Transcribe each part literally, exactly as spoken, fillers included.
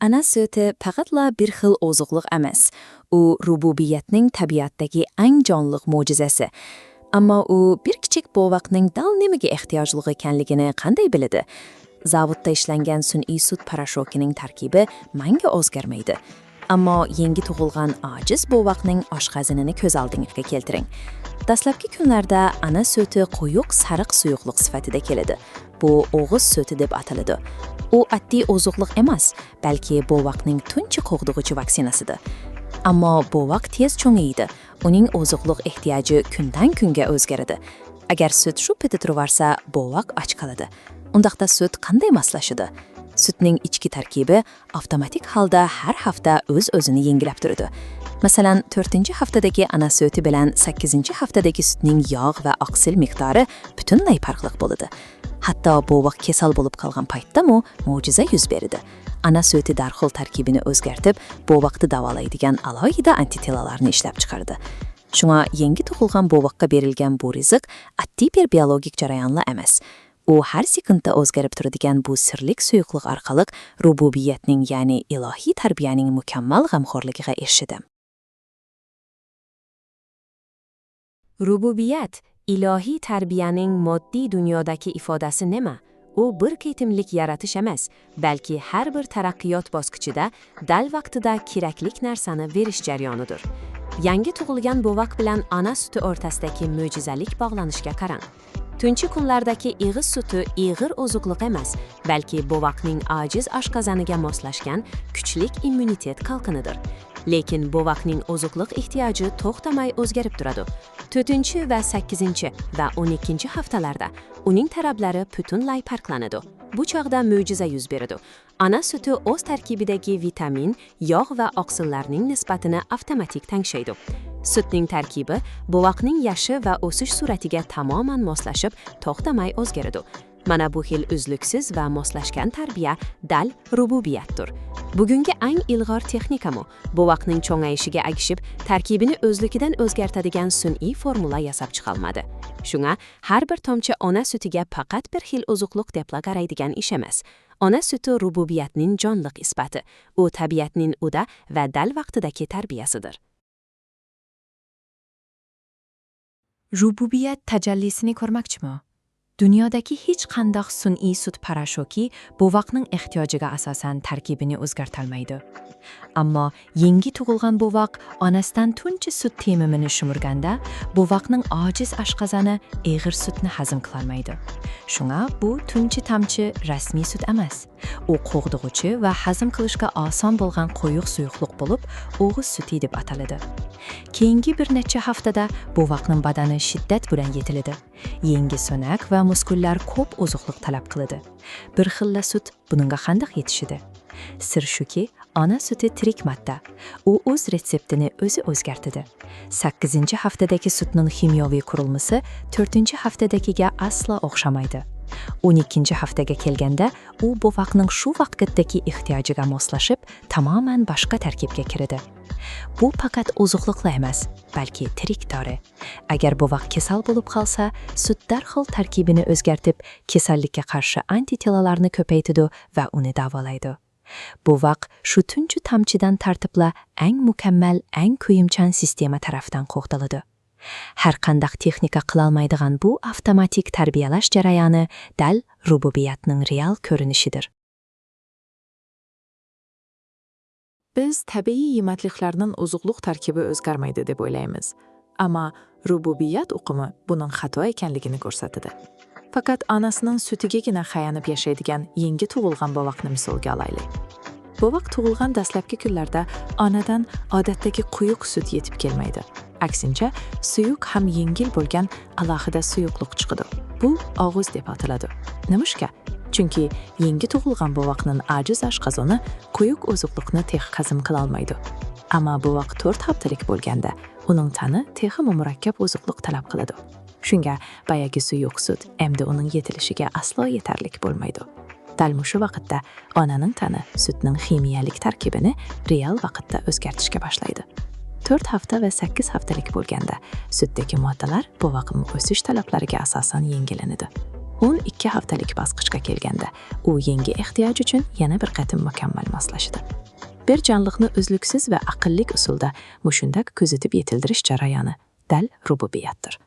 ئانا سۈتى پەقەتلا بىر خىل ئوزۇقلۇق ئەمەس، ئۇ رۇبۇبىيەتنىڭ تەبىئەتتىكى ئەڭ جانلىق مۆجىزىسى. ئەمما ئۇ بىر كىچىك بوۋاقنىڭ دەل نېمىگە ئېھتىياجلىق ئىكەنلىكىنى قانداق بىلىدۇ؟ زاۋۇتتا ئىشلەنگەن سۈنئىي سۈت پاراشوكىنىڭ تەركىبى مەڭگۈ ئۆزگەرمەيدۇ. ئەمما يېڭى تۇغۇلغان ئاجىز بوۋاقنىڭ ئاشقازىنىنى كۆز ئالدىڭىزغا كەلتۈرۈڭ. دەسلەپكى كۈنلەردە ئانا سۈتى قويۇق سېرىق سۇيۇقلۇق سۈپىتىدە كېلىدۇ. بۇ ئوغۇز سۈتى دەپ ئاتىلىدۇ. ئۇ ئاددىي ئوزۇقلۇق ئەمەس، بەلكى بوۋاقنىڭ تۇنجى قوغدىغۇچى ۋاكسىناسىدۇر. ئەمما بوۋاق تېز چوڭىيىدۇ، ئۇنىڭ ئوزۇقلۇق ئېھتىياجى كۈندىن-كۈنگە ئۆزگىرىدۇ. ئەگەر سۈت شۇ پېتى تۇرۇۋالسا، بوۋاق ئاچ قالىدۇ. ئۇنداقتا سۈت قانداق ماسلىشىدۇ؟ سۈتنىڭ ئىچكى تەركىبى ئاپتوماتىك ھالدا ھەر ھەپتە ئۆز-ئۆزىنى يېڭىلەپ تۇرىدۇ. مەسىلەن، تۆتىنچى ھەپتىدىكى ئانا سۈتى بىلەن سەككىزىنچى ھەپتىدىكى سۈتنىڭ ياغ ۋە ئاقسىل مىقدارى پۈتۈنلەي پەرقلىق بولىدۇ. ھەتتا بوۋاق كېسەل بولۇپ قالغان پايتتىمۇ مۆجىزە يۈز بېرىدۇ. ئانا سۈتى دەرھال تەركىبىنى ئۆزگەرتىپ، بوۋاقنى داۋالايدىغان ئالاھىدە ئانتىتېلالارنى ئىشلەپ چىقىرىدۇ. شۇڭا يېڭى تۇغۇلغان بوۋاققا بېرىلگەن بۇ رىزىق ئاددىي بىر بىيولوگىك جەريانلا ئەمەس. ئۇ ھەر سېكۇنتتا ئۆزگىرىپ تۇرىدىغان بۇ سىرلىق سۇيۇقلۇق ئارقىلىق رۇبۇبىيەتنىڭ، يەنى ئىلاھىي تەربىيەنىڭ مۇكەممەل غەمخورلۇقىغا ئېرىشىدۇ. رۇبۇبىيەت، ئىلاھىي تەربىيەنىڭ ماددىي دۇنيادىكى ئىپادىسى نېمە؟ ئۇ بىر قېتىملىق يارىتىش ئەمەس، بەلكى ھەر بىر تەرەققىيات باسقۇچىدا دەل ۋاقتىدا كېرەكلىك نەرسىنى بېرىش جەريانىدۇر. يېڭى تۇغۇلغان بوۋاق بىلەن ئانا سۈتى ئوتتۇرىسىدىكى مۆجىزىلىك باغلىنىشقا قاراڭ. تۇنجى كۈنلەردىكى ئېغىز سۈتى ئېغىر ئوزۇقلۇق ئەمەس، بەلكى بوۋاقنىڭ ئاجىز ئاشقازىنىغا ماسلاشقان كۈچلۈك ئىممۇنىتېت قالقىنىدۇر. لېكىن بوۋاقنىڭ ئوزۇقلۇق ئېھتىياجى توختىماي ئۆزگىرىپ تۇرىدۇ. تۆتىنچى ۋە سەككىزىنچى ۋە ئون ئىككىنچى ھەپتىلەردە ئۇنىڭ تەرەپلىرى پۈتۈنلەي پەرقلىنىدۇ. بۇ چاغدا مۆجىزە يۈز بېرىدۇ. ئانا سۈتى ئۆز تەركىبىدىكى ۋىتامىن، ياغ ۋە ئاقسىللارنىڭ نىسبىتىنى ئاپتوماتىك تەڭشەيدۇ. سۈتنىڭ تەركىبى بوۋاقنىڭ ياشى ۋە ئۆسۈش سۈرئىتىگە تامامەن ماسلىشىپ، توختىماي ئۆزگىرىدۇ. مانا بۇ خىل ئۈزلۈكسىز ۋە ماسلاشقان تەربىيە دەل رۇبۇبىيەتتۇر. بۈگۈنكى ئەڭ ئىلغار تېخنىكىمۇ بوۋاقنىڭ چوڭىيىشىگە ئەگىشىپ، تەركىبىنى ئۆزلۈكىدىن ئۆزگەرتىدىغان سۈنئىي فورمۇلا ياساپ چىقالمىدى. شۇڭا ھەر بىر تامچە ئانا سۈتىگە پەقەت بىر خىل ئوزۇقلۇق دەپلا قارايدىغان ئىش ئەمەس. ئانا سۈتى رۇبۇبىيەتنىڭ جانلىق ئىسپاتى، ئۇ تەبىئەتنىڭ ئۇدا ۋە دەل ۋاقتىدىكى تەربىيەسىدۇر. رۇبۇبىيەت تەجەللىسىنى كۆرمەكچىمۇ؟ دۇنيادىكى ھېچقانداق سۈنئىي سۈت پاراشوكى بوۋاقنىڭ ئېھتىياجىغا ئاساسەن تەركىبىنى ئۆزگەرتەلمەيدۇ. ئەمما يېڭى تۇغۇلغان بوۋاق ئانىسىدىن تۇنجى سۈت تېمىمىنى شۈمۈرگەندە، بوۋاقنىڭ ئاجىز ئاشقازىنى ئېغىر سۈتنى ھەزىم قىلالمايدۇ. شۇڭا بۇ تۇنجى تامچە رەسمىي سۈت ئەمەس. ئۇ قوغدىغۇچى ۋە ھەزىم قىلىشقا ئاسان بولغان قويۇق سۇيۇقلۇق بولۇپ، ئوغۇز سۈتى دەپ ئاتىلىدۇ. كېيىنكى بىر نەچچە ھەپتىدە بوۋاقنىڭ بەدىنى شىددەت بىلەن يېتىلىدۇ. يەڭگە سۆڭەك ۋە مۇسكۇللار كۆپ ئوزۇقلۇق تەلەپ قىلىدۇ. بىر خىللا سۈت بۇنىڭغا قانداق يېتىشىدۇ؟ سىر شۇكى، ئانا سۈتى تىرىك ماددا. ئۇ ئۆز رېتسېپتىنى ئۆزى ئۆزگەرتىدۇ. سەككىزىنچى ھەپتىدىكى سۈتنىڭ خىمىيەۋى قۇرۇلمىسى تۆتىنچى ھەپتىدىكىگە ئاسلا ئوخشىمايدۇ. ئون ئىككىنچى ھەپتىگە كەلگەندە، ئۇ بوۋاقنىڭ شۇ ۋاقىتتىكى ئېھتىياجىغا ماسلىشىپ، تامامەن باشقا تەركىبكە كىرىدۇ. بۇ پەقەت ئوزۇقلۇقلا ئەمەس، بەلكى تىرىك دورا. ئەگەر بوۋاق كېسەل بولۇپ قالسا، سۈت دەرھال تەركىبىنى ئۆزگەرتىپ، كېسەللىككە قارشى ئانتىتېلولارنى كۆپەيتىدۇ ۋە ئۇنى داۋالايدۇ. بوۋاق شۇ تۇنجى تامچىدىن تارتىپلا ئەڭ مۇكەممەل، ئەڭ كۆيۈمچان سىستېما تەرەپتىن قوغدىلىدۇ. ھەر قانداق تېخنىكا قىلالمايدىغان بۇ ئاپتوماتىك تەربىيەلەش جەريانى دەل رۇبۇبىيەتنىڭ رېئال كۆرۈنۈشىدۇر. بىز تەبىئىي يېمەكلىكلەرنىڭ ئوزۇقلۇق تەركىبى ئۆزگەرمەيدۇ دەپ ئويلايمىز. ئەمما رۇبۇبىيەت ئۇقۇمى بۇنىڭ خاتا ئىكەنلىكىنى كۆرسىتىدۇ. پەقەت ئانىسىنىڭ سۈتىگىگىنە تايىنىپ ياشايدىغان يېڭى تۇغۇلغان بوۋاقنى مىسالغا ئالايلى. بوۋاق تۇغۇلغان دەسلەپكى كۈنلەردە ئانىدىن ئادەتتىكى قويۇق سۈت يېتىپ كەلمەيدۇ. ئەكسىنچە، سۇيۇق ھەم يەڭگىل بولغان ئالاھىدە سۇيۇقلۇق چىقىدۇ. بۇ ئاغۇز دەپ ئاتىلىدۇ. نېمىشقا؟ چۈنكى يېڭى تۇغۇلغان بوۋاقنىڭ ئاجىز ئاشقازىنى قويۇق ئوزۇقلۇقنى تېخى ھەزىم قىلالمايدۇ. ئەمما بوۋاق تۆت ھەپتىلىك بولغاندا، ئۇنىڭ تېنى تېخىمۇ مۇرەككەپ ئوزۇقلۇق تەلەپ قىلىدۇ. شۇڭا باياقى سۇيۇق سۈت ئەمدى ئۇنىڭ يېتىلىشىگە ئاسلا يېتەرلىك بولمايدۇ. دەل مۇشۇ ۋاقىتتا ئانىنىڭ تېنى سۈتنىڭ خىمىيەلىك تەركىبىنى رېئال ۋاقىتتا ئۆزگەرتىشكە باشلايدۇ. تۆت ھەپتە ۋە سەككىز ھەپتىلىك بولغاندا سۈتتىكى ماددىلار بوۋاقنىڭ ئۆسۈش تەلەپلىرىگە ئاساسەن يەڭگىللىنىدۇ. ئون ئىككى ھەپتىلىك باسقۇچقا كەلگەندە، ئۇ يەڭگى ئېھتىياج ئۈچۈن يەنە بىر قېتىم مۇكەممەل ماسلىشىدۇ. بىر جانلىقنى ئۈزلۈكسىز ۋە ئەقىللىك ئۇسۇلدا مۇشۇنداق كۆزىتىپ يېتىلدۈرۈش جەريانى دەل رۇبۇبىيەتتۇر.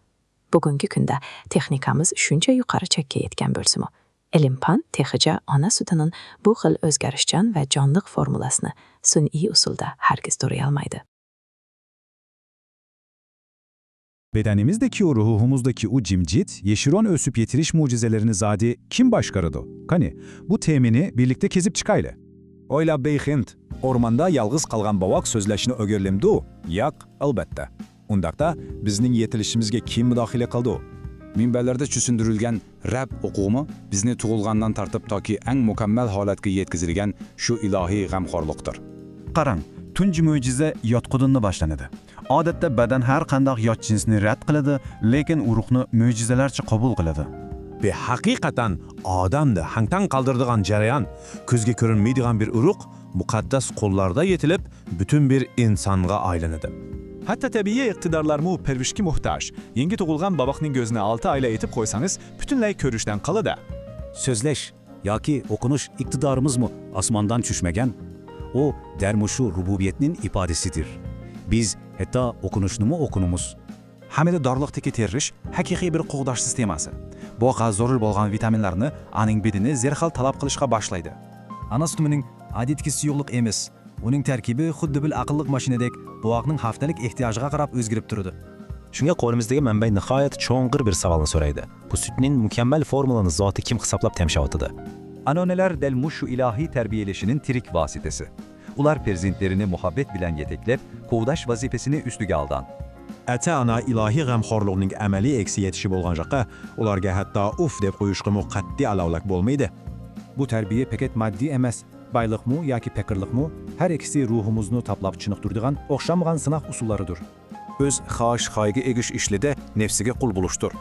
بۈگۈنكى كۈندە تېخنىكىمىز شۇنچە يۇقىرى چەككە يەتكەن بولسىمۇ، ئىلىم-پەن تېخىچە ئانا سۈتىنىڭ بۇ خىل ئۆزگەرۈشچان ۋە جانلىق فورمۇلاسىنى سۈنئىي ئۇسۇلدا ھەرگىز تورىيالمايدۇ. Bedenimizdeki o, ruhumuzdaki o cimcit, yeşiron ösüp yetiriş mucizelerini zade kim başkaradı? Kani, bu temini birlikte kezip çıkaylı. Oyla, bey Hind, ormanda yalğız qalğan bovaq sözleşni ögrenlemdi? Yoq, albatta. Undaqta, bizning yetilishimizga kim mudoxila qildi? Minbalarda tushundirilgan Rab uquvi bizni tug'ilgandan tortib toki eng mukammal holatga yetkazilgan shu ilohiy g'amxo'rliqdir. Qarang, tunji mo'jiza yotqudinni boshlanadi. Odatda badan har qanday yot jinsni rad qiladi, lekin ruhni mo'jizalarcha qabul qiladi. Ve haqiqatan odamni hangtang qoldiradigan jarayon, ko'zga ko'rinmaydigan bir urug' muqaddas qo'llarda yetilib, butun bir insonga aylanadi. Hatto tabiiy iqtidorlarmu pervishga muhtoj. Yangi tug'ilgan bobaqning ko'zini olti oyla etib qo'ysangiz, butunlay ko'rishdan qoladi. So'zlash yoki o'qinish iqtidorimizmi osmondan tushmagan? U darmushu rububiyatning ifodasidir. Biz hatto o'qinishnimi o'qinimiz. Homiladorlikdagi terish haqiqiy bir qo'g'dash sistemasi. Boqa zarur bo'lgan vitaminlarni aning bedeni zerxal talab qilishga boshlaydi. Ana sutining odatdagi suyuqlik emas, uning tarkibi xuddi bir aqlli mashinadek boqning haftalik ehtiyojiga qarab o'zgarib turadi. Shunga qo'limizdagi manba nihoyat cho'nqir bir savolni so'raydi. Bu sutning mukammal formulani zoti kim hisoblab temishyapti? Ota-onalar dal mushu ilohiy tarbiyalashning tirik vositasi. Ular farzandlarini muhabbat bilan yetaklab, qo'g'dash vazifasini ustiga olgan. Ota-ona ilohiy g'amxo'rlikning amaliy aksi etishi bo'lgan joqqa, ularga hatto uf deb qo'yishga qat'iy alavlak bo'lmaydi. Bu tarbiya faqat moddiy emas, boyliqmi yoki faqirlikmi, har ikkisi ruhimizni toblab chiniqtiradigan o'xshamag'an sinoq usullaridir. O'z xohish-xoyiga egish ishlida nafsiga qul bo'lishdir.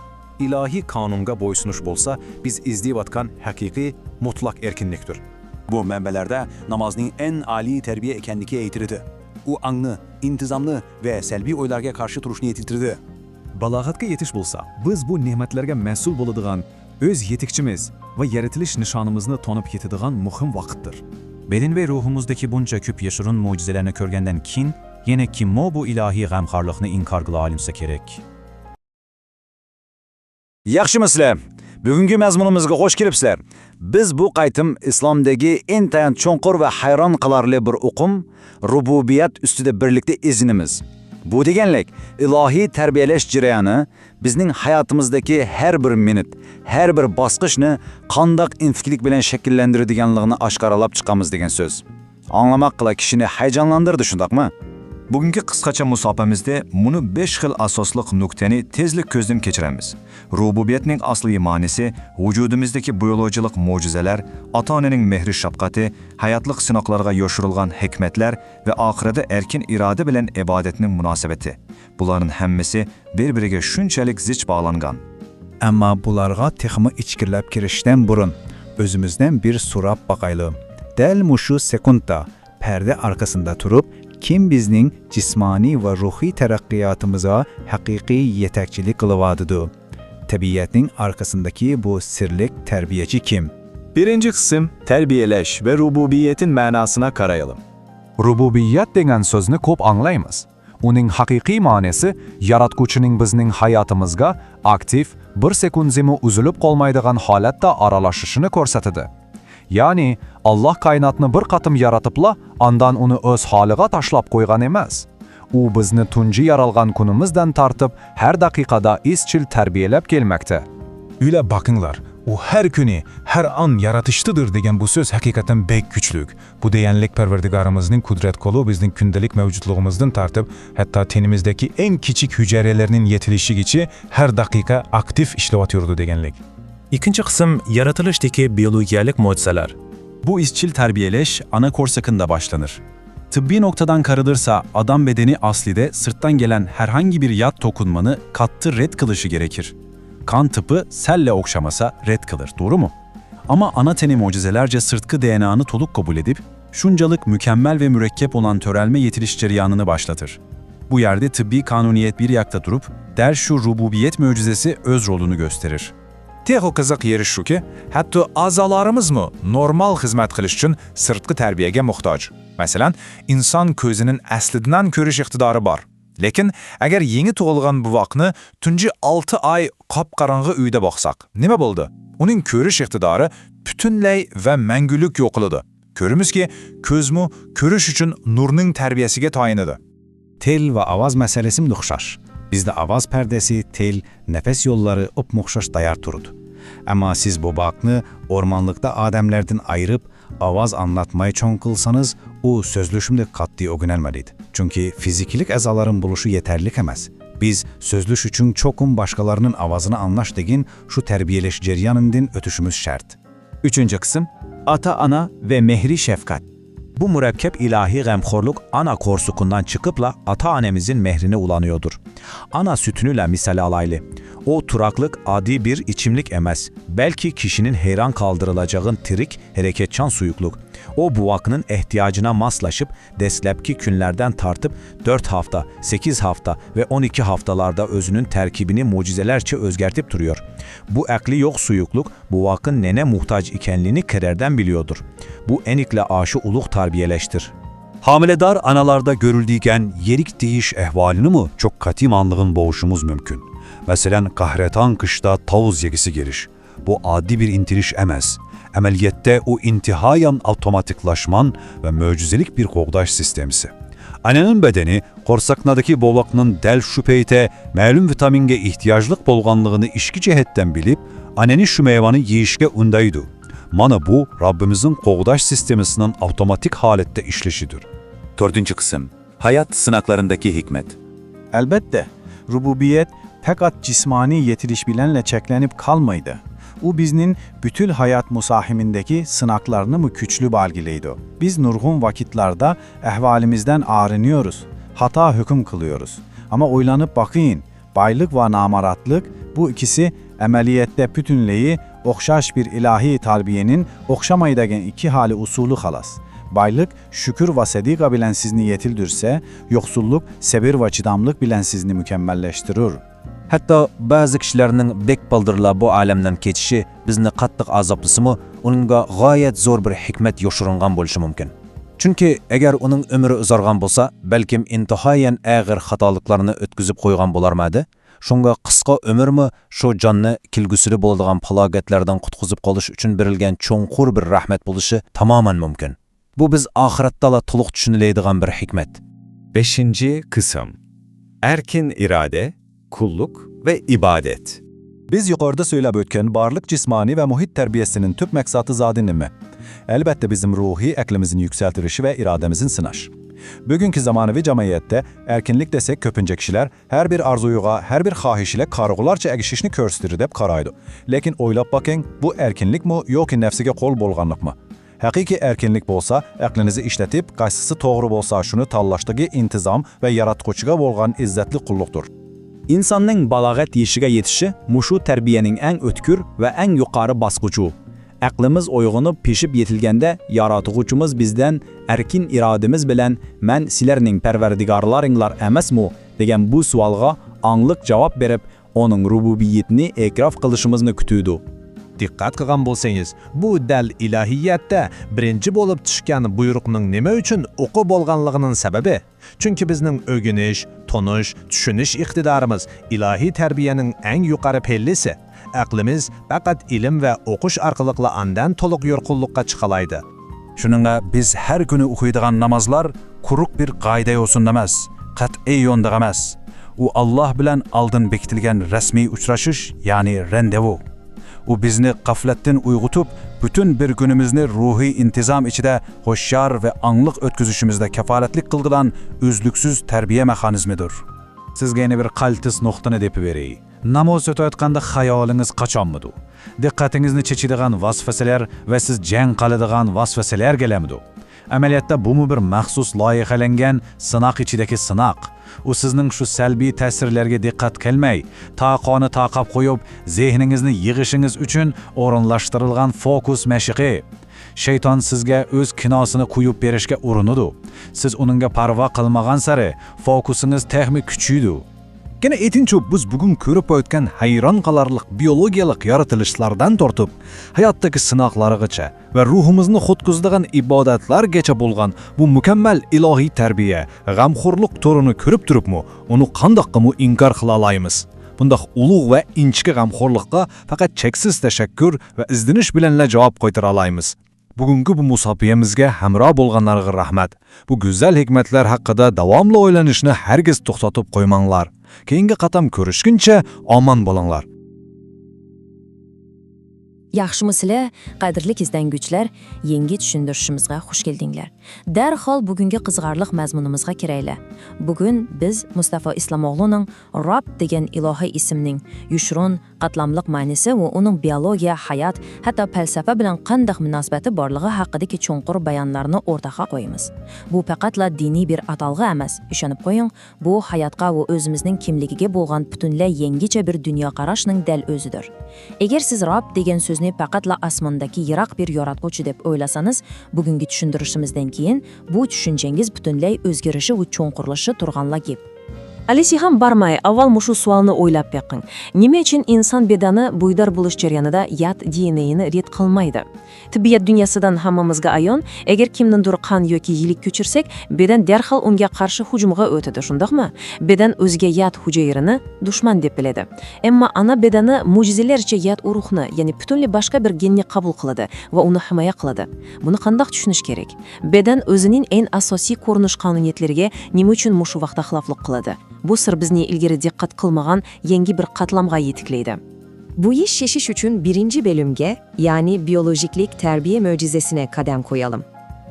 Ilohiy qonunga bo'ysunish bo'lsa, biz izlayotgan haqiqiy, mutlaq erkinlikdir. Bu manbalarda namozning eng oliy tarbiya ekanligi aytiladi. U ongni, intizomni va salbiy o'ylarga qarshi turishni yetiltiradi. Balog'atga yetish bo'lsa, biz bu ne'matlarga mas'ul bo'ladigan, o'z yetakchimiz va yaratilish nishonimizni tonib yetadigan muhim vaqtdir. Beden va ruhimizdagi buncha ko'p yashirin mo'jizalarni ko'rgandan keyin yana kimmo bu ilohiy g'amxo'rlikni inkor qila olinsa kerak? Yaxshimisilar? Bugungi mazmunimizga xush kelibsizlar. Biz bu qaytim Islomdagi intayin chunqur va hayron qolarli bir uqum, rububiyat ustida birlikda izinimiz. Bu deganlik, ilohiy tarbiyalash jarayoni bizning hayotimizdagi har bir minut, har bir bosqichni qandoq intiqlik bilan shakllantiradiganligini oshkoralab chiqamiz degan so'z. Anglamoqla kishini hayajonlantirdi, shundoqmi? Bugungi qisqacha musofamizda muni besh xil asosliq nuqtani tezlik ko'zdan kechiramiz. Rububiyatning asliy ma'nisi, vujudimizdagi biologik mo'jizalar, ota-onaning mehri-shafqati, hayotliq sinoqlarga yoshirilgan hikmatlar va oxirida erkin iroda bilan ibodatning munosabati. Bularning hammasi bir-biriga shunchalik zich bog'langan. Ammo bularga texmi ichkirlab kirishdan burun, o'zimizdan bir so'rab boqayli. Dal mushu sekundda, parda orqasida turib, kim bizning jismoniy va ruhiy taraqqiyotimizga haqiqiy yetakchilik qilyotidi? Tabiatning orqasindagi bu sirlik tarbiyachi kim? Birinchi qism, tarbiyalash va rububiyatning ma'nosini qaraylik. Rububiyat degan so'zni ko'p anglaymiz. Uning haqiqiy ma'nosi yaratuvchining bizning hayotimizga aktiv, bir sekundimi uzilib qolmaydigan holatda aralashishini ko'rsatadi. Ya'ni, Alloh koinotni bir qatim yaratibla, andan uni o'z holiga tashlab qo'ygan emas. U bizni tunji yaralgan kunimizdan tortib har daqiqada izchil tarbiyalab kelmoqda. O'ylab boqinglar, u har kuni, har on yaratishdadir degan bu so'z haqiqatan bek kuchlik. Bu deganlik Parvardigorimizning qudrat qo'li bizning kundalik mavjudlig'imizdan tortib, hatto tenimizdagi eng kichik hujayralarning yetilishigacha har daqiqa aktiv ishlayotgandir deganlik. Ikkinchi qism, yaratilishdagi biologiyalik mo'jizalar. Bu izchil tarbiyalash ana ko'rsakida boshlanir. Tibbiy nuqtadan qaradirsa, odam bedeni aslida sirtdan kelgan herhangi bir yot to'qinmani qattiq rad qilishi kerakir. Qon tipi salla o'xshamasa rad qilir, to'g'rimi? Ammo ona teni mo'jizalarcha sirtqi D N A ni to'liq qabul etib, shunchalik mukammal va murakkab bo'lgan to'ralma yetilish jarayonini boshlatir. Bu yerda tibbiy qonuniyat bir yoqda turib, dal shu rububiyat mo'jizasi o'z rolini ko'rsatir. تېخى قىزىق يېرى شۇكى، ھەتتا ئەزالىرىمىزمۇ نورمال خىزمەت قىلىش ئۈچۈن سىرتقى تەربىيەگە موھتاج. مەسىلەن، ئىنسان كۆزىنىڭ ئەسلىدىنلا كۆرۈش ئىقتىدارى بار. لېكىن ئەگەر يېڭى تۇغۇلغان بوۋاقنى تۇنجى ئالتە ئاي قاپقاراڭغۇ ئۆيدە باقساق، نېمە بولدى؟ ئۇنىڭ كۆرۈش ئىقتىدارى پۈتۈنلەي ۋە مەڭگۈلۈك يوقىلىدۇ. كۆرىمىزكى، كۆزمۇ كۆرۈش ئۈچۈن نۇرنىڭ تەربىيەسىگە تايىنىدۇ. تىل ۋە ئاۋاز مەسىلىسىمۇ ئوخشاش. بىزدە ئاۋاز پەردىسى، تىل، نەپەس يوللىرى ئوپمۇئوخشاش تەييار تۇرىدۇ. ئەمما سىز بوۋاقنى ئورمانلىقتا ئادەملەردىن ئايرىپ، ئاۋاز ئاڭلاتماي چوڭ قىلسىڭىز، ئۇ سۆزلىشىمدە قەتئىي ئۆگىنەلمەيدۇ. چۈنكى فىزىكىلىك ئەزالىرىم بولۇشى يېتەرلىك ئەمەس. بىز سۆزلىشىش ئۈچۈن چوقۇم باشقىلارنىڭ ئاۋازىنى ئاڭلاش دېگەن شۇ تەربىيەلەش جەريانىدىن ئۆتۈشىمىز شەرت. ئۈچىنچى قىسىم، ئاتا-ئانا ۋە مېھرى شەپقەت. بۇ مۇرەككەپ ئىلاھىي غەمخورلۇق ئانا قورسىقىندىن چىقىپلا ئاتا-ئانىمىزنىڭ مېھرىنى ئۇلىنىدۇ. ئانا سۈتىنىلا مىسال ئالايلى. ئۇ تۇراقلىق ئاددىي بىر ئىچىملىك ئەمەس، بەلكى كىشىنىڭ ھەيران قالدۇرۇلىدىغان تىرىك، ھەرىكەتچان سۇيۇقلۇق. ئۇ بوۋاقنىڭ ئېھتىياجىغا ماسلىشىپ، دەسلەپكى كۈنلەردىن تارتىپ تۆت ھەپتە، سەككىز ھەپتە ۋە ئون ئىككى ھەپتىلەردە ئۆزىنىڭ تەركىبىنى مۆجىزىلەرچە ئۆزگەرتىپ تۇرۇۋاتىدۇ. بۇ ئەقلى يوق سۇيۇقلۇق بوۋاقنىڭ نېمە موھتاج ئىكەنلىكىنى قەدىردىن بىلىدۇ. بۇ ئەنىكلا ئاشۇ ئۇلۇغ تەربىيەلەشتۇر. ھامىلىدار ئانىلاردا كۆرۈلىدىغان يېرىك تېگىش ئەھۋالىنىمۇ چوق قېتىم ئاڭلىغان بولۇشىمىز مۇمكىن. مەسىلەن، قەھرەتان قىشتا تاۋۇز يېگۈسى كېلىش. بۇ ئاددىي بىر ئىنتىلىش ئەمەس. ئەمەلىيەتتە ئۇ ئىنتايىن ئاپتوماتىكلاشقان ۋە مۆجىزىلىك بىر قوغداش سىستېمىسى. ئانىنىڭ بەدىنى قورساقنىدىكى بوۋاقنىڭ دەل شۇ پەيتتە مەلۇم ۋىتامىنگە ئېھتىياجلىق بولغانلىقىنى ئىچكى جەھەتتىن بىلىپ، ئانىنى شۇ مېۋىنى يېيىشكە ئۈندەيدۇ. مانا بۇ رەببىمىزنىڭ قوغداش سىستېمىسىنىڭ ئاپتوماتىك ھالەتتە ئىشلىشىدۇر. تۆتىنچى قىسىم. ھايات سىناقلىرىندىكى ھېكمەت. ئەلبەتتە، رۇبۇبىيەت پەقەت جىسمانىي يېتىلىش بىلەنلا چەكلىنىپ قالمايدۇ. ئۇ بىزنىڭ پۈتۈن ھايات مۇساھىمىندىكى سىناقلارنىمۇ كۈچلۈك بەلگىلەيدۇ. بىز نۇرغۇن ۋاقىتلاردا ئەھۋالىمىزدىن ئارىنىيورۇز، خاتا ھۆكۈم قىلىيورۇز. ئەمما ئويلىنىپ باقىڭ، بايلىق ۋە نامراتلىق، بۇ ئىككىسى ئەمەلىيەتتە پۈتۈنلەي ئوخشاش بىر ئىلاھىي تەربىيەنىڭ ئوخشىمايدىغان ئىككى خىل ئۇسۇلى خالاس. بايلىق شۈكۈر ۋە سەدىقە بىلەن سىزنى يېتىلدۈرسە، يوقسۇللۇق سەبىر ۋە چىداملىق بىلەن سىزنى مۇكەممەللەشتۈرۈر. ھەتتا بەزى كىشىلەرنىڭ بەك بالدۇرلا بۇ ئالەمدىن كېتىشى بىزنى قاتتىق ئازابلىسىمۇ، ئۇنىڭغا غايەت زور بىر ھېكمەت يوشۇرۇنغان بولۇشى مۇمكىن. چۈنكى ئەگەر ئۇنىڭ ئۆمرى ئۇزارغان بولسا، بەلكىم ئىنتايىن ئېغىر خاتالىقلارنى ئۆتكۈزۈپ قويغان بولارمىدى؟ شۇڭا قىسقا ئۆمۈرمۇ شۇ جاننى كەلگۈسىدە بولىدىغان پالاكەتلەردىن قۇتقۇزۇپ قېلىش ئۈچۈن بېرىلگەن چوڭقۇر بىر رەھمەت بولۇشى تامامەن مۇمكىن. بۇ بىز ئاخىرەتتىلا تولۇق چۈشىنەلەيدىغان بىر ھېكمەت. بەشىنچى قىسىم. ئەركىن ئىرادە، قۇللۇق ۋە ئىبادەت. بىز يۇقىرىدا سۆزلەپ ئۆتكەن بارلىق جىسمانىي ۋە مۇھىت تەربىيەسىنىڭ تۈپ مەقسىتى زادى نېمە؟ ئەلبەتتە، بىزنىڭ روھىي ئەقلىمىزنى يۈكسەلتىۋېتىش ۋە ئىرادىمىزنى سىناش. بۈگۈنكى زامانىۋى جەمئىيەتتە ئەركىنلىك دېسەك، كۆپىنچە كىشىلەر ھەر بىر ئارزۇيغا، ھەر بىر خاھىشىگە قارىغۇلارچە ئەگىشىشنى كۆرسىتىدۇ دەپ قارايدۇ. لېكىن ئويلاپ باقىڭ، بۇ ئەركىنلىكمۇ ياكى نەپسىگە قۇل بولغانلىقمۇ؟ ھەقىقىي ئەركىنلىك بولسا، ئەقلىڭىزنى ئىشلىتىپ، قايسىسى توغرا بولسا، شۇنى تاللاشتىكى ئىنتىزام ۋە ياراتقۇچىغا بولغان ئىززەتلىك قۇللۇقتۇر. ئىنساننىڭ بالاغەت يېشىگە يېتىشى مۇشۇ تەربىيەنىڭ ئەڭ ئۆتكۈر ۋە ئەڭ يۇقىرى باسقۇچى. ئەقلىمىز ئويغىنىپ، پىشىپ يېتىلگەندە، ياراتقۇچىمىز بىزدىن ئەركىن ئىرادىمىز بىلەن «مەن سىلەرنىڭ پەرۋەردىگارلىرىڭلار ئەمەسمۇ؟» دېگەن بۇ سوئالغا ئاڭلىق جاۋاب بېرىپ، ئۇنىڭ رۇبۇبىيىتىنى ئېتىراپ قىلىشىمىزنى كۈتىدۇ. دىققەت قىلغان بولسىڭىز، بۇ دەل ئىلاھىيەتتە بىرىنچى بولۇپ چۈشكەن بۇيرۇقنىڭ نېمە ئۈچۈن ئوقى بولغانلىقىنىڭ سەۋەبى. چۈنكى بىزنىڭ ئۆگىنىش، تونۇش، چۈشىنىش ئىقتىدارىمىز ئىلاھىي تەربىيەنىڭ ئەڭ يۇقىرى پەللىسى. ئەقلىمىز پەقەت ئىلىم ۋە ئوقۇش ئارقىلىقلا ئاندىن تولۇق يورۇقلۇققا چىقالايدۇ. شۇنىڭغا بىز ھەر كۈنى ئوقۇيدىغان نامازلار قۇرۇق بىر قائىدە يوسۇندا ئەمەس، قەتئىي يونداق ئەمەس. ئۇ ئاللاھ بىلەن ئالدىن بېكىتىلگەن رەسمىي ئۇچرىشىش، يەنى رەندېۋۇ. ئۇ بىزنى غەپلەتتىن ئويغىتىپ، پۈتۈن بىر كۈنىمىزنى روھىي ئىنتىزام ئىچىدە ھوشيار ۋە ئاڭلىق ئۆتكۈزۈشىمىزدە كاپالەتلىك قىلىدىغان ئۈزلۈكسىز تەربىيە مېخانىزمىدۇر. سىزگە يەنە بىر قالتىس نۇقتىنى دېپىۋېرەي. ناماز ئۆتۈۋاتقاندا خىيالىڭىز قاچانمىدۇ؟ دىققىتىڭىزنى چېچىدىغان ۋەسۋەسىلەر ۋە سىز جەڭ قىلىدىغان ۋەسۋەسىلەرگە ئەلەمدۇ؟ ئەمەلىيەتتە بۇمۇ بىر مەخسۇس لايىھەلەنگەن سىناق ئىچىدىكى سىناق. ئۇ سىزنىڭ شۇ سەلبىي تەسىرلەرگە دىققەت قىلماي، تاقانى تاقاپ قويۇپ، زېھنىڭىزنى يىغىشىڭىز ئۈچۈن ئورۇنلاشتۇرۇلغان فوكۇس مەشىقى. شەيتان سىزگە ئۆز كىناسىنى قويۇپ بېرىشكە ئۇرۇنىدۇ. سىز ئۇنىڭغا پەرۋا قىلمىغانسېرى، فوكۇسىڭىز تېخىمۇ كۈچىيىدۇ. يەنە ئېيتىنچۇ، بىز بۈگۈن كۆرۈپ ئۆتكەن ھەيران قالارلىق بىيولوگىيەلىق يارىتىلىشلاردىن تارتىپ، ھاياتتىكى سىناقلارغىچە ۋە روھىمىزنى قۇتقۇزىدىغان ئىبادەتلەرگىچە بولغان بۇ مۇكەممەل ئىلاھىي تەربىيە، غەمخورلۇق تورىنى كۆرۈپ تۇرۇپمۇ، ئۇنى قانداققىمۇ ئىنكار قىلالايمىز؟ بۇنداق ئۇلۇغ ۋە ئىنچىكە غەمخورلۇققا پەقەت چەكسىز تەشەككۈر ۋە ئىزدىنىش بىلەنلا جاۋاب قايتۇرالايمىز. بۈگۈنكى بۇ مۇساپىيەمىزگە ھەمراھ بولغانلارغا رەھمەت. بۇ گۈزەل ھېكمەتلەر ھەققىدە داۋاملىق ئويلىنىشنى ھەرگىز توختىتىپ قويماڭلار. كېيىنكى قاتام كۆرۈشكىنچە ئامان بولۇڭلار. ياخشىمۇ سىلەر، قەدىرلىك ئىزدەنگۈچىلەر، يېڭى چۈشەندۈرۈشىمىزگە خۇش كەلدىڭلار. دەرھال بۈگۈنكى قىزىقارلىق مەزمۇنىمىزغا كىرەيلى. بۈگۈن بىز مۇستافا ئىسلامئوغلۇنىڭ راب دېگەن ئىلاھىي ئىسىمنىڭ يوشۇرۇن، قاتلاملىق مەنىسى ۋە ئۇنىڭ بىيولوگىيە، ھايات، ھەتتا پەلسەپە بىلەن قانداق مۇناسىۋىتى بارلىقى ھەققىدىكى چوڭقۇر بايانلارنى ئورتاققا قويىمىز. بۇ پەقەتلا دىنىي بىر ئاتالغۇ ئەمەس، ئىشىنىپ قويۇڭ، بۇ ھاياتقا ۋە ئۆزىمىزنىڭ كىملىكىگە بولغان پۈتۈنلەي يېڭىچە بىر دۇنيا قاراشنىڭ دەل ئۆزىدۇر. ئەگەر سىز راب دېگەن سۆزنى پەقەتلا ئاسماندىكى يىراق بىر ياراتقۇچى دەپ ئويلىسىڭىز، بۈگۈنكى چۈشەندۈرۈشىمىزدىن كېيىن بۇ چۈشەنچەڭىز پۈتۈنلەي ئۆزگىرىشى ۋە چوڭقۇرلىشىشى تۇرغانلا گەپ. ئەلىسىھام بارماي، ئاۋۋال مۇشۇ سوئالنى ئويلاپ بېقىڭ. نېمە ئۈچۈن ئىنسان بەدىنى بويدار بولۇش جەريانىدا يات دى ئېن ئېنى رەت قىلمايدۇ؟ تىببىيات دۇنياسىدىن ھەممىمىزگە ئايان، ئەگەر كىمنىڭدۇر قان ياكى يىلىك كۆچۈرسەك، بەدەن دەرھال ئۇنىڭغا قارشى ھۇجۇمغا ئۆتىدۇ، شۇنداقمۇ؟ بەدەن ئۆزىگە يات ھۈجەيرىنى دۈشمەن دەپ بىلىدۇ. ئەمما ئانا بەدىنى مۆجىزىلەرچە يات ئۇرۇقنى، يەنى پۈتۈنلەي باشقا بىر گېننى قوبۇل قىلىدۇ ۋە ئۇنى ھىمايە قىلىدۇ. بۇنى قانداق چۈشىنىش كېرەك؟ بەدەن ئۆزىنىڭ ئەڭ ئاساسىي كۆرۈنۈش قانۇنىيەتلىرىگە نېمە ئۈچۈن مۇشۇ ۋاقىتتا خىلاپلىق قىلىدۇ؟ بۇ سىر بىزنى ئىلگىرى دىققەت قىلمىغان يېڭى بىر قاتلامغا يېتەكلەيدۇ. بۇ ئىش شېشىش ئۈچۈن بىرىنچى بۆلۈمگە، يەنى بىيولوگىكلىق تەربىيە مۆجىزىسىنى قەدەم قويايلى.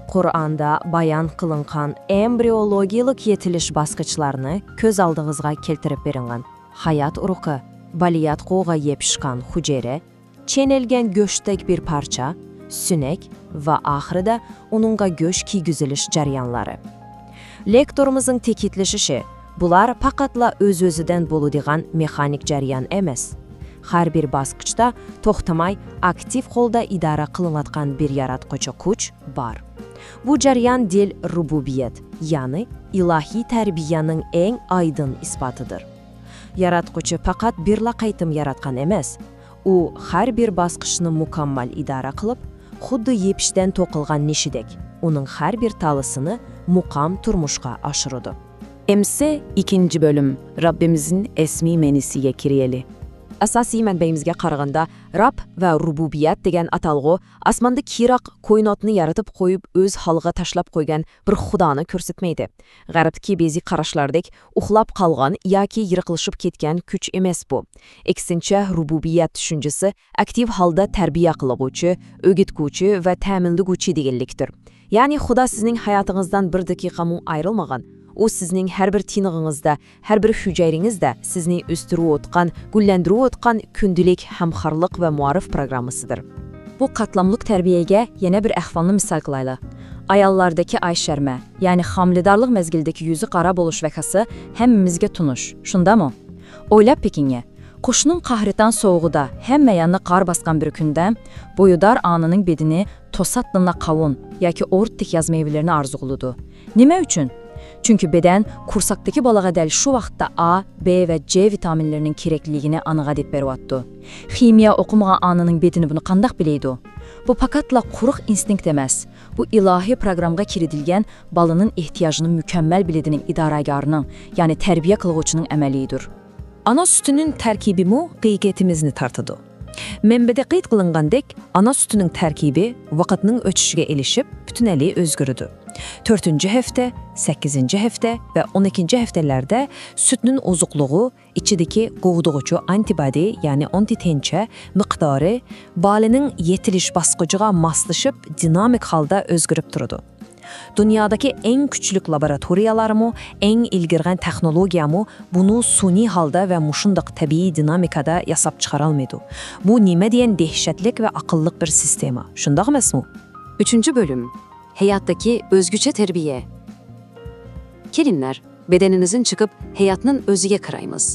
قۇرئاندا بايان قىلىنغان ئېمبرىيولوگىيىلىك يېتىلىش باسقۇچلارنى كۆز ئالدىڭىزغا كەلتۈرۈپ بېرىڭلار. ھايات ئۇرۇقى، بالىياتقۇغا يېپىشقان ھۈجەيرە، چېنەلگەن گۆشتەك بىر پارچە، سۈنەك ۋە ئاخىرىدا ئۇنىڭغا گۆش كىيگۈزۈلۈش جەريانلىرى. لېكتورىمىزنىڭ تەكىتلىشىچە، بۇلار پەقەتلا ئۆز-ئۆزىدىن بولىدىغان مېخانىك جەريان ئەمەس. ھەر بىر باسقۇچتا توختىماي ئاكتىپ ھالدا ئىدارە قىلىنىۋاتقان بىر ياراتقۇچى كۈچ بار. بۇ جەريان دەل رۇبۇبىيەت، يەنى ئىلاھىي تەربىيەنىڭ ئەڭ ئايدىڭ ئىسپاتىدۇر. ياراتقۇچى پەقەت بىرلا قېتىم ياراتقان ئەمەس، ئۇ ھەر بىر باسقۇچنى مۇكەممەل ئىدارە قىلىپ، خۇددى يېپىشتىن توقۇلغان نىشىدەك، ئۇنىڭ ھەر بىر تالىسىنى مۇقىم تۇرمۇشقا ئاشۇرىدۇ. ئەمسە ئىككىنچى بۆلۈم، رەببىمىزنىڭ ئىسمى مەنىسىگە كىرەيلى. ئاساسىي مەنبەيىمىزگە قارىغاندا، رەب ۋە رۇبۇبىيەت دېگەن ئاتالغۇ ئاسماندا يىراق كائىناتنى يارىتىپ قويۇپ، ئۆز ھالىغا تاشلاپ قويغان بىر خۇدانى كۆرسەتمەيدۇ. غەربتىكى بەزى قاراشلاردەك ئۇخلاپ قالغان ياكى يىراقلىشىپ كەتكەن كۈچ ئەمەس بۇ. ئەكسىنچە، رۇبۇبىيەت چۈشەنچىسى ئاكتىپ ھالدا تەربىيە قىلغۇچى، ئۆگەتكۈچى ۋە تەمىنلىگۈچى دېگەنلىكتۇر. يەنى خۇدا سىزنىڭ ھاياتىڭىزدىن بىر دەقىقىمۇ ئايرىلمىغان. ئۇ سىزنىڭ ھەر بىر تىنىقىڭىزدا، ھەر بىر ھۈجەيرىڭىزدە سىزنى ئۆستۈرۈۋاتقان، گۈللەندۈرۈۋاتقان كۈندىلىك ھەمكارلىق ۋە مائارىپ پروگراممىسىدۇر. بۇ قاتلاملىق تەربىيەگە يەنە بىر ئەھۋالنى مىسال قىلايلى. ئاياللاردىكى ئاي شەرمە، يەنى ھامىلىدارلىق مەزگىلىدىكى يۈزى قارا بولۇش ۋەقەسى ھەممىمىزگە تونۇش، شۇنداقمۇ؟ ئويلاپ بېقىڭە، قىشنىڭ قەھرىتان سوغۇقىدا ھەممە يەرنى قار باسقان بىر كۈندە، بويىدار ئانىنىڭ بەدىنى توساتتىنلا قاۋۇن ياكى ئورتىك ياز مېۋىلىرىنى ئارزۇ قىلىدۇ. نېمە ئۈچۈن؟ چۈنكى بەدەن قورساقتىكى بالىغا دەل شۇ ۋاقىتتا ئا، بې ۋە جې ۋىتامىنلىرىنىڭ كېرەكلىكىنى ئاڭىغا دەپ بېرىۋاتىدۇ. خىمىيە ئوقۇمىغان ئانىنىڭ بەدىنى بۇنى قانداق بىلىدۇ؟ بۇ پەقەتلا قۇرۇق ئىنستىنكت ئەمەس. بۇ ئىلاھىي پروگراممىغا كىرىدىلگەن بالىنىڭ ئېھتىياجىنى مۇكەممەل بىلىدىنىڭ ئىدارىگەرنىڭ، يەنى تەربىيە قىلغۇچىنىڭ ئەمەلىيىدۇر. ئانا سۈتىنىڭ تەركىبىمۇ دىققىتىمىزنى تارتىدۇ. مەنبەدە قەيت قىلىنغاندەك، ئانا سۈتىنىڭ تەركىبى ۋاقىتنىڭ ئۆتۈشىگە ئېلىشىپ، پۈتۈنلەي ئۆزگىرىدۇ. تۆتىنچى ھەپتە، سەككىزىنچى ھەپتە ۋە ئون ئىككىنچى ھەپتىلەردە سۈتنىڭ ئوزۇقلۇقى، ئىچىدىكى قوغدىغۇچى ئانتىبادى، يەنى ئانتىتەنچە مىقدارى بالىنىڭ يېتىلىش باسقۇچىغا ماسلىشىپ، دىنامىك ھالدا ئۆزگىرىپ تۇرىدۇ. دۇنيادىكى ئەڭ كۈچلۈك لابوراتورىيەلەرمۇ، ئەڭ ئىلگىرىلىگەن تېخنولوگىيەمۇ بۇنى سۈنئىي ھالدا ۋە مۇشۇنداق تەبىئىي دىنامىكىدا ياساپ چىقارالمايدۇ. بۇ نېمە دېگەن دەھشەتلىك ۋە ئەقىللىق بىر سىستېما، شۇنداق ئەمەسمۇ؟ ئۈچىنچى بۆلۈم. ھاياتتىكى ئۆزگىچە تەربىيە. كېلىڭلار، بەدىنىمىزدىن چىقىپ، ھاياتنىڭ ئۆزىگە قارايمىز.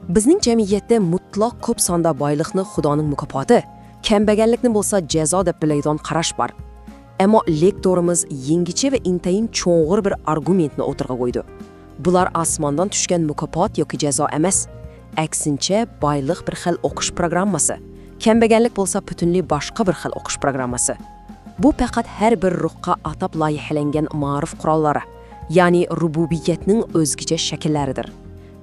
بىزنىڭ جەمئىيەتتە مۇتلەق كۆپ ساندا بايلىقنى خۇدانىڭ مۇكاپاتى، كەمبەگەنلىكنى بولسا جازا دەپ بىلىدىغان قاراش بار. ئەمما لېكتورىمىز يېڭىچە ۋە ئىنتايىن چوڭقۇر بىر ئارگۇمېنتنى ئوتتۇرىغا قويدى. بۇلار ئاسماندىن چۈشكەن مۇكاپات ياكى جازا ئەمەس. ئەكسىنچە، بايلىق بىر خىل ئوقۇش پروگراممىسى، كەمبەگەنلىك بولسا پۈتۈنلەي باشقا بىر خىل ئوقۇش پروگراممىسى. بۇ پەقەت ھەر بىر روھقا ئاتاپ لايىھەلەنگەن مائارىپ قوراللىرى، يەنى رۇبۇبىيەتنىڭ ئۆزگىچە شەكىللەرىدۇر.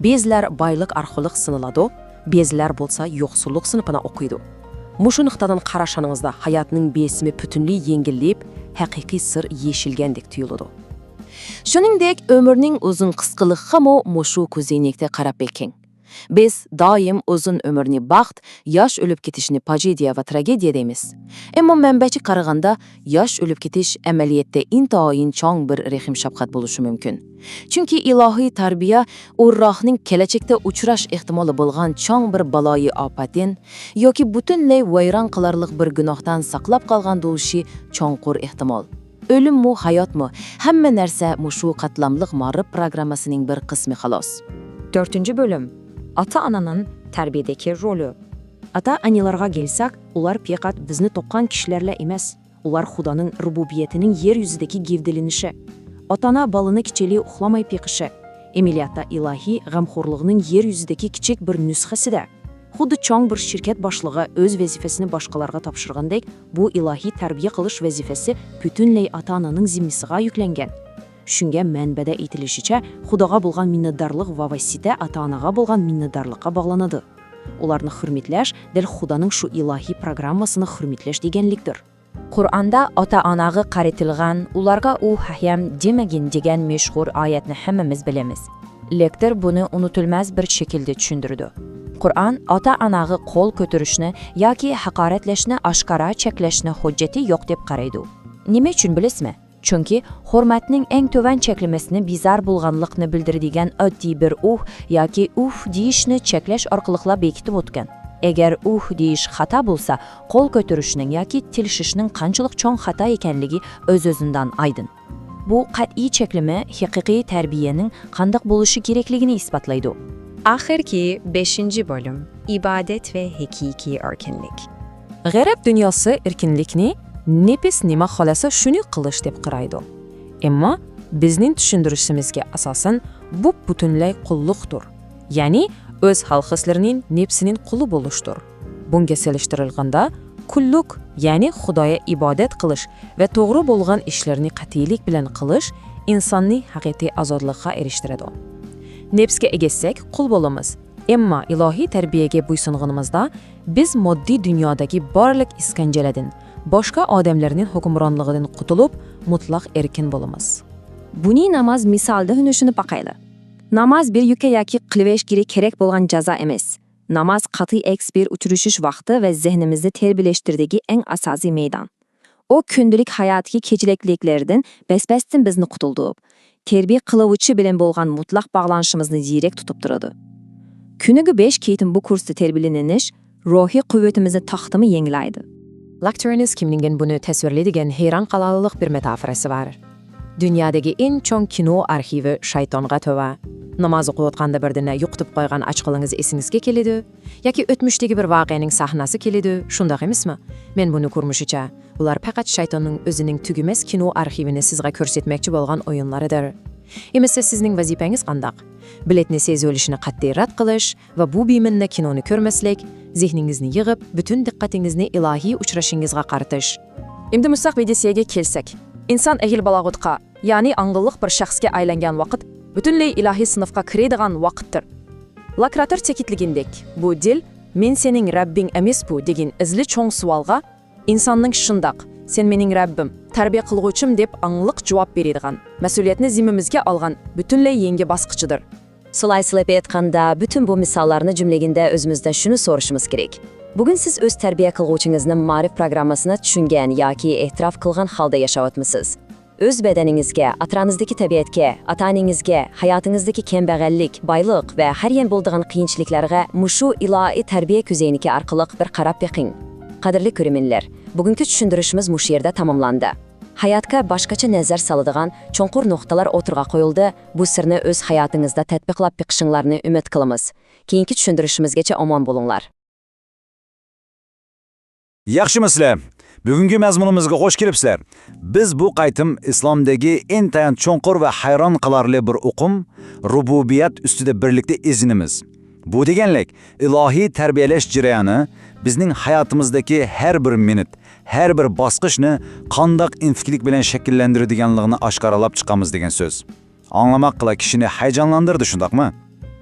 بەزىلەر بايلىق ئارقىلىق سىنىلىدۇ، بەزىلەر بولسا يوقسۇللۇق سىنىپىنى ئوقۇيدۇ. مۇشۇ نۇقتىدىن قاراشىڭىزدا ھاياتنىڭ بېسىمى پۈتۈنلەي يېڭىلىپ، ھەقىقىي سىر يېشىلگەندەك تۇيۇلىدۇ. شۇنىڭدەك، ئۆمۈرنىڭ ئۇزۇن قىسقىلىقىغىمۇ مۇشۇ كۆزەينەكتە قاراپ بېقىڭ. بىز دائىم ئۇزۇن ئۆمۈرنى بەخت، ياش ئۆلۈپ كېتىشنى پاجىدىيە ۋە تراگېدىيە دەيمىز. ئەمما مەنبەچە قارىغاندا، ياش ئۆلۈپ كېتىش ئەمەلىيەتتە ئىنتايىن چوڭ بىر رەھىم-شەپقەت بولۇشى مۇمكىن. چۈنكى ئىلاھىي تەربىيە ئۇ روھنىڭ كېلەچەكتە ئۇچراش ئېھتىمالى بولغان چوڭ بىر بالايىئاپەتتىن ياكى پۈتۈنلەي ۋەيران قىلارلىق بىر گۇناھتىن ساقلاپ قالغان بولۇشى چوڭقۇر ئېھتىمال. ئۆلۈممۇ، ھاياتمۇ، ھەممە نەرسە مۇشۇ قاتلاملىق مائارىپ پروگراممىسىنىڭ بىر قىسمى خالاس. تۆتىنچى بۆلۈم. ئاتا-ئانانىڭ تەربىيەدىكى رولى. ئاتا-ئانىلارغا كەلسەك، ئۇلار پەقەت بىزنى تۇغقان كىشىلەرلا ئەمەس، ئۇلار خۇدانىڭ رۇبۇبىيىتىنىڭ يەر يۈزىدىكى گەۋدىلىنىشى. ئاتا-ئانا بالىنى كېچىلىك ئۇخلىماي بېقىشى، ئەمەلىيەتتە ئىلاھىي غەمخورلۇقنىڭ يەر يۈزىدىكى كىچىك بىر نۇسخىسىدە. خۇددى چوڭ بىر شىركەت باشلىقى ئۆز ۋەزىپىسىنى باشقىلارغا تاپشۇرغاندەك، بۇ ئىلاھىي تەربىيە قىلىش ۋەزىپىسى پۈتۈنلەي ئاتا-ئانىنىڭ زىممىسىغا يۈكلەنگەن. چۈشۈنگەن مەنبەدە ئېيتىلىشىچە، خۇداغا بولغان مىننەتدارلىق ۋاسىتە ئاتا-ئانىغا بولغان مىننەتدارلىققا باغلىنىدۇ. ئۇلارنى ھۆرمەتلەش دەل خۇدانىڭ شۇ ئىلاھىي پروگراممىسىنى ھۆرمەتلەش دېگەنلىكتۇر. قۇرئاندا ئاتا-ئاناغا قارىتىلغان، ئۇلارغا ئۇھ ھەم دېمىگىن دېگەن مەشھۇر ئايەتنى ھەممىمىز بىلىمىز. لېكتور بۇنى ئۇنتۇلماس بىر شەكىلدە چۈشەندۈرىدۇ. قۇرئان ئاتا-ئاناغا قول كۆتۈرۈشنى ياكى ھاقارەتلەشنى ئاشكارا چەكلەشنى ھۆججىتى يوق دەپ قارايدۇ. نېمە ئۈچۈن بىلىسىزمۇ؟ چۈنكى ھۆرمەتنىڭ ئەڭ تۆۋەن چەكلىمىسىنى بىزار بولغانلىقنى بىلدۈرىدىغان ئاددىي بىر ئۇھ ياكى ئۇھ دېيىشنى چەكلەش ئارقىلىقلا بېكىتىپ ئۆتكەن. ئەگەر ئۇھ دېيىش خاتا بولسا، قول كۆتۈرۈشنىڭ ياكى تىلىشىشنىڭ قانچىلىك چوڭ خاتا ئىكەنلىكى ئۆز-ئۆزىدىن ئايدىڭ. بۇ قەتئىي چەكلىمە ھەقىقىي تەربىيەنىڭ قانداق بولۇشى كېرەكلىكىنى ئىسپاتلايدۇ. ئاخىرقى بەشىنچى بۆلۈم، ئىبادەت ۋە ھەقىقىي ئەركىنلىك. غەرب دۇنياسى ئەركىنلىكنى نەپس نېمە خالىسا شۇنى قىلىش دەپ قارايدۇ. ئەمما بىزنىڭ چۈشەندۈرۈشىمىزگە ئاساسەن، بۇ پۈتۈنلەي قۇللۇقتۇر. يەنى ئۆز ھال-ھېسلىرىنىڭ نەپسىنىڭ قۇلى بولۇشتۇر. بۇنىڭغا سېلىشتۇرۇلغاندا، قۇللۇق، يەنى خۇدايا ئىبادەت قىلىش ۋە توغرا بولغان ئىشلارنى قەتئىيلىك بىلەن قىلىش ئىنساننى ھەقىقىي ئازادلىققا ئېرىشتۈرىدۇ. نەپسكە ئەگەشسەك، قۇل بولىمىز. ئەمما ئىلاھىي تەربىيەگە بويسۇنغىنىمىزدا، بىز ماددىي دۇنيادىكى بارلىق ئىسكەنجىلەردىن، باشقا ئادەملەرنىڭ ھۆكۈمرانلىقىدىن قۇتۇلۇپ، مۇتلەق ئەركىن بولىمىز. بۇنى ناماز مىسالىدا ھۆنۈشىنى باقايلى. ناماز بىر يۈكى ياكى قىلىۋېرىشكە كېرەك بولغان جازا ئەمەس. ناماز قەتئىي ئەكس بىر ئۇچرىشىش ۋاقتى ۋە زېھنىمىزنى تەربىيەلەشتۈرىدىغان ئەڭ ئاساسىي مەيدان. ئۇ كۈندىلىك ھاياتتىكى كېچىكىشلەردىن بەس-بەستىن بىزنى قۇتۇلدۇرۇپ، تەربىيە قىلىۋچى بىلەن بولغان مۇتلەق باغلىنىشىمىزنى دىرەك تۇتۇپ تۇرىدۇ. كۈنىگە بەش قېتىم بۇ كۇرستا تەربىيەلىنىش روھىي قۇۋۋىتىمىزنى تېخىمۇ يېڭىلەيدۇ. لاكتورنىس كىمنىڭ بۇنى تەسۋىرلەيدىغان ھەيران قالارلىق بىر مېتافوراسى بار. دۇنيادىكى ئەڭ چوڭ كىنو ئارخىۋى شايتانغا تۆۋە. ناماز ئوقۇۋاتقاندا بىردىنلا يوقىتىپ قويغان ئاچقىلىڭىز ئېسىڭىزگە كېلىدۇ. ياكى ئۆتمۈشتىكى بىر ۋەقەنىڭ سەھنىسى كېلىدۇ، شۇنداق ئەمەسمۇ؟ مەن بۇنى كۆرمۈشۈچە، بۇلار پەقەت شايتاننىڭ ئۆزىنىڭ تۈگىمەس كىنو ئارخىۋىنى سىزغا كۆرسەتمەكچى بولغان ئويۇنلىرىدۇر. ئەمىسە سىزنىڭ ۋەزىپەڭىز قانداق؟ بېلەتنى سېزىۋېلىشنى قەتئىي رەت قىلىش ۋە بۇ بىمەنە كىنونى كۆرمەسلىك، زېھنىڭىزنى يىغىپ، پۈتۈن دىققىتىڭىزنى ئىلاھىي ئۇچرىشىڭىزغا قارىتىش. ئەمدى مۇشۇنداق ۋىدىسىيەگە كەلسەك، ئىنسان ئەھلى بالاغەتكە، يەنى ئاڭلىقلىق بىر شەخسكە ئايلانغان ۋاقىت پۈتۈنلەي ئىلاھىي سىنىپقا كىرىدىغان ۋاقىتتۇر. لاكراتور تەكىتلىگىنىدەك، بۇ دىل «مەن سېنىڭ رەببىڭ ئەمەسمۇ؟» دېگەن ئىزلى چوڭ سوئالغا ئىنساننىڭ «شۇنداق، سەن مېنىڭ رەببىم، تەربىيە قىلغۇچىم» دەپ ئاڭلىق جاۋاب بېرىدىغان، مەسئۇلىيەتنى زىممىمىزگە ئالغان پۈتۈنلەي يېڭى باسقۇچىدۇر. سىلەي سىلەپ ئېيتقاندا، پۈتۈن بۇ مىساللارنى جۈملىگىندە ئۆزىمىزدىن شۇنى سورىشىمىز كېرەك. بۈگۈن سىز ئۆز تەربىيە قىلغۇچىڭىزنىڭ مائارىپ پروگراممىسىنى چۈشەنگەن ياكى ئېتىراپ قىلغان ھالدا ياشاۋاتمىسىز؟ ئۆز بەدىنىڭىزگە، ئەتراپىڭىزدىكى تەبىئەتكە، ئاتا-ئانىڭىزگە، ھاياتىڭىزدىكى كەمبەغەللىك، بايلىق ۋە ھەر يەنە بولىدىغان قىيىنچىلىكلارغا مۇشۇ ئىلاھىي تەربىيە كۆزەينىكى ئارقىلىق بىر قاراپ بېقىڭ. قەدىرلىك كۆرۈرمەنلەر، بۈگۈنكى چۈشەندۈرۈشىمىز مۇشۇ يەردە تاماملاندى. ھاياتقا باشقىچە نەزەر سالىدىغان چوڭقۇر نۇقتىلار ئوتتۇرىغا قويۇلدى، بۇ سىرنى ئۆز ھاياتىڭىزدا تەتبىقلاپ بېقىشىڭلارنى ئۈمىد قىلىمىز. كېيىنكى چۈشەندۈرۈشىمىزگىچە ئامان بولۇڭلار. ياخشىمۇسىلەر؟ بۈگۈنكى مەزمۇنىمىزغا خوش كېلىپسىلەر. بىز بۇ قايتىم ئىسلامدىكى ئىنتايىن چوڭقۇر ۋە ھەيران قالارلىق بىر ئۇقۇم، رۇبۇبىيەت ئۈستىدە بىرلىكتە ئىزدىنىمىز. بۇ دېگەنلىك، ئىلاھىي تەربىيەلەش جەريانى بىزنىڭ ھاياتىمىزدىكى ھەر بىر مىنۇت، ھەر بىر باسقۇچنى قانداق ئىنچىكىلىك بىلەن شەكىللەندۈرىدىگەنلىكىنى ئاشكارىلاپ چىقىمىز دېگەن سۆز. ئاڭلىماقلا كىشىنى ھاياجانلاندۇرىدۇ، شۇنداقمۇ؟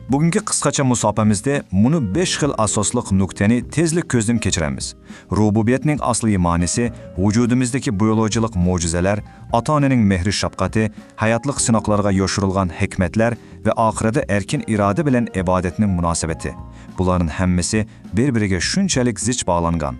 بۈگۈنكى قىسقىچە مۇساپەمىزدە مۇنۇ بەش خىل ئاساسلىق نۇقتىنى تېزلا كۆزدىن كەچۈرىمىز. رۇبۇبىيەتنىڭ ئەسلىي مەنىسى، ۋۇجۇدىمىزدىكى بىيولوگىيەلىك مۆجىزىلەر، ئاتا-ئانىنىڭ مېھرى-شەپقىتى، ھاياتلىق سىناقلىرىغا يوشۇرۇلغان ھېكمەتلەر ۋە ئاخىرىدا ئەركىن ئىرادە بىلەن ئىبادەتنىڭ مۇناسىۋىتى. بۇلارنىڭ ھەممىسى بىر-بىرىگە شۇنچىلىك زىچ باغلانغان.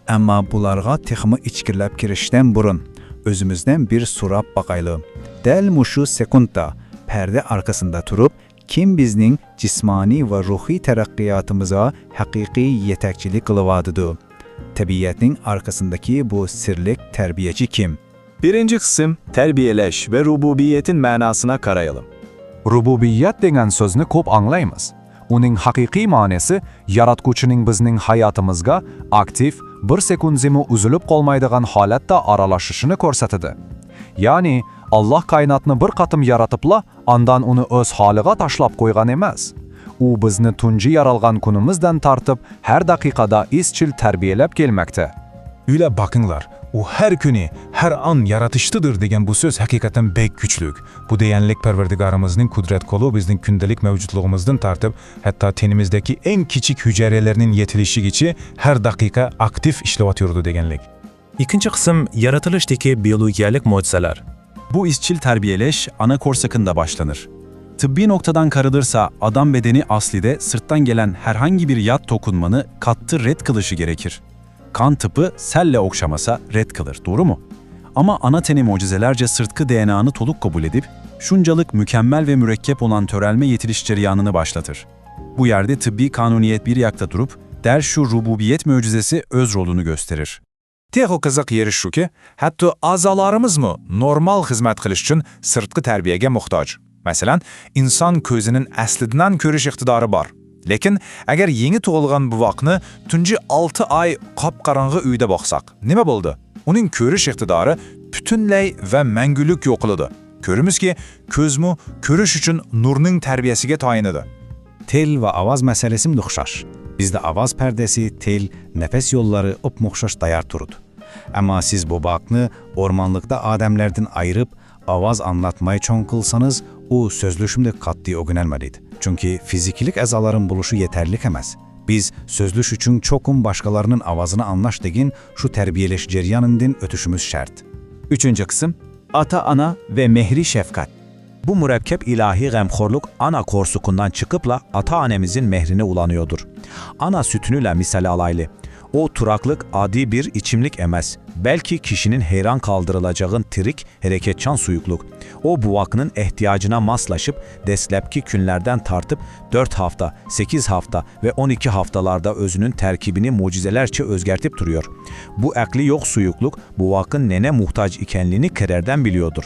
ئەمما بۇلارغا تېخىمۇ ئىچكىرىلەپ كىرىشتىن بۇرۇن، ئۆزىمىزدىن بىر سوراپ باقايلى. دەل مۇشۇ سېكۇنتتا، پەردە ئارقىسىندا تۇرۇپ، كىم بىزنىڭ جىسمانىي ۋە روھىي تەرەققىياتىمىزغا ھەقىقىي يېتەكچىلىك قىلىۋاتىدۇ؟ تەبىئەتنىڭ ئارقىسىندىكى بۇ سىرلىق تەربىيەچى كىم؟ بىرىنچى قىسىم، تەربىيەلەش ۋە رۇبۇبىيەتنىڭ مەناسىنى قارايلى. رۇبۇبىيەت دېگەن سۆزنى كۆپ ئاڭلايمىز. ئۇنىڭ ھەقىقىي مەنىسى ياراتقۇچىنىڭ بىزنىڭ ھاياتىمىزغا ئاكتىپ، بىر سېكۇندىمۇ ئۈزۈلۈپ قالمايدىغان ھالەتتە ئارىلىشىشىنى كۆرسىتىدۇ. يەنى، ئاللاھ كائىناتنى بىر قېتىم يارىتىپلا، ئاندىن ئۇنى ئۆز ھالىغا تاشلاپ قويغان ئەمەس. ئۇ بىزنى تۇنجى يارالغان كۈنىمىزدىن تارتىپ ھەر دەقىقىدە ئىزچىل تەربىيەلەپ كەلمەكتە. ئويلاپ باقىڭلار، ئۇ ھەر كۈنى، ھەر ئان يارىتىشتىدۇر دېگەن بۇ سۆز ھەقىقەتەن بەك كۈچلۈك. بۇ دېگەنلىك پەرۋەردىگارىمىزنىڭ قۇدرەت قولى بىزنىڭ كۈندىلىك مەۋجۇتلۇقىمىزدىن تارتىپ، ھەتتا تېنىمىزدىكى ئەڭ كىچىك ھۈجەيرىلەرنىڭ يېتىلىشىگىچە ھەر دەقىقە ئاكتىپ ئىشلەۋاتىدۇ دېگەنلىك. ئىككىنچى قىسىم، يارىتىلىشتىكى بىيولوگىيەلىك مۆجىزىلەر. بۇ ئىزچىل تەربىيەلەش ئانا قورسىقىندا باشلىنىر. تىببىي نۇقتىدىن قارىلىرسا، ئادەم بەدىنى ئەسلىدە سىرتتىن كەلگەن ھەرقانداق بىر يات توقۇنمىنى قاتتىق رەت قىلىشى كېرەكتۇر. قان تىپى سەللا ئوخشىمىسا رەت قىلىر، توغرىمۇ؟ ئەمما ئانا تېنى مۆجىزىلەرچە سىرتقى دى ئېن ئېنى تولۇق قوبۇل ئېتىپ، شۇنچىلىك مۇكەممەل ۋە مۇرەككەپ بولغان تۆرەلمە يېتىلىش جەريانىنى باشلىتىر. بۇ يەردە تىببىي قانۇنىيەت بىر ياقتا تۇرۇپ، دەل شۇ رۇبۇبىيەت مۆجىزىسى ئۆز رولىنى كۆرسىتىر. تېخى قىزىق يېرى شۇكى، ھەتتا ئەزالىرىمىزمۇ نورمال خىزمەت قىلىش ئۈچۈن سىرتقى تەربىيەگە موھتاج. مەسىلەن، ئىنسان كۆزىنىڭ ئەسلىدىن كۆرۈش ئىقتىدارى بار. لېكىن، ئەگەر يېڭى تۇغۇلغان بوۋاقنى تۇنجى ئالتە ئاي قاپقاراڭغۇ ئۆيدە باقساق، نېمە بولىدۇ؟ ئۇنىڭ كۆرۈش ئىقتىدارى پۈتۈنلەي ۋە مەڭگۈلۈك يوقىلىدۇ. كۆرىمىزكى، كۆزمۇ كۆرۈش ئۈچۈن نۇرنىڭ تەربىيەسىگە تايىنىدۇ. تىل ۋە ئاۋاز مەسىلىسىمۇ ئوخشاش. بىزدە ئاۋاز پەردىسى، تىل، نەپەس يوللىرى ئوپمۇئوخشاش تەييار تۇرىدۇ. ئەمما سىز بۇ باغنى ئورمانلىقتا ئادەملەردىن ئايرىپ، ئاۋاز ئاڭلاتماي چوڭ قىلسىڭىز، ئۇ سۆزلىشىمدە قەتئىي ئۆگىنەلمەيدۇ. چۈنكى فىزىكىلىك ئەزالىرىم بولۇشى يېتەرلىك ئەمەس. بىز سۆزلىشىش ئۈچۈن چوقۇم باشقىلارنىڭ ئاۋازىنى ئاڭلاش دېگەن شۇ تەربىيەلەش جەريانىدىن ئۆتۈشىمىز شەرت. ئۈچىنچى قىسىم، ئاتا-ئانا ۋە مېھرى شەپقەت. بۇ مۇرەككەپ ئىلاھىي غەمخورلۇق ئانا قورسىقىدىن چىقىپلا ئاتا-ئانىمىزنىڭ مېھرىنى ئۇلىنىدۇ. ئانا سۈتىنىلا مىسال ئالايلى. ئۇ تۇراقلىق ئاددىي بىر ئىچىملىك ئەمەس، بەلكى كىشىنىڭ ھەيران قالدۇرۇلىدىغان تىرىك، ھەرىكەتچان سۇيۇقلۇق. ئۇ بوۋاقنىڭ ئېھتىياجىغا ماسلىشىپ، دەسلەپكى كۈنلەردىن تارتىپ تۆت ھەپتە، سەككىز ھەپتە ۋە ئون ئىككى ھەپتىلەردە ئۆزىنىڭ تەركىبىنى مۆجىزىلەرچە ئۆزگەرتىپ تۇرۇۋاتىدۇ. بۇ ئەقلى يوق سۇيۇقلۇق بوۋاقنىڭ نېمە موھتاج ئىكەنلىكىنى قەدىردىن بىلىدۇ.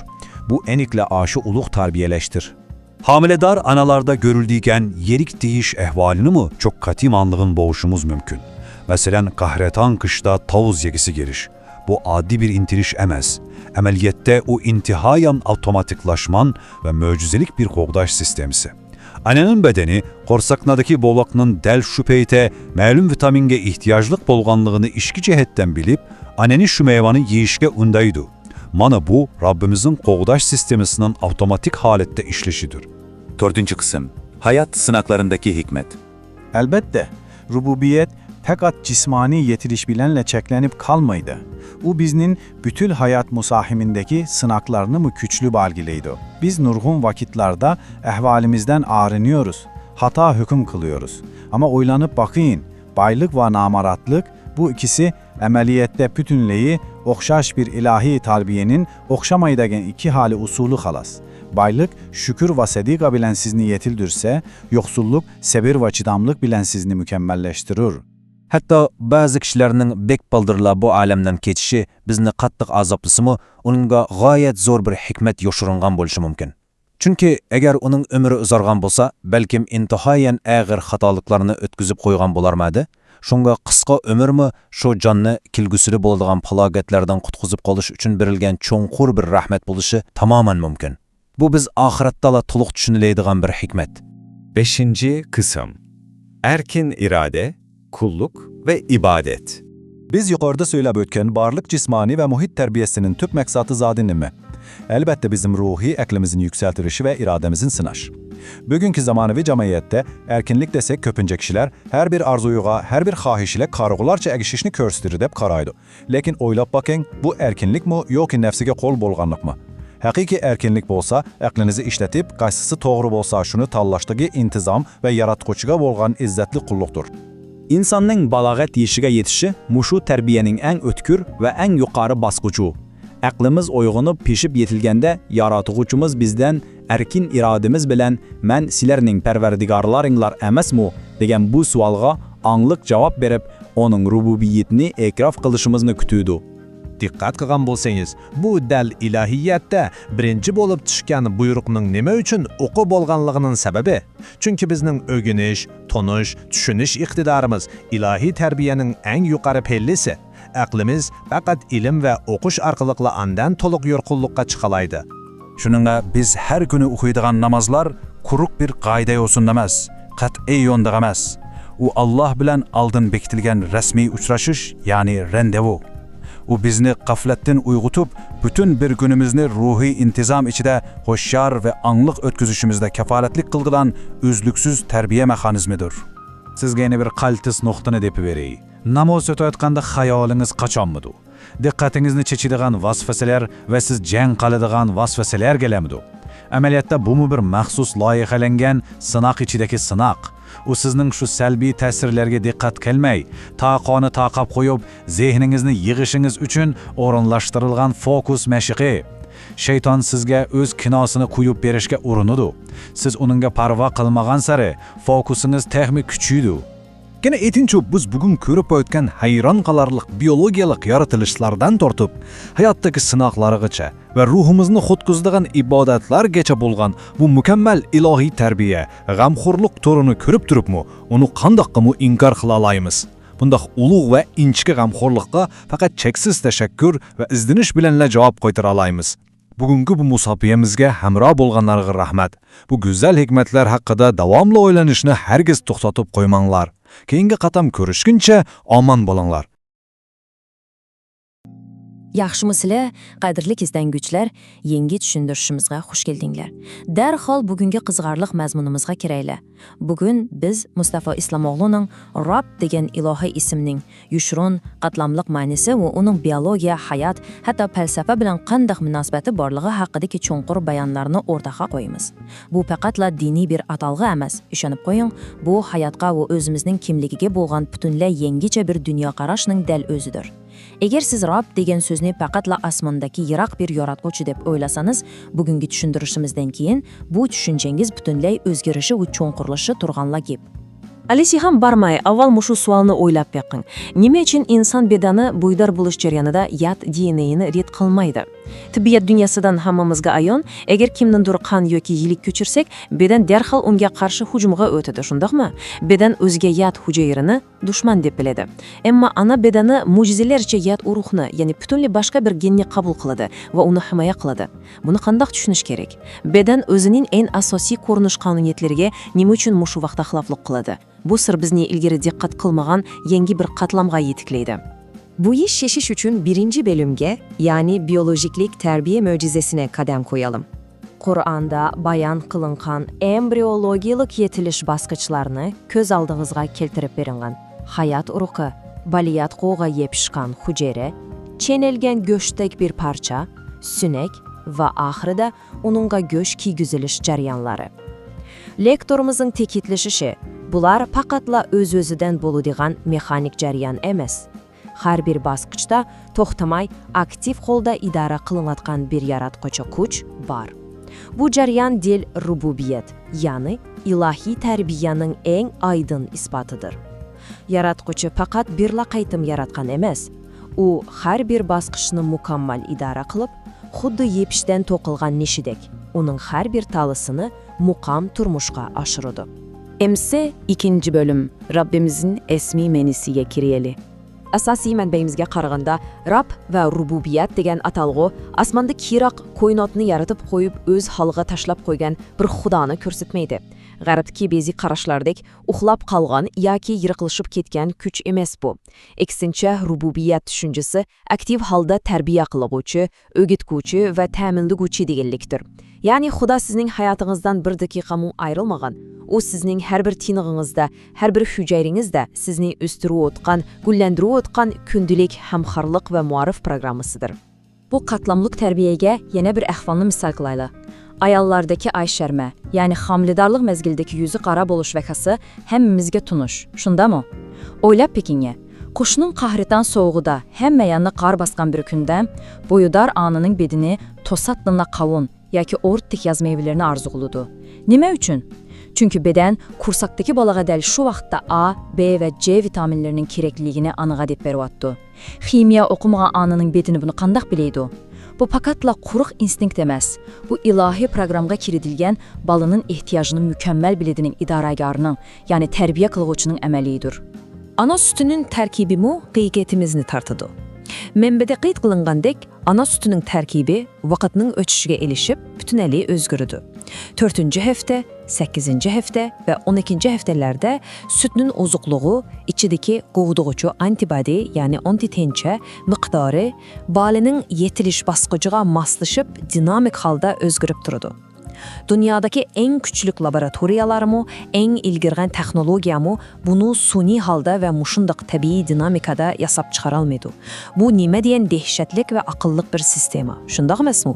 بۇ ئەنىكلا ئاشۇ ئۇلۇغ تەربىيەلەشتۇر. ھامىلىدار ئانىلاردا كۆرۈلىدىغان يېرىك تېگىش ئەھۋالىنىمۇ چوق قەتئىي ئاڭلىغان بولۇشىمىز مۇمكىن. مەسىلەن، قەھرەتان قىشتا تاۋۇز يېگۈسى كېلىش. بۇ ئاددىي بىر ئىنتىلىش ئەمەس. ئەمەلىيەتتە ئۇ ئىنتىھايەن ئاپتوماتىكلاشقان ۋە مۆجىزىلىك بىر قوغداش سىستېمىسى. ئانىنىڭ بەدىنى قورساقنىدىكى بوۋاقنىڭ دەل شۇ پەيتتە مەلۇم ۋىتامىنگە ئېھتىياجلىق بولغانلىقىنى ئىچكى جەھەتتىن بىلىپ، ئانىنى شۇ مېۋىنى يېيىشكە ئۈندەيدۇ. مانا بۇ، رەببىمىزنىڭ قوغداش سىستېمىسىنىڭ ئاپتوماتىك ھالەتتە ئىشلىشىدۇر. تۆتىنچى قىسىم، ھايات سىناقلىرىندىكى ھېكمەت. ئەلبەتتە، رۇبۇبىيەت پەقەت جىسمانىي يېتىلىش بىلەنلا چەكلىنىپ قالمايدۇ. ئۇ بىزنىڭ پۈتۈن ھايات مۇساھىمىدىكى سىناقلارنىمۇ كۈچلۈك بەلگىلەيدۇ. بىز نۇرغۇن ۋاقىتلاردا ئەھۋالىمىزدىن ئارىنىيورۇز، خاتا ھۆكۈم قىلىيورۇز. ئەمما ئويلىنىپ باقىڭ، بايلىق ۋە نامراتلىق، بۇ ئىككىسى ئەمەلىيەتتە پۈتۈنلەي ئوخشاش بىر ئىلاھىي تەربىيەنىڭ ئوخشىمايدىغان ئىككى خىل ئۇسۇلى خالاس. بايلىق شۈكۈر ۋە سەدىقە بىلەن سىزنى يېتىلدۈرسە، يوقسۇللۇق سەبىر ۋە چىداملىق بىلەن سىزنى مۇكەممەللەشتۈرۈر. ھەتتا بەزى كىشىلەرنىڭ بەك بالدۇرلا بۇ ئالەمدىن كېتىشى بىزنى قاتتىق ئازابلىسىمۇ، ئۇنىڭغا غايەت زور بىر ھېكمەت يوشۇرۇنغان بولۇشى مۇمكىن. چۈنكى ئەگەر ئۇنىڭ ئۆمرى ئۇزارغان بولسا، بەلكىم ئىنتىھايەن ئېغىر خاتالىقلارنى ئۆتكۈزۈپ قويغان بولارمىدى؟ شۇڭا قىسقا ئۆمۈرمۇ شۇ جاننى كەلگۈسىدە بولىدىغان پالاكەتلەردىن قۇتقۇزۇپ قېلىش ئۈچۈن بېرىلگەن چوڭقۇر بىر رەھمەت بولۇشى تامامەن مۇمكىن. بۇ بىز ئاخىرەتتىلا تولۇق چۈشىنەلەيدىغان بىر ھېكمەت. بەشىنچى قىسىم. ئەركىن ئىرادە، قۇللۇق ۋە ئىبادەت. بىز يۇقىرىدا سۆيلەپ ئۆتكەن بارلىق جىسمانىي ۋە مۇھىت تەربىيەسىنىڭ تۈپ مەقسىتى زادى نېمە؟ ئەلبەتتە، بىزنىڭ روھىي ئەقلىمىزنى يۈكسەلتىۋېرىش ۋە ئىرادىمىزنى سىناش. بۈگۈنكى زامانىۋى جەمئىيەتتە ئەركىنلىك دېسەك، كۆپىنچە كىشىلەر ھەر بىر ئارزۇيىغا، ھەر بىر خاھىشىگە قارىغۇلارچە ئەگىشىشنى كۆرسىتىدۇ دەپ قارايدۇ. لېكىن ئويلاپ باقىڭ، بۇ ئەركىنلىكمۇ ياكى نەپسىگە قۇل بولغانلىقمۇ؟ ھەقىقىي ئەركىنلىك بولسا، ئەقلىڭىزنى ئىشلىتىپ، قايسىسى توغرا بولسا، شۇنى تاللاشتىكى ئىنتىزام ۋە ياراتقۇچىغا بولغان ئىززەتلىك قۇللۇقتۇر. ئىنساننىڭ بالاغەت يېشىگە يېتىشى مۇشۇ تەربىيەنىڭ ئەڭ ئۆتكۈر ۋە ئەڭ يۇقىرى باسقۇچى. ئەقلىمىز ئويغىنىپ، پىشىپ يېتىلگەندە، ياراتقۇچىمىز بىزدىن ئەركىن ئىرادىمىز بىلەن «مەن سىلەرنىڭ پەرۋەردىگارلىرىڭلار ئەمەسمۇ؟» دېگەن بۇ سوئالغا ئاڭلىق جاۋاب بېرىپ، ئۇنىڭ رۇبۇبىيىتىنى ئېتىراپ قىلىشىمىزنى كۈتىدۇ. دىققەت قىلغان بولسىڭىز، بۇ دەل ئىلاھىيەتتە بىرىنچى بولۇپ چۈشكەن بۇيرۇقنىڭ نېمە ئۈچۈن ئوقى بولغانلىقىنىڭ سەۋەبى. چۈنكى بىزنىڭ ئۆگىنىش، تونۇش، چۈشىنىش ئىقتىدارىمىز ئىلاھىي تەربىيەنىڭ ئەڭ يۇقىرى پەللىسى. ئەقلىمىز پەقەت ئىلىم ۋە ئوقۇش ئارقىلىقلا ئاندىن تولۇق يورۇقلۇققا چىقالايدۇ. شۇنىڭغا بىز ھەر كۈنى ئوقۇيدىغان نامازلار قۇرۇق بىر قائىدە يوسۇن ئەمەس، قەتئىي يونداغ ئەمەس. ئۇ ئاللاھ بىلەن ئالدىن بېكىتىلگەن رەسمىي ئۇچرىشىش، يەنى رەندېۋۇ. ئۇ بىزنى غەپلەتتىن ئويغىتىپ، پۈتۈن بىر كۈنىمىزنى روھىي ئىنتىزام ئىچىدە ھوشيار ۋە ئاڭلىق ئۆتكۈزۈشىمىزدە كاپالەتلىك قىلىدىغان ئۈزلۈكسىز تەربىيە مېخانىزمىدۇر. سىزگە يەنە بىر قالتىس نۇقتىنى دېپىۋېرەي. ناماز ئۆتۈۋاتقاندا خىيالىڭىز قاچانمىدۇ؟ دىققىتىڭىزنى چېچىدىغان ۋەسۋەسىلەر ۋە سىز جەڭ قىلىدىغان ۋەسۋەسىلەرگە ئەلەمدۇ؟ ئەمەلىيەتتە بۇمۇ بىر مەخسۇس لايىھەلەنگەن سىناق ئىچىدىكى سىناق. ئۇ سىزنىڭ شۇ سەلبىي تەسىرلەرگە دىققەت قىلماي، تاقانى تاقاپ قويۇپ، زېھنىڭىزنى يىغىشىڭىز ئۈچۈن ئورۇنلاشتۇرۇلغان فوكۇس مەشىقى. شەيتان سىزگە ئۆز كىناسىنى قويۇپ بېرىشكە ئۇرۇنىدۇ. سىز ئۇنىڭغا پەرۋا قىلمىغانسېرى، فوكۇسىڭىز تېخىمۇ كۈچىيىدۇ. يەنە ئېيتىنچۇ، بىز بۈگۈن كۆرۈپ ئۆتكەن ھەيران قالارلىق بىيولوگىيەلىك يارىتىلىشلاردىن تارتىپ، ھاياتتىكى سىناقلارغىچە ۋە روھىمىزنى قۇتقۇزىدىغان ئىبادەتلەرگىچە بولغان بۇ مۇكەممەل ئىلاھىي تەربىيە، غەمخورلۇق تورىنى كۆرۈپ تۇرۇپمۇ، ئۇنى قانداققىمۇ ئىنكار قىلالايمىز؟ بۇنداق ئۇلۇغ ۋە ئىنچىكە غەمخورلۇققا پەقەت چەكسىز تەشەككۈر ۋە ئىزدىنىش بىلەنلا جاۋاب قايتۇرالايمىز. بۈگۈنكى بۇ مۇسابىقىمىزگە ھەمراھ بولغانلارغا رەھمەت. بۇ گۈزەل ھېكمەتلەر ھەققىدە داۋاملىق ئويلىنىشنى ھەرگىز توختىتىپ قويماڭلار. كېيىنكى قېتىم كۆرۈشكىنچە ئامان بولۇڭلار. ياخشىمۇ سىلەر، قەدىرلىك ئىزدەنگۈچىلەر، يېڭى چۈشەندۈرۈشىمىزگە خۇش كەلدىڭلار. دەرھال بۈگۈنكى قىزىقارلىق مەزمۇنىمىزغا كىرەيلى. بۈگۈن بىز مۇستافا ئىسلامئوغلۇنىڭ رەب دېگەن ئىلاھىي ئىسىمنىڭ يوشۇرۇن، قاتلاملىق مەنىسى ۋە ئۇنىڭ بىيولوگىيە، ھايات، ھەتتا پەلسەپە بىلەن قانداق مۇناسىۋىتى بارلىقى ھەققىدىكى چوڭقۇر بايانلارنى ئورتاققا قويىمىز. بۇ پەقەتلا دىنىي بىر ئاتالغۇ ئەمەس، ئىشىنىپ قويۇڭ، بۇ ھاياتقا ۋە ئۆزىمىزنىڭ كىملىكىگە بولغان پۈتۈنلەي يېڭىچە بىر دۇنيا قاراشنىڭ دەل ئۆزىدۇر. ئەگەر سىز رەب دېگەن سۆزنى پەقەتلا ئاسماندىكى يىراق بىر ياراتقۇچى دەپ ئويلىسىڭىز، بۈگۈنكى چۈشەندۈرۈشىمىزدىن كېيىن بۇ چۈشەنچىڭىز پۈتۈنلەي ئۆزگىرىشى ۋە چوڭقۇرلىشىشى تۇرغانلا گەپ. ئالىسىغا بارماي، ئاۋۋال مۇشۇ سوئالنى ئويلاپ بېقىڭ. نېمە ئۈچۈن ئىنسان بەدىنى بويدار بولۇش جەريانىدا يات دى ئېن ئېنى رەت قىلمايدۇ؟ تىببىيات دۇنياسىدىن ھەممىمىزگە ئايان، ئەگەر كىمنىڭدۇر قان ياكى يىلىك كۆچۈرسەك، بەدەن دەرھال ئۇنىڭغا قارشى ھۇجۇمغا ئۆتىدۇ، شۇنداقمۇ؟ بەدەن ئۆزىگە يات ھۈجەيرىنى دۈشمەن دەپ بىلىدۇ. ئەمما ئانا بەدىنى مۆجىزىلەرچە يات ئۇرۇقنى، يەنى پۈتۈنلەي باشقا بىر گېننى قوبۇل قىلىدۇ ۋە ئۇنى ھىمايە قىلىدۇ. بۇنى قانداق چۈشىنىش كېرەك؟ بەدەن ئۆزىنىڭ ئەڭ ئاساسىي كۆرۈنۈش قانۇنىيەتلىرىگە نېمە ئۈچۈن مۇشۇ ۋاقىتتا خىلاپلىق قىلىدۇ؟ بۇ سىر بىزنى ئىلگىرى دىققەت قىلمىغان يېڭى بىر قاتلامغا يېتەكلەيدۇ. بۇ ئىش چېچىش ئۈچۈن بىرىنچى بۆلۈمگە، يەنى بىيولوگىكلىق تەربىيە مۆجىزىسىنى قەدەم قويايلى. قۇرئاندا بايان قىلىنغان ئېمبرىيولوگىيىلىك يېتىلىش باسقۇچلارنى كۆز ئالدىڭىزغا كەلتۈرۈپ بېرىڭ. ھايات ئۇرۇقى، بالىياتقۇغا يېپىشقان ھۈجەيرە، چەنەلگەن گۆشتەك بىر پارچە، سۆڭەك ۋە ئاخىرىدا ئۇنىڭغا گۆش كىيگۈزۈلۈش جەريانلىرى. لېكتورىمىزنىڭ تەكىتلىشىچە، بۇلار پەقەتلا ئۆز-ئۆزىدىن بولىدىغان مېخانىك جەريان ئەمەس. ھەر بىر باسقۇچتا توختىماي ئاكتىپ ھالدا ئىدارە قىلىنىۋاتقان بىر ياراتقۇچى كۈچ بار. بۇ جەريان دەل رۇبۇبىيەت، يەنى ئىلاھىي تەربىيەنىڭ ئەڭ ئايدىڭ ئىسپاتىدۇر. ياراتقۇچى پەقەت بىرلا قېتىم ياراتقان ئەمەس. ئۇ ھەر بىر باسقۇچنى مۇكەممەل ئىدارە قىلىپ، خۇددى يېپىشتىن توقۇلغان نىشىدەك، ئۇنىڭ ھەر بىر تالىسىنى مۇقىم تۇرمۇشقا ئاشۇرىدۇ. ئەمىسە ئىككىنچى بۆلۈم، رەببىمىزنىڭ ئەسمى مەنىسىگە كىرەيلى. ئاساسىي مەنبەيىمىزگە قارىغاندا، رەب ۋە رۇبۇبىيەت دېگەن ئاتالغۇ ئاسماندىكى يىراق كائىناتنى يارىتىپ قويۇپ، ئۆز ھالىغا تاشلاپ قويغان بىر خۇدانى كۆرسەتمەيدۇ. غەربتىكى بەزى قاراشلاردەك ئۇخلاپ قالغان ياكى يىراقلىشىپ كەتكەن كۈچ ئەمەس بۇ. ئەكسىنچە، رۇبۇبىيەت چۈشەنچىسى ئاكتىپ ھالدا تەربىيە قىلغۇچى، ئۆگەتكۈچى ۋە تەمىنلىگۈچى دېگەنلىكتۇر. يەنى خۇدا سىزنىڭ ھاياتىڭىزدىن بىر دەقىقىمۇ ئايرىلمىغان. ئۇ سىزنىڭ ھەر بىر تىنىقىڭىزدا، ھەر بىر ھۈجەيرىڭىزدە سىزنى ئۆستۈرۈۋاتقان، گۈللەندۈرۈۋاتقان كۈندىلىك ھەمكارلىق ۋە مائارىپ پروگراممىسىدۇر. بۇ قاتلاملىق تەربىيەگە يەنە بىر ئەھۋالنى مىسال قىلايلى. ئاياللاردىكى ئاي شەرمە، يەنى ھامىلىدارلىق مەزگىلىدىكى يۈزى قارا بولۇش ۋەقەسى ھەممىمىزگە تونۇش، شۇنداقمۇ؟ ئويلاپ بېقىڭ، قۇشنىڭ قەھرىتان سوغۇقىدا ھەممە يەرنى قار باسقان بىر كۈندە، بويىدار ئانىنىڭ بەدىنى توساتتىنلا قاۋۇن ياكى ئورتىك ياز مېۋىلىرىنى ئارزۇ قىلىدۇ. نېمە ئۈچۈن؟ چۈنكى بەدەن قورساقتىكى بالىغا دەل شۇ ۋاقىتتا ئا، بې ۋە جې ۋىتامىنلىرىنىڭ كېرەكلىكىنى ئانىغا دەپ بېرىۋاتىدۇ. خىمىيە ئوقۇمىغان ئانىنىڭ بەدىنى بۇنى قانداق بىلىدۇ؟ بۇ پەقەتلا قۇرۇق ئىنستىنكت ئەمەس. بۇ ئىلاھىي پروگراممىغا كىرىدىلگەن بالىنىڭ ئېھتىياجىنى مۇكەممەل بىلىدىنىڭ ئىدارىگەرنىڭ، يەنى تەربىيە قىلغۇچىنىڭ ئەمەلىيىدۇر. ئانا سۈتىنىڭ تەركىبىمۇ ھەقىقىتىمىزنى تارتىدۇ. مەنبەدە قەيت قىلىنغاندەك، ئانا سۈتىنىڭ تەركىبى ۋاقىتنىڭ ئۆتۈشىگە ئېلىشىپ پۈتۈنلەي ئۆزگىرىدۇ. تۆتىنچى ھەپتە، سەككىزىنچى ھەپتە ۋە ئون ئىككىنچى ھەپتىلەردە سۈتنىڭ ئوزۇقلۇقى، ئىچىدىكى قوغدىغۇچى ئانتىبادى، يەنى ئانتىتەنچە مىقدارى بالىنىڭ يېتىلىش باسقۇچىغا ماسلىشىپ دىنامىك ھالدا ئۆزگىرىپ تۇرىدۇ. دۇنيادىكى ئەڭ كۈچلۈك لابوراتورىيەلەرمۇ، ئەڭ ئىلگىرىلىگەن تېخنولوگىيەمۇ بۇنى سۈنئىي ھالدا ۋە مۇشۇنداق تەبىئىي دىنامىكادا ياساپ چىقارالمايدۇ. بۇ نېمە دېگەن دەھشەتلىك ۋە ئەقىللىق بىر سىستېما، شۇنداق ئەمەسمۇ؟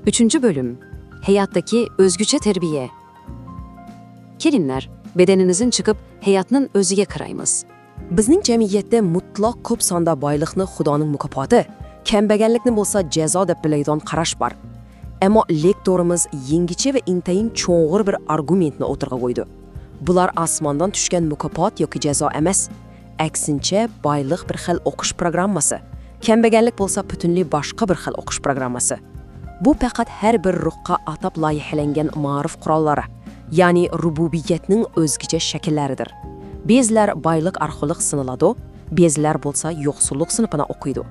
ئۈچىنچى بۆلۈم، ھاياتتىكى ئۆزگىچە تەربىيە. كېلىڭلار، بەدىنىمىزدىن چىقىپ، ھاياتنىڭ ئۆزىگە قارايمىز. بىزنىڭ جەمئىيەتتە مۇتلەق كۆپ ساندا بايلىقنى خۇدانىڭ مۇكاپاتى، كەمبەگەنلىكنى بولسا جازا دەپ بىلىدىغان قاراش بار. ئەمما لېكتورىمىز يېڭىچە ۋە ئىنتايىن چوڭقۇر بىر ئارگۇمېنتنى ئوتتۇرىغا قويدى. بۇلار ئاسماندىن چۈشكەن مۇكاپات ياكى جازا ئەمەس. ئەكسىنچە، بايلىق بىر خىل ئوقۇش پروگراممىسى، كەمبەگەنلىك بولسا پۈتۈنلەي باشقا بىر خىل ئوقۇش پروگراممىسى. بۇ پەقەت ھەر بىر روھقا ئاتاپ لايىھەلەنگەن مائارىپ قوراللىرى، يەنى رۇبۇبىيەتنىڭ ئۆزگىچە شەكىللىرىدۇر. بەزىلەر بايلىق ئارقىلىق سىنىلىدۇ، بەزىلەر بولسا يوقسۇللۇق سىنىپىنى ئوقۇيدۇ.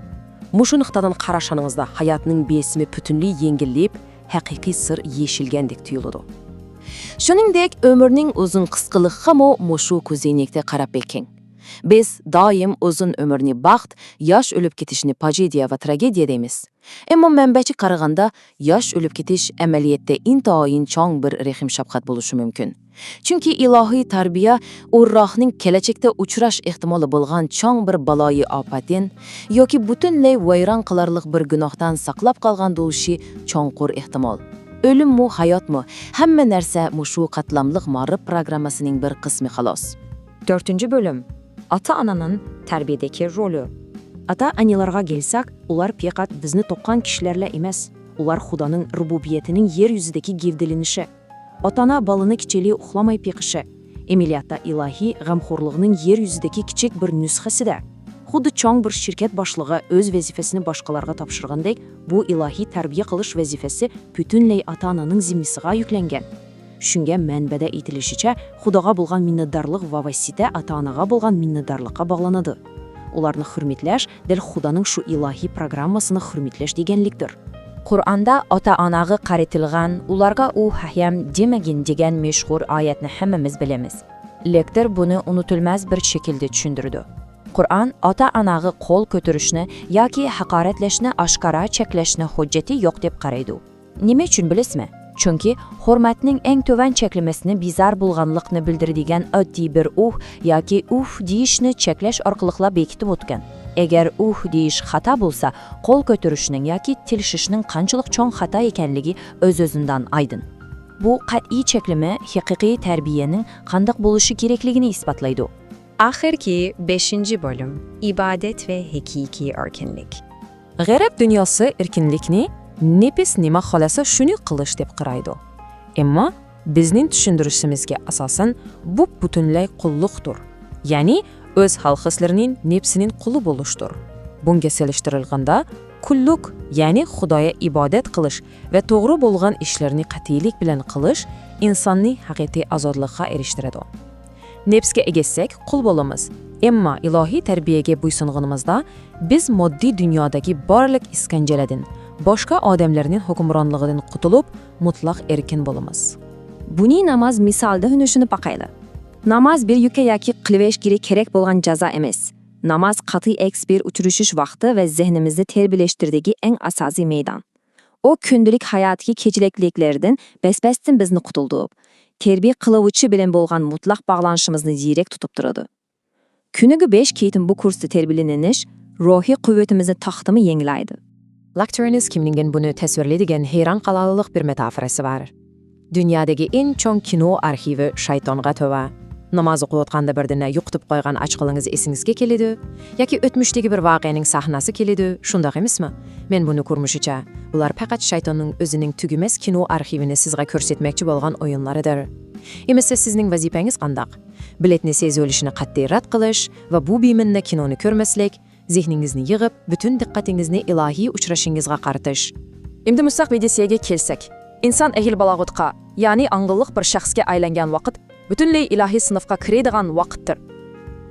مۇشۇ نۇقتىدىن قاراشىڭىزدا ھاياتنىڭ بېسىمى پۈتۈنلەي يېڭىلىپ، ھەقىقىي سىر يېشىلگەندەك تۇيۇلىدۇ. شۇنىڭدەك ئۆمۈرنىڭ ئۇزۇن قىسقىلىقىغىمۇ مۇشۇ كۆزەينەكتە قاراپ بېقىڭ. بىز دائىم ئۇزۇن ئۆمۈرنى بەخت، ياش ئۆلۈپ كېتىشنى پاجىدىيە ۋە تراگېدىيە دەيمىز. ئەمما مەنبەچە قارىغاندا، ياش ئۆلۈپ كېتىش ئەمەلىيەتتە ئىنتايىن چوڭ بىر رەھىم-شەپقەت بولۇشى مۇمكىن. چۈنكى ئىلاھىي تەربىيە ئۇ روھنىڭ كېلەچەكتە ئۇچراش ئېھتىمالى بولغان چوڭ بىر بالايىئاپەتتىن ياكى پۈتۈنلەي ۋەيران قىلارلىق بىر گۇناھتىن ساقلاپ قالغان بولۇشى چوڭقۇر ئېھتىمال. ئۆلۈممۇ، ھاياتمۇ، ھەممە نەرسە مۇشۇ قاتلاملىق مائارىپ پروگراممىسىنىڭ بىر قىسمى خالاس. تۆتىنچى بۆلۈم، ئاتا-ئانىنىڭ تەربىيەدىكى رولى. ئاتا-ئانىلارغا كەلسەك، ئۇلار پەقەت بىزنى تۇغقان كىشىلەرلا ئەمەس، ئۇلار خۇدانىڭ رۇبۇبىيىتىنىڭ يەر يۈزىدىكى گەۋدىلىنىشى. ئاتا-ئانا بالىنى كېچىلىرى ئۇخلىماي بېقىشى، ئەمەلىيەتتە ئىلاھىي غەمخورلۇقنىڭ يەر يۈزىدىكى كىچىك بىر نۇسخىسىدە. خۇددى چوڭ بىر شىركەت باشلىقى ئۆز ۋەزىپىسىنى باشقىلارغا تاپشۇرغاندەك، بۇ ئىلاھىي تەربىيە قىلىش ۋەزىپىسى پۈتۈنلەي ئاتا-ئانىنىڭ زىممىسىغا يۈكلەنگەن. شۇڭا مەنبەدە ئېيتىلىشىچە، خۇداغا بولغان مىننەتدارلىق ۋاسىتە ئاتا-ئانىغا بولغان مىننەتدارلىققا باغلىنىدۇ. ئۇلارنى ھۆرمەتلەش دەل خۇدانىڭ شۇ ئىلاھىي پروگراممىسىنى ھۆرمەتلەش دېگەنلىكتۇر. قۇرئاندا ئاتا-ئاناغا قارىتىلغان، ئۇلارغا ئۇھ ھەم دېمىگىن دېگەن مەشھۇر ئايەتنى ھەممىمىز بىلىمىز. لېكتور بۇنى ئۇنتۇلماس بىر شەكىلدە چۈشەندۈرىدۇ. قۇرئان ئاتا-ئاناغا قول كۆتۈرۈشنى ياكى ھاقارەتلەشنى ئاشكارا چەكلەشنى ھۆججىتى يوق دەپ قارايدۇ. نېمە ئۈچۈن بىلىسىزمۇ؟ چۈنكى ھۆرمەتنىڭ ئەڭ تۆۋەن چەكلىمىسىنى بىزار بولغانلىقنى بىلدۈرىدىغان ئاددىي بىر ئۇھ ياكى ئۇھ دېيىشنى چەكلەش ئارقىلىقلا بېكىتىپ ئۆتكەن. ئەگەر ئۇھ دېيىش خاتا بولسا، قول كۆتۈرۈشنىڭ ياكى تىلىشىشنىڭ قانچىلىك چوڭ خاتا ئىكەنلىكى ئۆز-ئۆزىدىن ئايدىڭ. بۇ قەتئىي چەكلىمە ھەقىقىي تەربىيەنىڭ قانداق بولۇشى كېرەكلىكىنى ئىسپاتلايدۇ. ئاخىرقى بەشىنچى بۆلۈم، ئىبادەت ۋە ھەقىقىي ئەركىنلىك. غەرب دۇنياسى ئەركىنلىكنى نەپس نېمە خالىسا شۇنى قىلىش دەپ قارايدۇ. ئەمما بىزنىڭ چۈشەندۈرۈشىمىزگە ئاساسەن بۇ پۈتۈنلەي قۇللۇقتۇر. يەنى ئۆز ھال-ھېسلىرىنىڭ نەپسىنىڭ قۇلى بولۇشتۇر. بۇنىڭغا سېلىشتۇرۇلغاندا، قۇللۇق، يەنى خۇدايا ئىبادەت قىلىش ۋە توغرا بولغان ئىشلارنى قەتئىيلىك بىلەن قىلىش ئىنساننى ھەقىقىي ئازادلىققا ئېرىشتۈرىدۇ. نەپسكە ئەگەشسەك، قۇل بولىمىز. ئەمما ئىلاھىي تەربىيەگە بويسۇنغىنىمىزدا، بىز ماددىي دۇنيادىكى بارلىق ئىسكەنجىلەردىن، باشقا ئادەملەرنىڭ ھۆكۈمرانلىقىدىن قۇتۇلۇپ، مۇتلەق ئەركىن بولىمىز. بۇنى ناماز مىسالىدا ھۆنۈشۈنۈپ باقايلى. ناماز بىر يۈككە ياكى قىلىۋېرىشكە كېرەك بولغان جازا ئەمەس. ناماز قەتئىي ئەكس بىر ئۇچرىشىش ۋاقتى ۋە زېھنىمىزنى تەربىيەلەشتۈردىكى ئەڭ ئاساسىي مەيدان. ئۇ كۈندىلىك ھاياتتىكى كېچىلىكلىكلەردىن بەس-بەستىن بىزنى قۇتۇلدۇرۇپ، تەربىيە قىلىۋۇچى بىلەن بولغان مۇتلەق باغلىنىشىمىزنى يىرىك تۇتۇپ تۇرىدۇ. كۈنىگە بەش قېتىم بۇ كۇرستا تەربىيەلىنىش روھىي قۇۋۋىتىمىزنى تاختىمۇ يېڭىلەيدۇ. لاكتورنىس كىمنىڭ بۇنى تەسۋىرلەيدىغان ھەيران قالارلىق بىر مېتافوراسى بار. دۇنيادىكى ئەڭ چوڭ كىنو ئارخىۋى شايتانغا تۆۋە. ناماز ئوقۇۋاتقاندا بىردىنە يوقىتىپ قويغان ئاچقىلىڭىز ئېسىڭىزگە كېلىدۇ ياكى ئۆتمۈشتىكى بىر ۋەقەنىڭ سەھنىسى كېلىدۇ، شۇنداق ئەمەسمۇ؟ مەن بۇنى كۆرمۈشۈمچە، بۇلار پەقەت شايتاننىڭ ئۆزىنىڭ تۈگىمەس كىنو ئارخىۋىنى سىزغا كۆرسەتمەكچى بولغان ئويۇنلىرىدۇر. ئەمىسە سىزنىڭ ۋەزىپەڭىز قانداق؟ بېلەتنى سېتىۋېلىشنى قەتئىي رەت قىلىش ۋە بۇ بىمەنە كىنونى كۆرمەسلىك، زېھنىڭىزنى يىغىپ، پۈتۈن دىققىتىڭىزنى ئىلاھىي ئۇچرىشىڭىزغا قارىتىش. ئەمدى مۇسدەق ۋىدېئوسىگە كەلسەك، ئىنسان ئەھلى بالاغەتكە، يەنى ئاڭغىللىق بىر شەخسكە ئايلانغان ۋاقىت پۈتۈنلەي ئىلاھىي سىنىپقا كىرىدىغان ۋاقىتتۇر.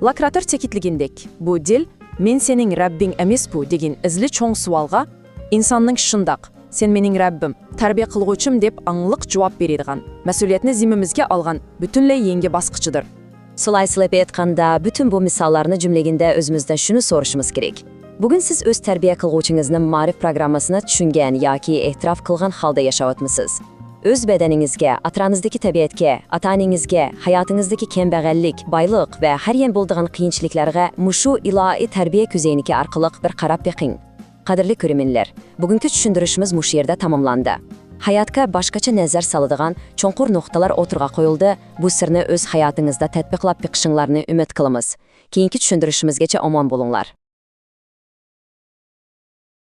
لاكراتور تەكىتلىگىنىدەك، بۇ دىل، مەن سېنىڭ رەببىڭ ئەمەسمۇ دېگەن ئەزەلىي چوڭ سوئالغا، ئىنساننىڭ شۇنداق، سەن مېنىڭ رەببىم، تەربىيە قىلغۇچىم دەپ ئاڭلىق جاۋاب بېرىدىغان، مەسئۇلىيەتنى زىممىمىزگە ئالغان پۈتۈنلەي يېڭى باسقۇچىدۇر. سىلايسىلاپ ئېيتقاندا، پۈتۈن بۇ مىساللارنى جۈملىگەندە ئۆزىمىزدىن شۇنى سورىشىمىز كېرەك. بۈگۈن سىز ئۆز تەربىيە قىلغۇچىڭىزنىڭ مائارىپ پروگراممىسىنى چۈشەنگەن ياكى ئېتىراپ قىلغان ھالدا ياشاۋاتمىسىز؟ ئۆز بەدىنىڭىزگە، ئەتراپىڭىزدىكى تەبىئەتكە، ئاتا-ئانىڭىزگە، ھاياتىڭىزدىكى كەمبەغەللىك، بايلىق ۋە ھەر يەنە بولىدىغان قىيىنچىلىقلارغا مۇشۇ ئىلاھىي تەربىيە كۆزەينىكى ئارقىلىق بىر قاراپ بېقىڭ. قەدىرلىك كۆرۈرمەنلەر، بۈگۈنكى چۈشەندۈرۈشىمىز مۇشۇ يەردە تاماملاندى. ھاياتقا باشقىچە نەزەر سالىدىغان چوڭقۇر نۇقتىلار ئوتتۇرىغا قويۇلدى، بۇ سىرنى ئۆز ھاياتىڭىزدا تەتبىقلاپ بېقىشىڭلارنى ئۈمىد قىلىمىز. كېيىنكى چۈشەندۈرۈشىمىزگىچە ئامان بولۇڭلار.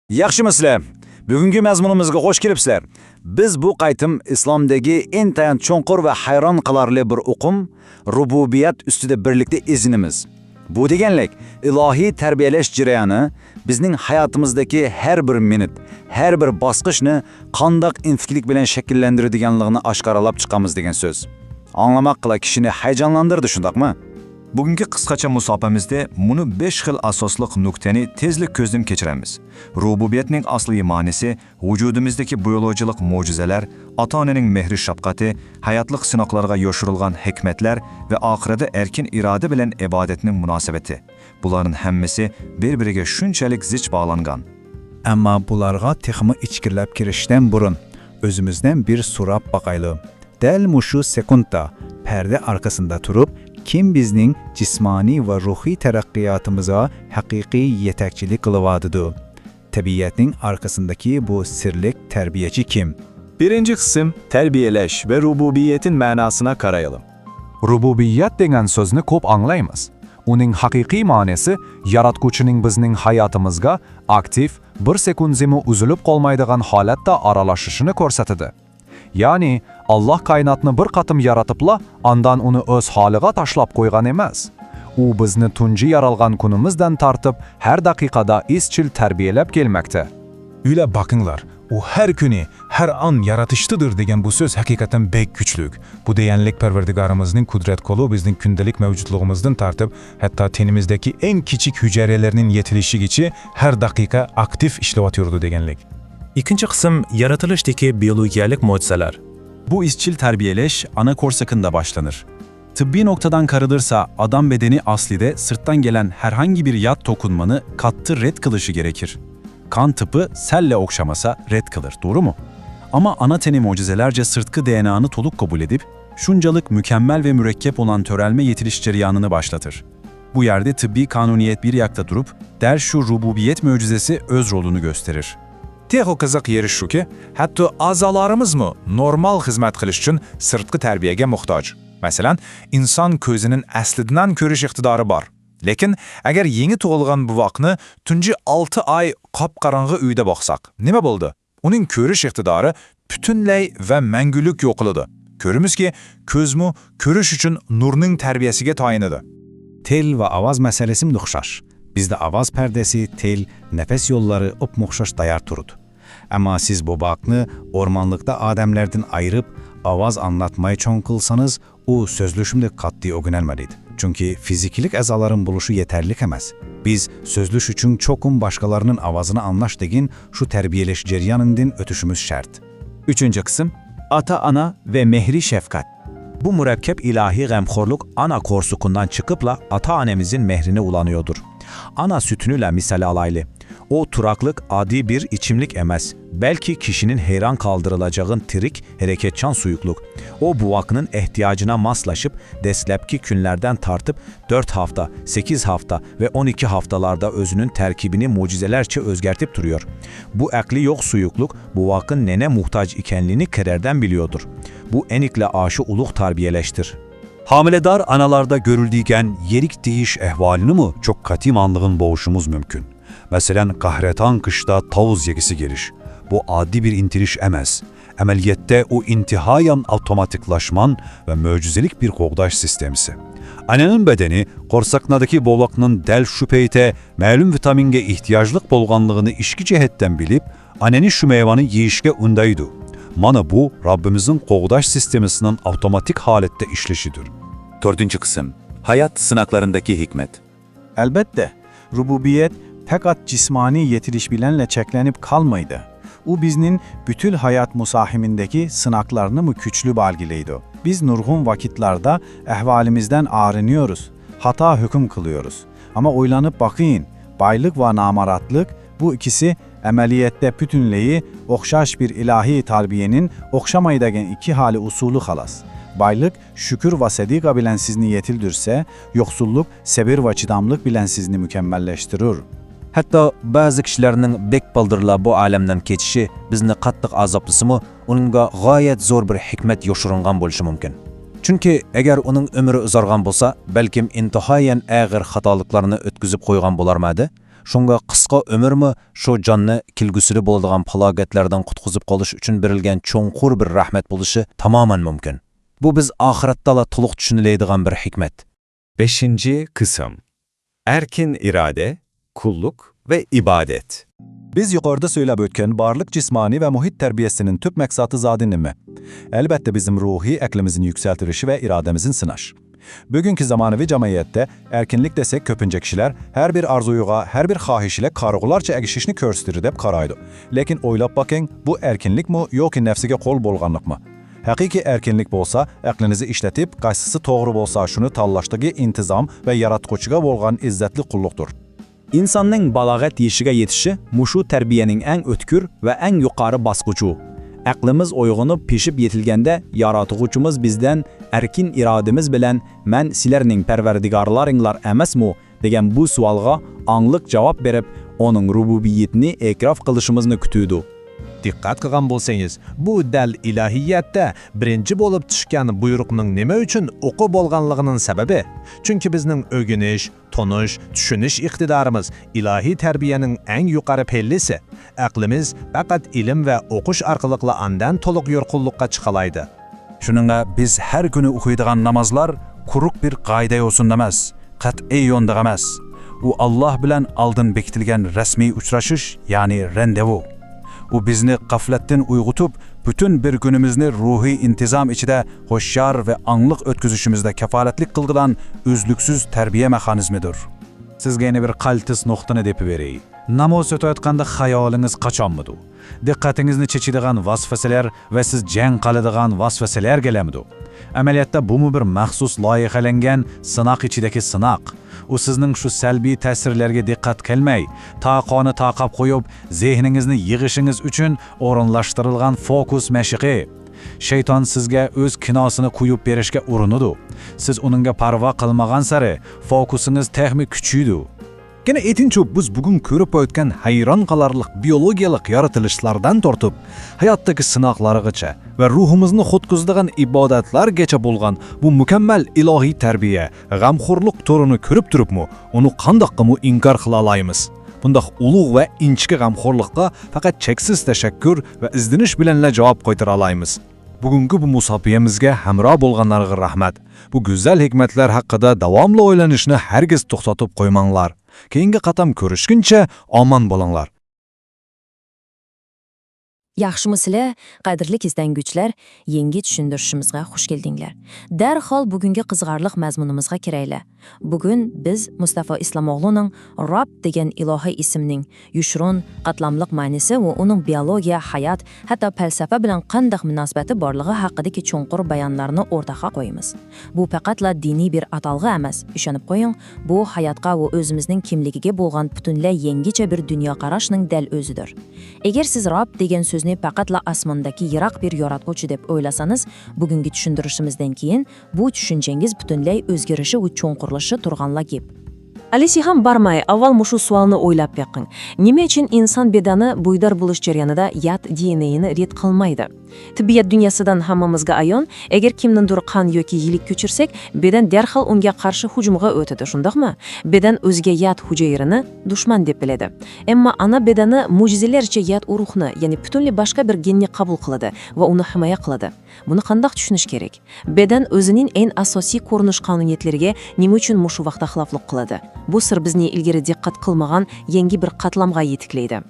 ياخشىمۇ سىلەر؟ بۈگۈنكى مەزمۇنىمىزغا خوش كېلىپسىلەر. بىز بۇ قېتىم ئىسلامدىكى ئىنتايىن چوڭقۇر ۋە ھەيران قالارلىق بىر ئۇقۇم، رۇبۇبىيەت ئۈستىدە بىرلىكتە ئىزدىنىمىز. بۇ دېگەنلىك، ئىلاھىي تەربىيەلەش جەريانى بىزنىڭ ھاياتىمىزدىكى ھەر بىر مىنۇت، ھەر بىر باسقۇچنى قانداق ئىنتىكلىك بىلەن شەكىللەندۈرىدىغانلىقىنى ئاشكارىلاپ چىقىمىز دېگەن سۆز. ئاڭلىماققىلا كىشىنى ھاياجانلاندۇرىدۇ، شۇنداقمۇ؟ بۈگۈنكى قىسقىچە مۇساپىمىزدە مۇنۇ بەش خىل ئاساسلىق نۇقتىنى تېزلا كۆزدىن كەچۈرىمىز. رۇبۇبىيەتنىڭ ئاسلىي مەنىسى، ۋۇجۇدىمىزدىكى بىيولوگىيەلىك مۆجىزىلەر، ئاتا-ئانىنىڭ مېھرى-شەپقىتى، ھاياتلىق سىناقلارغا يوشۇرۇلغان ھېكمەتلەر ۋە ئاخىرىدا ئەركىن ئىرادە بىلەن ئىبادەتنىڭ مۇناسىۋىتى. بۇلارنىڭ ھەممىسى بىر-بىرىگە شۇنچىلىك زىچ باغلانغان. ئەمما بۇلارغا تېخىمۇ ئىچكىرىلەپ كىرىشتىن بۇرۇن، ئۆزىمىزدىن بىر سوراپ باقايلى. دەل مۇشۇ سېكۇنتتا پەردە ئارقىسىدا تۇرۇپ، كىم بىزنىڭ جىسمانىي ۋە روھىي تەرەققىياتىمىزغا ھەقىقىي يېتەكچىلىك قىلىۋاتىدۇ؟ تەبىئەتنىڭ ئارقىسىندىكى بۇ سىرلىق تەربىيەچى كىم؟ بىرىنچى قىسىم، تەربىيەلەش ۋە رۇبۇبىيەتنىڭ مەناسىنا قارايلى. رۇبۇبىيەت دېگەن سۆزنى كۆپ ئاڭلايمىز. ئۇنىڭ ھەقىقىي مەنىسى ياراتقۇچىنىڭ بىزنىڭ ھاياتىمىزغا ئاكتىپ، بىر سېكۇنتىمۇ ئۈزۈلۈپ قالمايدىغان ھالەتتە ئارىلىشىشىنى كۆرسىتىدۇ. يەنى، ئاللاھ كائىناتنى بىر قېتىم يارىتىپلا، ئاندىن ئۇنى ئۆز ھالىغا تاشلاپ قويغان ئەمەس. ئۇ بىزنى تۇنجى يارالغان كۈنىمىزدىن تارتىپ ھەر دەقىقىدە ئىزچىل تەربىيەلەپ كەلمەكتە. ئويلاپ باقىڭلار، ئۇ ھەر كۈنى، ھەر ئان يارىتىشتىدۇر دېگەن بۇ سۆز ھەقىقەتەن بەك كۈچلۈك. بۇ دېگەنلىك پەرۋەردىگارىمىزنىڭ قۇدرەت قولى بىزنىڭ كۈندىلىك مەۋجۇتلۇقىمىزدىن تارتىپ، ھەتتا تېنىمىزدىكى ئەڭ كىچىك ھۈجەيرىلەرنىڭ يېتىلىشىگىچە ھەر دەقىقە ئاكتىپ ئىشلەۋاتىدۇ دېگەنلىك. ئىككىنچى قىسىم، يارىتىلىشتىكى بىيولوگىيەلىك مۆجىزىلەر. بۇ ئىزچىل تەربىيەلەش ئانا قورسىقىندا باشلىنىر. تىببىي نۇقتىدىن قارىلىرسا، ئادەم بەدىنى ئەسلىدە سىرتتىن كەلگەن ھەرقانداق بىر يات توقۇنمىنى قاتتىق رەت قىلىشى كېرەكتۇر. قان تىپى سەللا ئوخشىمىسا رەت قىلىر، توغرىمۇ؟ ئەمما ئانا تېنى مۆجىزىلەرچە سىرتقى دېئېنئانى تولۇق قوبۇل ئېتىپ، شۇنچىلىك مۇكەممەل ۋە مۇرەككەپ بولغان تۆرەلمە يېتىلىش جەريانىنى باشلىتىر. بۇ يەردە تىببىي قانۇنىيەت بىر ياقتا تۇرۇپ، دەل شۇ رۇبۇبىيەت مۆجىزىسى ئۆز رولىنى كۆرسىتىر. تېخى قىزىق يېرى شۇكى، ھەتتا ئەزالىرىمىزمۇ نورمال خىزمەت قىلىش ئۈچۈن سىرتقى تەربىيەگە موھتاج. مەسىلەن، ئىنسان كۆزىنىڭ ئەسلىدىن كۆرۈش ئىقتىدارى بار. لېكىن ئەگەر يېڭى تۇغۇلغان بوۋاقنى تۇنجى ئالتە ئاي قاپقاراڭغۇ ئۆيدە باقساق، نېمە بولدى؟ ئۇنىڭ كۆرۈش ئىقتىدارى پۈتۈنلەي ۋە مەڭگۈلۈك يوقىلىدۇ. كۆرىمىزكى، كۆزمۇ كۆرۈش ئۈچۈن نۇرنىڭ تەربىيەسىگە تايىنىدۇ. تىل ۋە ئاۋاز مەسىلىسىمۇ ئوخشاش. بىزدە ئاۋاز پەردىسى، تىل، نەپەس يوللىرى ئوپمۇئوخشاش تەييار تۇرىدۇ. ئەمما سىز بوۋاقنى ئورمانلىقتا ئادەملەردىن ئايرىپ، ئاۋاز ئاڭلاتماي چوڭ قىلسىڭىز، ئۇ سۆزلىشىمدە قەتئىي ئۆگىنەلمەيدۇ. چۈنكى فىزىكىلىك ئەزالىرىم بولۇشى يېتەرلىك ئەمەس. بىز سۆزلىشىش ئۈچۈن چوقۇم باشقىلارنىڭ ئاۋازىنى ئاڭلاش دېگەن شۇ تەربىيەلەش جەريانىدىن ئۆتۈشىمىز شەرت. ئۈچىنچى قىسىم، ئاتا-ئانا ۋە مېھرى شەپقەت. بۇ مۇرەككەپ ئىلاھىي غەمخورلۇق ئانا قورسىقىدىن چىقىپلا ئاتا-ئانىمىزنىڭ مېھرىنى ئۇلىنىدۇ. ئانا سۈتىنى مىسال ئالايلى. ئۇ تۇراقلىق ئاددىي بىر ئىچىملىك ئەمەس، بەلكى كىشىنىڭ ھەيران قالدۇرۇلىدىغان تىرىك، ھەرىكەتچان سۇيۇقلۇق. ئۇ بوۋاقنىڭ ئېھتىياجىغا ماسلىشىپ، دەسلەپكى كۈنلەردىن تارتىپ تۆت ھەپتە، سەككىز ھەپتە ۋە ئون ئىككى ھەپتىلەردە ئۆزىنىڭ تەركىبىنى مۆجىزىلەرچە ئۆزگەرتىپ تۇرۇۋاتىدۇ. بۇ ئەقلى يوق سۇيۇقلۇق بوۋاقنىڭ نېمە موھتاج ئىكەنلىكىنى قەدىردىن بىلىدۇ. بۇ ئەنىكلا ئاشۇ ئۇلۇغ تەربىيەلەشتۇر. ھامىلىدار ئانىلاردا كۆرۈلىدىغان يىرىك دېيىش ئەھۋالىنىمۇ چوق قېتىم ئاڭلىغان بولۇشىمىز مۇمكىن. مەسىلەن، قەھرىتان قىشتا تاۋۇز يېگۈسى كېلىش. بۇ ئاددىي بىر ئىنتىلىش ئەمەس. ئەمەلىيەتتە، ئۇ ئىنتايىن ئاپتوماتىكلاشقان ۋە مۆجىزىلىك بىر قوغداش سىستېمىسى. ئانىنىڭ بەدىنى قورساقنىدىكى بوۋاقنىڭ دەل شۇ پەيتتە مەلۇم ۋىتامىنگە ئېھتىياجلىق بولغانلىقىنى ئىچكى جەھەتتىن بىلىپ، ئانىنى شۇ مېۋىنى يېيىشكە ئۈندەيدۇ. مانا بۇ، رەببىمىزنىڭ قوغداش سىستېمىسىنىڭ ئاپتوماتىك ھالەتتە ئىشلىشىدۇر. تۆتىنچى قىسىم، ھايات سىناقلىرىندىكى ھېكمەت. ئەلبەتتە، رۇبۇبىيەت پەقەت جىسمانىي يېتىلىش بىلەنلا چەكلىنىپ قالمايدۇ. ئۇ بىزنىڭ پۈتۈن ھايات مۇساھىمىدىكى سىناقلارنىمۇ كۈچلۈك بەلگىلەيدۇ. بىز نۇرغۇن ۋاقىتلاردا ئەھۋالىمىزدىن ئارىنىيورۇز، خاتا ھۆكۈم قىلىيورۇز. ئەمما ئويلىنىپ باقىڭ، بايلىق ۋە نامراتلىق، بۇ ئىككىسى ئەمەلىيەتتە پۈتۈنلەي ئوخشاش بىر ئىلاھىي تەربىيەنىڭ ئوخشىمايدىغان ئىككى خىل ئۇسۇلى خالاس. بايلىق شۈكۈر ۋە سەدىقە بىلەن سىزنى يېتىلدۈرسە، يوقسۇللۇق سەبىر ۋە چىداملىق بىلەن سىزنى مۇكەممەللەشتۈرۈر. ھەتتا بەزى كىشىلەرنىڭ بەك بالدۇرلا بۇ ئالەمدىن كېتىشى بىزنى قاتتىق ئازابلىسىمۇ، ئۇنىڭغا غايەت زور بىر ھېكمەت يوشۇرۇنغان بولۇشى مۇمكىن. چۈنكى ئەگەر ئۇنىڭ ئۆمرى ئۇزارغان بولسا، بەلكىم ئىنتايىن ئېغىر خاتالىقلارنى ئۆتكۈزۈپ قويغان بولارمىدى؟ شۇڭا قىسقا ئۆمۈرمۇ شۇ جاننى كەلگۈسىدە بولىدىغان پالاكەتلەردىن قۇتقۇزۇپ قېلىش ئۈچۈن بېرىلگەن چوڭقۇر بىر رەھمەت بولۇشى تامامەن مۇمكىن. بۇ بىز ئاخىرەتتىلا تولۇق چۈشىنەلەيدىغان بىر ھېكمەت. بەشىنچى قىسىم. ئەركىن ئىرادە، قۇللۇق ۋە ئىبادەت. بىز يۇقىرىدا سۆزلەپ ئۆتكەن بارلىق جىسمانىي ۋە مۇھىت تەربىيەسىنىڭ تۈپ مەقسىتى زادى نېمە؟ ئەلبەتتە، بىزنىڭ روھىي ئەقلىمىزنى يۈكسەلتىۋېلىش ۋە ئىرادىمىزنى سىناش. بۈگۈنكى زامانىۋى جەمئىيەتتە ئەركىنلىك دېسەك، كۆپىنچە كىشىلەر ھەر بىر ئارزۇيغا، ھەر بىر خاھىشىگە قارىغۇلارچە ئەگىشىشنى كۆرسىتىدۇ دەپ قارايدۇ. لېكىن ئويلاپ باقىڭ، بۇ ئەركىنلىكمۇ ياكى نەپسىگە قول بولغانلىقمۇ؟ ھەقىقىي ئەركىنلىك بولسا، ئەقلىڭىزنى ئىشلىتىپ، قايسىسى توغرا بولسا، شۇنى تاللاشتىكى ئىنتىزام ۋە ياراتقۇچىغا بولغان ئىززەتلىك قۇللۇقتۇر. ئىنساننىڭ بالاغەت يېشىغا يېتىشى مۇشۇ تەربىيەنىڭ ئەڭ ئۆتكۈر ۋە ئەڭ يۇقىرى باسقۇچى. ئەقلىمىز ئويغىنىپ، پىشىپ يېتىلگەندە، ياراتقۇچىمىز بىزدىن ئەركىن ئىرادىمىز بىلەن، «مەن سىلەرنىڭ پەرۋەردىگارلىرىڭلار ئەمەسمۇ؟» دېگەن بۇ سوئالغا ئاڭلىق جاۋاب بېرىپ، ئۇنىڭ رۇبۇبىيىتىنى ئېتىراپ قىلىشىمىزنى كۈتىدۇ. دىققەت قىلغان بولسىڭىز، بۇ دەل ئىلاھىيەتتە بىرىنچى بولۇپ چۈشكەن بۇيرۇقنىڭ نېمە ئۈچۈن ئوقى بولغانلىقىنىڭ سەۋەبى. چۈنكى بىزنىڭ ئۆگىنىش، تونۇش، چۈشىنىش ئىقتىدارىمىز ئىلاھىي تەربىيەنىڭ ئەڭ يۇقىرى پەللىسى. ئەقلىمىز پەقەت ئىلىم ۋە ئوقۇش ئارقىلىقلا ئاندىن تولۇق يورۇقلۇققا چىقالايدۇ. شۇنىڭغا بىز ھەر كۈنى ئوقۇيدىغان نامازلار قۇرۇق بىر قائىدە يوسۇندا ئەمەس، قەتئىي يونداق ئەمەس. ئۇ ئاللاھ بىلەن ئالدىن بېكىتىلگەن رەسمىي ئۇچرىشىش، يەنى رەندېۋۇ. ئۇ بىزنى غەپلەتتىن ئويغىتىپ، پۈتۈن بىر كۈنىمىزنى روھىي ئىنتىزام ئىچىدە ھوشيار ۋە ئاڭلىق ئۆتكۈزۈشىمىزدە كاپالەتلىك قىلىدىغان ئۈزلۈكسىز تەربىيە مېخانىزمىدۇر. سىزگە يەنە بىر قالتىس نۇقتىنى دېپىۋېرەي. ناماز ئۆتۈۋاتقاندا خىيالىڭىز قاچانمىدۇ؟ دىققىتىڭىزنى چېچىدىغان ۋەسۋەسىلەر ۋە سىز جەڭ قىلىدىغان ۋەسۋەسىلەرگە كېلەمدۇ؟ ئەمەلىيەتتە بۇمۇ بىر مەخسۇس لايىھەلەنگەن سىناق ئىچىدىكى سىناق. ئۇ سىزنىڭ شۇ سەلبىي تەسىرلەرگە دىققەت قىلماي، تاقانى تاقاپ قويۇپ، زېھنىڭىزنى يىغىشىڭىز ئۈچۈن ئورۇنلاشتۇرۇلغان فوكۇس مەشىقى. شەيتان سىزگە ئۆز كىناسىنى قويۇپ بېرىشكە ئۇرۇنىدۇ. سىز ئۇنىڭغا پەرۋا قىلمىغانسېرى، فوكۇسىڭىز تېخىمۇ كۈچىيىدۇ. يەنە ئېيتىنچۇ، بىز بۈگۈن كۆرۈپ ئۆتكەن ھەيران قالارلىق بىيولوگىيەلىق يارىتىلىشلاردىن تارتىپ، ھاياتتىكى سىناقلارغىچە ۋە روھىمىزنى قۇتقۇزىدىغان ئىبادەتلەرگىچە بولغان بۇ مۇكەممەل ئىلاھىي تەربىيە، غەمخورلۇق تورىنى كۆرۈپ تۇرۇپمۇ، ئۇنى قانداققىمۇ ئىنكار قىلالايمىز؟ بۇنداق ئۇلۇغ ۋە ئىنچىكە غەمخورلۇققا پەقەت چەكسىز تەشەككۈر ۋە ئىزدىنىش بىلەنلا جاۋاب قايتۇرالايمىز. بۈگۈنكى بۇ مۇسابىقىمىزگە ھەمراھ بولغانلارغا رەھمەت. بۇ گۈزەل ھېكمەتلەر ھەققىدە داۋاملىق ئويلىنىشنى ھەرگىز توختىتىپ قويماڭلار. كېيىنكى قېتىم كۆرۈشكىنچە ئامان بولۇڭلار. ياخشىمۇ سىلەر، قەدىرلىك ئىزدەنگۈچىلەر، يېڭى چۈشەندۈرۈشىمىزگە خۇش كەلدىڭلار. دەرھال بۈگۈنكى قىزىقارلىق مەزمۇنىمىزغا كىرەيلى. بۈگۈن بىز مۇستافا ئىسلامئوغلۇنىڭ راب دېگەن ئىلاھىي ئىسىمنىڭ يوشۇرۇن، قاتلاملىق مەنىسى ۋە ئۇنىڭ بىئولوگىيە، ھايات، ھەتتا پەلسەپە بىلەن قانداق مۇناسىۋىتى بارلىقى ھەققىدىكى چوڭقۇر بايانلارنى ئورتاققا قويىمىز. بۇ پەقەتلا دىنىي بىر ئاتالغۇ ئەمەس، ئىشىنىپ قويۇڭ، بۇ ھاياتقا ۋە ئۆزىمىزنىڭ كىملىكىگە بولغان پۈتۈنلەي يېڭىچە بىر دۇنيا قاراشنىڭ دەل ئۆزىدۇر. ئەگەر سىز راب دېگەن سۆزنى پەقەتلا ئاسماندىكى يىراق بىر ياراتقۇچى دەپ ئويلىسىڭىز، بۈگۈنكى چۈشەندۈرۈشىمىزدىن كېيىن بۇ چۈشەنچىڭىز پۈتۈنلەي ئۆزگىرىشى ۋە چوڭقۇرلىشى تۇرغانلا گەپ. ئەلىشىھام بارماي، ئاۋۋال مۇشۇ سوئالنى ئويلاپ بېقىڭ. نېمە ئۈچۈن ئىنسان بەدىنى بويدار بولۇش جەريانىدا يات دى ئېن ئېنى رەت قىلمايدۇ؟ تىببىيات دۇنياسىدىن ھەممىمىزگە ئايان، ئەگەر كىمنىڭدۇر قان ياكى يىلىك كۆچۈرسەك، بەدەن دەرھال ئۇنىڭغا قارشى ھۇجۇمغا ئۆتىدۇ، شۇنداقمۇ؟ بەدەن ئۆزىگە يات ھۈجەيرىنى دۈشمەن دەپ بىلىدۇ. ئەمما ئانا بەدىنى مۆجىزىلەرچە يات ئۇرۇقنى، يەنى پۈتۈنلەي باشقا بىر گېننى قوبۇل قىلىدۇ ۋە ئۇنى ھىمايە قىلىدۇ. بۇنى قانداق چۈشىنىش كېرەك؟ بەدەن ئۆزىنىڭ ئەڭ ئاساسىي كۆرۈنۈش قانۇنىيەتلىرىگە نېمە ئۈچۈن مۇشۇ ۋاقىتتا خىلاپلىق قىلىدۇ؟ بۇ سىر بىزنى ئىلگىرى دىققەت قىلمىغان يېڭى بىر قاتلامغا يېتەكلەيدۇ.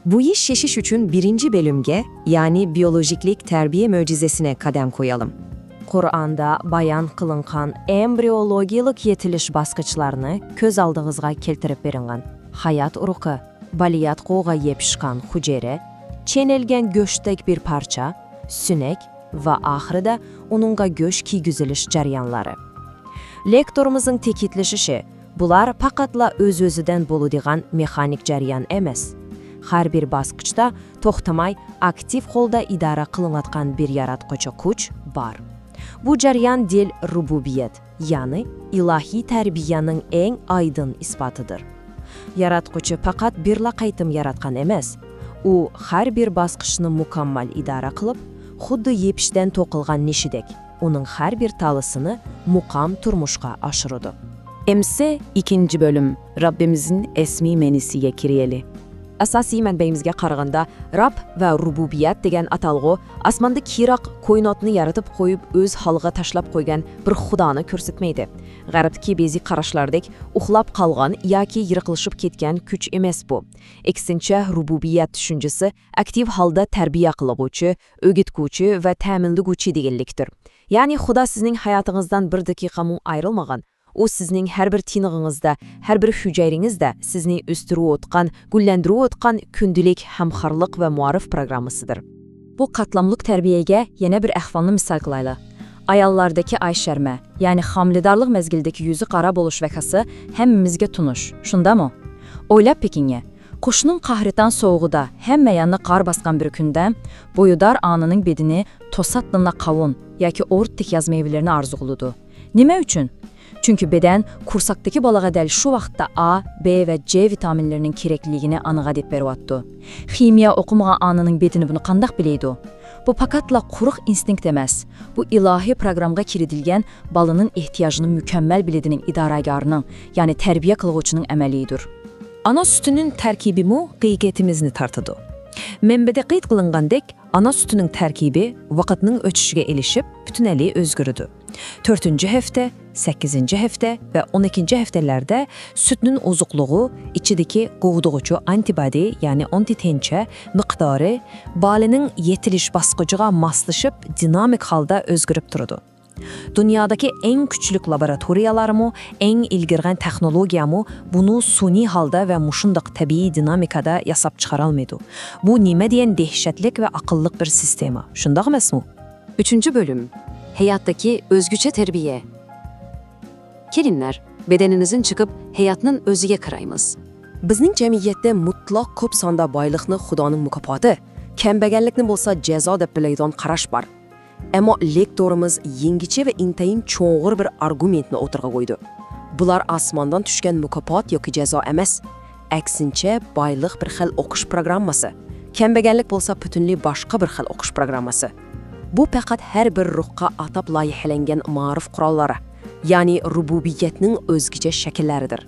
بۇ ئىش شېشىش ئۈچۈن بىرىنچى بۆلۈمگە، يەنى بىئولوگىكلىق تەربىيە مۆجىزىسىنى قەدەم قويايلى. قۇرئاندا بايان قىلىنغان ئېمبرىيولوگىيەلىك يېتىلىش باسقۇچلارنى كۆز ئالدىڭىزغا كەلتۈرۈپ بېرىڭ. ھايات ئۇرۇقى، بالىياتقۇغا يېپىشقان ھۈجەيرە، چېنىلگەن گۆشتەك بىر پارچە، سۆڭەك ۋە ئاخىرىدا ئۇنىڭغا گۆش كىيگۈزۈلۈش جەريانلىرى. لېكتورىمىزنىڭ تەكىتلىشىچە، بۇلار پەقەتلا ئۆز-ئۆزىدىن بولىدىغان مېخانىك جەريان ئەمەس. ھەر بىر باسقۇچتا توختىماي ئاكتىپ ھالدا ئىدارە قىلىنىۋاتقان بىر ياراتقۇچى كۈچ بار. بۇ جەريان دەل رۇبۇبىيەت، يەنى ئىلاھىي تەربىيەنىڭ ئەڭ ئايدىڭ ئىسپاتىدۇر. ياراتقۇچى پەقەت بىرلا قېتىم ياراتقان ئەمەس، ئۇ ھەر بىر باسقۇچنى مۇكەممەل ئىدارە قىلىپ، خۇددى يەپشىدىن توقۇلغان نىشىدەك، ئۇنىڭ ھەر بىر تالىسىنى مۇقىم تۇرمۇشقا ئاشۇرىدۇ. ئەمسە ئىككىنچى بۆلۈم، رەببىمىزنىڭ ئەسمىي مەنىسىگە كىرەيلى. ئاساسىي مەنبەيىمىزگە قارىغاندا، رەب ۋە رۇبۇبىيەت دېگەن ئاتالغۇ ئاسماندا كىراق كائىناتنى يارىتىپ قويۇپ، ئۆز ھالىغا تاشلاپ قويغان بىر خۇدانى كۆرسەتمەيدۇ. غەربتىكى بەزى قاراشلاردەك ئۇخلاپ قالغان ياكى يىراقلىشىپ كەتكەن كۈچ ئەمەس بۇ. ئەكسىنچە، رۇبۇبىيەت چۈشەنچىسى ئاكتىپ ھالدا تەربىيە قىلغۇچى، ئۆگەتكۈچى ۋە تەمىنلىگۈچى دېگەنلىكتۇر. يەنى خۇدا سىزنىڭ ھاياتىڭىزدىن بىر دەقىقىمۇ ئايرىلمىغان. ئۇ سىزنىڭ ھەر بىر تىنىقىڭىزدا، ھەر بىر ھۈجەيرىڭىزدە سىزنى ئۆستۈرۈۋاتقان، گۈللەندۈرۈۋاتقان كۈندىلىك ھەمكارلىق ۋە مائارىپ پروگراممىسىدۇر. بۇ قاتلاملىق تەربىيەگە يەنە بىر ئەھۋالنى مىسال قىلايلى. ئاياللاردىكى ئاي شەرمە، يەنى ھامىلىدارلىق مەزگىلىدىكى يۈزى قارا بولۇش ۋەقەسى ھەممىمىزگە تونۇش، شۇنداقمۇ؟ ئويلاپ بېقىڭە، قۇشنىڭ قاھرىتان سوغۇقىدا ھەممە يەرنى قار باسقان بىر كۈندە، بويىدار ئانىنىڭ بەدىنى توساتتىنلا قاۋۇن ياكى ئورتىك ياز مېۋىلىرىنى ئارزۇ قىلىدۇ. نېمە ئۈچۈن؟ چۈنكى بەدەن قورساقتىكى بالىغا دەل شۇ ۋاقىتتا ئا، بې ۋە جې ۋىتامىنلىرىنىڭ كېرەكلىكىنى ئانىغا دەپ بېرىۋاتىدۇ. خىمىيە ئوقۇمىغان ئانىنىڭ بەدىنى بۇنى قانداق بىلەيدۇ؟ بۇ پەقەتلا قۇرۇق ئىنستىنكت ئەمەس. بۇ ئىلاھىي پروگراممىغا كىرىدىلگەن بالىنىڭ ئېھتىياجىنى مۇكەممەل بىلىدىنىڭ ئىدارىگەرنىڭ، يەنى تەربىيە قىلغۇچىنىڭ ئەمەلىيىدۇر. ئانا سۈتىنىڭ تەركىبىمۇ دىققىتىمىزنى تارتىدۇ. مەنبەدە قەيت قىلىنغاندەك، ئانا سۈتىنىڭ تەركىبى ۋاقىتنىڭ ئۆتۈشىگە ئېلىشىپ پۈتۈنلەي ئۆزگىرىدۇ. تۆتىنچى ھەپتە، سەككىزىنچى ھەپتە ۋە ئون ئىككىنچى ھەپتىلەردە سۈتنىڭ ئوزۇقلۇقى، ئىچىدىكى قوغدىغۇچى ئانتىبادى، يەنى ئانتىتەنچە مىقدارى بالىنىڭ يېتىلىش باسقۇچىغا ماسلىشىپ دىنامىك ھالدا ئۆزگىرىپ تۇرىدۇ. دۇنيادىكى ئەڭ كۈچلۈك لابوراتورىيەلەرمۇ، ئەڭ ئىلگىرىلىگەن تېخنولوگىيەمۇ بۇنى سۈنئىي ھالدا ۋە مۇشۇنداق تەبىئىي دىنامىكادا ياساپ چىقارالمايدۇ. بۇ نېمە دېگەن دەھشەتلىك ۋە ئەقىللىق بىر سىستېما، شۇنداق ئەمەسمۇ؟ ئۈچىنچى بۆلۈم، ھاياتتىكى ئۆزگىچە تەربىيە. كېلىڭلار، بەدىنىمىزدىن چىقىپ، ھاياتنىڭ ئۆزىگە قارايمىز. بىزنىڭ جەمئىيەتتە مۇتلەق كۆپ ساندا بايلىقنى خۇدانىڭ مۇكاپاتى، كەمبەگەنلىكنى بولسا جازا دەپ بىلىدىغان قاراش بار. ئەمما لېكتورىمىز يېڭىچە ۋە ئىنتايىن چوڭقۇر بىر ئارگۇمېنتنى ئوتتۇرىغا قويدى. بۇلار ئاسماندىن چۈشكەن مۇكاپات ياكى جازا ئەمەس. ئەكسىنچە، بايلىق بىر خىل ئوقۇش پروگراممىسى، كەمبەگەنلىك بولسا پۈتۈنلەي باشقا بىر خىل ئوقۇش پروگراممىسى. بۇ پەقەت ھەر بىر روھقا ئاتاپ لايىھەلەنگەن مائارىپ قوراللىرى، يەنى رۇبۇبىيەتنىڭ ئۆزگىچە شەكىللىرىدۇر.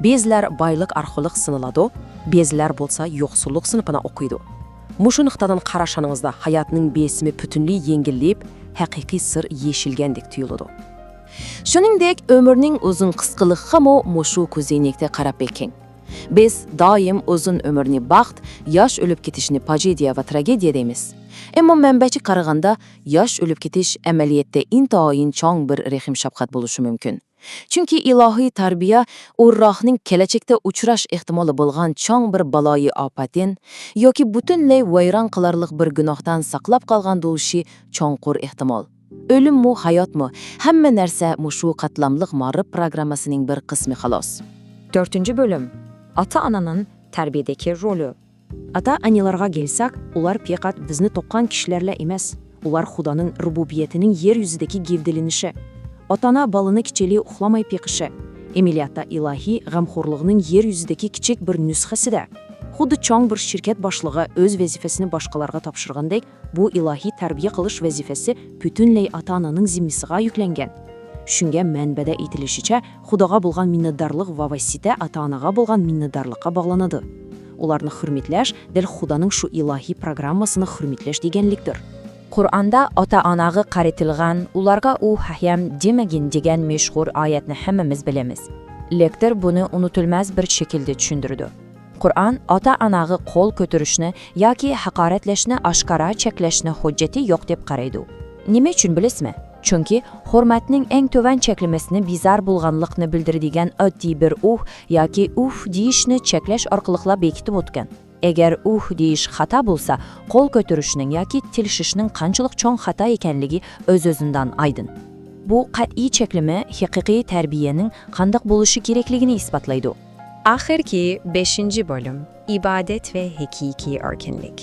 بەزىلەر بايلىق ئارقىلىق سىنىلىدۇ، بەزىلەر بولسا يوقسۇللۇق سىنىپىنى ئوقۇيدۇ. مۇشۇ نۇقتىدىن قاراشىڭىزدا ھاياتنىڭ بېسىمى پۈتۈنلەي يېڭىللىپ، ھەقىقىي سىر يېشىلگەندەك تۇيۇلىدۇ. شۇنىڭدەك ئۆمۈرنىڭ ئۇزۇن قىسقىلىقىغىمۇ مۇشۇ كۆزەينەكتە قاراپ بېقىڭ. بىز دائىم ئۇزۇن ئۆمۈرنى بەخت، ياش ئۆلۈپ كېتىشنى پاجىدىيە ۋە تراگېدىيە دەيمىز. ئەمما مەنبەچە قارىغاندا، ياش ئۆلۈپ كېتىش ئەمەلىيەتتە ئىنتايىن چوڭ بىر رەھىم-شەپقەت بولۇشى مۇمكىن. چۈنكى ئىلاھىي تەربىيە ئۇ روھنىڭ كېلەچەكتە ئۇچراش ئېھتىمالى بولغان چوڭ بىر بالايىئاپەتتىن ياكى پۈتۈنلەي ۋەيران قىلارلىق بىر گۇناھتىن ساقلاپ قالغان بولۇشى چوڭقۇر ئېھتىمال. ئۆلۈممۇ، ھاياتمۇ، ھەممە نەرسە مۇشۇ قاتلاملىق مائارىپ پروگراممىسىنىڭ بىر قىسمى خالاس. تۆتىنچى بۆلۈم. ئاتا-ئانىنىڭ تەربىيەدىكى رولى. ئاتا-ئانىلارغا كەلسەك، ئۇلار پەقەت بىزنى تۇغقان كىشىلەرلا ئەمەس، ئۇلار خۇدانىڭ رۇبۇبىيىتىنىڭ يەر يۈزىدىكى گەۋدىلىنىشى. ئاتا-ئانا بالىنى كېچىلىرى ئۇخلىماي بېقىشى، ئەمەلىيەتتە ئىلاھىي غەمخورلۇقنىڭ يەر يۈزىدىكى كىچىك بىر نۇسخىسىدە. خۇددى چوڭ بىر شىركەت باشلىقى ئۆز ۋەزىپىسىنى باشقىلارغا تاپشۇرغاندەك، بۇ ئىلاھىي تەربىيە قىلىش ۋەزىپىسى پۈتۈنلەي ئاتا-ئانىنىڭ زىممىسىغا يۈكلەنگەن. شۇڭا مەنبەدە ئېيتىلىشىچە، خۇداغا بولغان مىننەتدارلىق ۋاسىتە ئاتا-ئانىغا بولغان مىننەتدارلىققا باغلىنىدۇ. ئۇلارنى ھۆرمەتلەش دەل خۇدانىڭ شۇ ئىلاھىي پروگراممىسىنى ھۆرمەتلەش دېگەنلىكتۇر. قۇرئاندا ئاتا-ئاناغا قارىتىلغان، ئۇلارغا ئۇھ ھەم دېمىگىن دېگەن مەشھۇر ئايەتنى ھەممىمىز بىلىمىز. لېكتور بۇنى ئۇنتۇلماس بىر شەكىلدە چۈشەندۈرىدۇ. قۇرئان ئاتا-ئاناغا قول كۆتۈرۈشنى ياكى ھاقارەتلەشنى ئاشكارا چەكلەشنى ھۆججىتى يوق دەپ قارايدۇ. نېمە ئۈچۈن بىلىسىزمۇ؟ چۈنكى ھۆرمەتنىڭ ئەڭ تۆۋەن چەكلىمىسىنى بىزار بولغانلىقنى بىلدۈرىدىغان ئاددىي بىر ئۇھ ياكى ئۇھ دېيىشنى چەكلەش ئارقىلىقلا بېكىتىپ ئۆتكەن. ئەگەر ئۇھ دېيىش خاتا بولسا، قول كۆتۈرۈشنىڭ ياكى تىللىشىشنىڭ قانچىلىك چوڭ خاتا ئىكەنلىكى ئۆز-ئۆزىدىن ئايدىڭ. بۇ قەتئىي چەكلىمە ھەقىقىي تەربىيەنىڭ قانداق بولۇشى كېرەكلىكىنى ئىسپاتلايدۇ. ئاخىرقى بەشىنچى بۆلۈم، ئىبادەت ۋە ھەقىقىي ئەركىنلىك.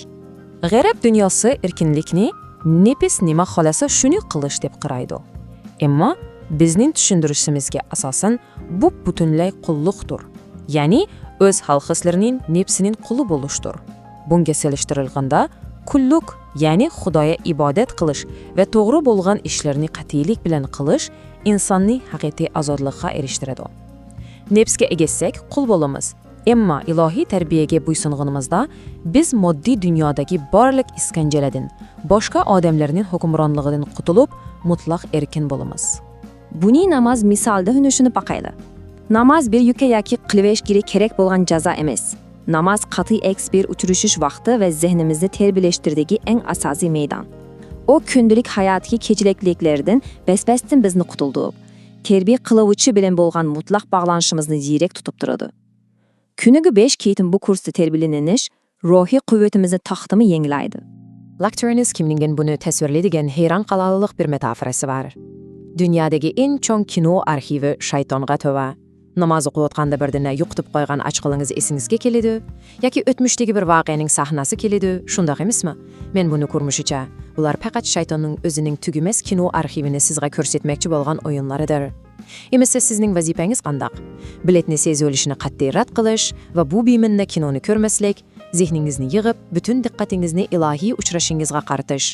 غەرب دۇنياسى ئەركىنلىكنى نەپس نېمە خالىسا شۇنى قىلىش دەپ قارايدۇ. ئەمما بىزنىڭ چۈشەندۈرۈشىمىزگە ئاساسەن، بۇ پۈتۈنلەي قۇللۇقتۇر. يەنى ئۆز ھال-ھېسلىرىنىڭ نەپسىنىڭ قۇلى بولۇشتۇر. بۇنىڭغا سېلىشتۇرۇلغاندا، قۇللۇق، يەنى خۇدايا ئىبادەت قىلىش ۋە توغرا بولغان ئىشلارنى قەتئىيلىك بىلەن قىلىش ئىنساننى ھەقىقىي ئازادلىققا ئېرىشتۈرىدۇ. نەپسكە ئەگەشسەك، قۇل بولىمىز. ئەمما ئىلاھىي تەربىيەگە بويسۇنغىنىمىزدا، بىز ماددىي دۇنيادىكى بارلىق ئىسكەنجىلەردىن، باشقا ئادەملەرنىڭ ھۆكۈمرانلىقىدىن قۇتۇلۇپ، مۇتلەق ئەركىن بولىمىز. بۇنى ناماز مىسالىدا چۈشىنىپ باقايلى. ناماز بىر يۈككە ياكى قىلىۋېلىشكە كېرەك بولغان جازا ئەمەس. ناماز قەتئىي ئەكس بىر ئۇچرىشىش ۋاقتى ۋە زېھنىمىزنى تەربىيەلەشتۈرىدىغان ئەڭ ئاساسىي مەيدان. ئۇ كۈندىلىك ھاياتتىكى كېچىلىكلەردىن بەس-بەستىن بىزنى قۇتۇلدۇرۇپ، تەربىيە قىلغۇچى بىلەن بولغان مۇتلەق باغلىنىشىمىزنى يىرىك تۇتۇپ تۇرىدۇ. كۈنىگە بەش قېتىم بۇ كۇرستا تەربىيەلىنىش روھىي قۇۋۋىتىمىزنى تېخىمۇ يېڭىلەيدۇ. لەكتورنىڭ كىملىكىنى بۇنى تەسۋىرلەيدىغان ھەيران قالارلىق بىر مېتافوراسى بار. دۇنيادىكى ئەڭ چوڭ كىنو ئارخىۋى شايتانغا تۆۋە. ناماز ئوقۇۋاتقاندا بىردىنە يوقىتىپ قويغان ئاچقىلىڭىز ئېسىڭىزگە كېلىدۇ ياكى ئۆتمۈشتىكى بىر ۋەقەنىڭ سەھنىسى كېلىدۇ، شۇنداق ئەمەسمۇ؟ مەن بۇنى كۆرمۈشۈمچە، بۇلار پەقەت شايتاننىڭ ئۆزىنىڭ تۈگىمەس كىنو ئارخىۋىنى سىزغا كۆرسەتمەكچى بولغان ئويۇنلىرىدۇر. ئەمىسە سىزنىڭ ۋەزىپەڭىز قانداق؟ بېلەتنى سېتىۋېلىشنى قەتئىي رەت قىلىش ۋە بۇ بىمەنە كىنونى كۆرمەسلىك، زېھنىڭىزنى يىغىپ، پۈتۈن دىققىتىڭىزنى ئىلاھىي ئۇچرىشىشىڭىزغا قارىتىش.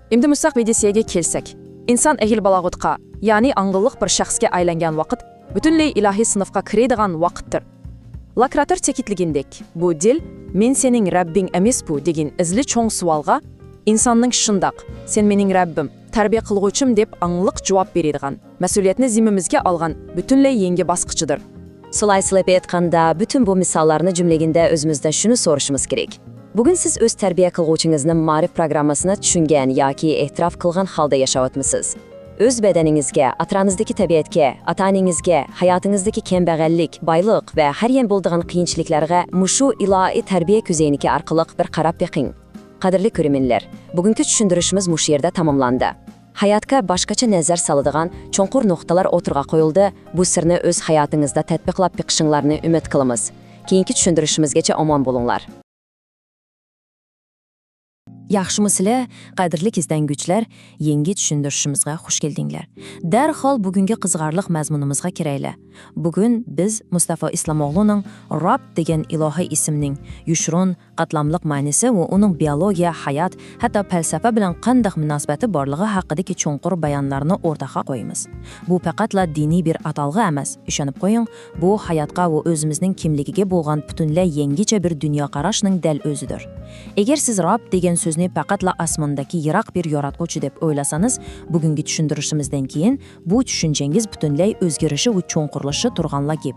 ئەمدى مۇشۇ ۋىدېئوگە كەلسەك، ئىنسان ئەھلى بالاغەتكە، يەنى ئاڭغىلىق بىر شەخسكە ئايلانغان ۋاقىت پۈتۈنلەي ئىلاھىي سىنىپقا كىرىدىغان ۋاقىتتۇر. لوكاتور تەكىتلىگىنىدەك، بۇ دىل، «مەن سېنىڭ رەببىڭ ئەمەسمۇ؟» دېگەن ئەزەلىي چوڭ سوئالغا، ئىنساننىڭ «شۇنداق، سەن مېنىڭ رەببىم، تەربىيە قىلغۇچىم» دەپ ئاڭلىق جاۋاب بېرىدىغان، مەسئۇلىيەتنى زىممىمىزگە ئالغان پۈتۈنلەي يېڭى باسقۇچىدۇر. سۇلاي سېلىپ ئېيتقاندا، پۈتۈن بۇ مىساللارنى جۈملىگەندە ئۆزىمىزدىن شۇنى سورىشىمىز كېرەك. بۈگۈن سىز ئۆز تەربىيە قىلغۇچىڭىزنى مائارىپ پروگراممىسىنى چۈشەنگەن ياكى ئېتىراپ قىلغان ھالدا ياشاۋاتمىسىز؟ ئۆز بەدىنىڭىزگە، ئەتراپىڭىزدىكى تەبىئەتكە، ئاتا-ئانىڭىزغا، ھاياتىڭىزدىكى كەمبەغەللىك، بايلىق ۋە ھەر يەنە بولىدىغان قىيىنچىلىقلارغا مۇشۇ ئىلاھىي تەربىيە كۆزەينىكى ئارقىلىق بىر قاراپ بېقىڭ. قەدىرلىك كۆرۈرمەنلەر، بۈگۈنكى چۈشەندۈرۈشىمىز مۇشۇ يەردە تاماملاندى. ھاياتقا باشقىچە نەزەر سالىدىغان چوڭقۇر نۇقتىلار ئوتتۇرىغا قويۇلدى، بۇ سىرنى ئۆز ھاياتىڭىزدا تەتبىقلاپ بېقىشىڭلارنى ئۈمىد قىلىمىز. كېيىنكى چۈشەندۈرۈشىمىزگىچە ئامان بولۇڭلار. ياخشىمۇ سىلەر، قەدىرلىك ئىزدەنگۈچىلەر، يېڭى چۈشەندۈرۈشىمىزگە خۇش كەلدىڭلار. دەرھال بۈگۈنكى قىزىقارلىق مەزمۇنىمىزغا كىرەيلى. بۈگۈن بىز مۇستافا ئىسلامئوغلۇنىڭ رەب دېگەن ئىلاھىي ئىسىمنىڭ يوشۇرۇن، قاتلاملىق مەنىسى ۋە ئۇنىڭ بىئولوگىيە، ھايات، ھەتتا پەلسەپە بىلەن قانداق مۇناسىۋىتى بارلىقى ھەققىدىكى چوڭقۇر بايانلارنى ئوتتۇرىغا قويىمىز. بۇ پەقەتلا دىنىي بىر ئاتالغۇ ئەمەس، ئىشىنىپ قويۇڭ، بۇ ھاياتقا ۋە ئۆزىمىزنىڭ كىملىكىگە بولغان پۈتۈنلەي يېڭىچە بىر دۇنيا قاراشنىڭ دەل ئۆزىدۇر. ئەگەر سىز رەب دېگەن سۆزنى پەقەتلا ئاسماندىكى يىراق بىر ياراتقۇچى دەپ ئويلىسىڭىز، بۈگۈنكى چۈشەندۈرۈشىمىزدىن كېيىن بۇ چۈشەنچىڭىز پۈتۈنلەي ئۆزگىرىشى ۋە چوڭقۇرلىشىشى تۇرغانلا گەپ.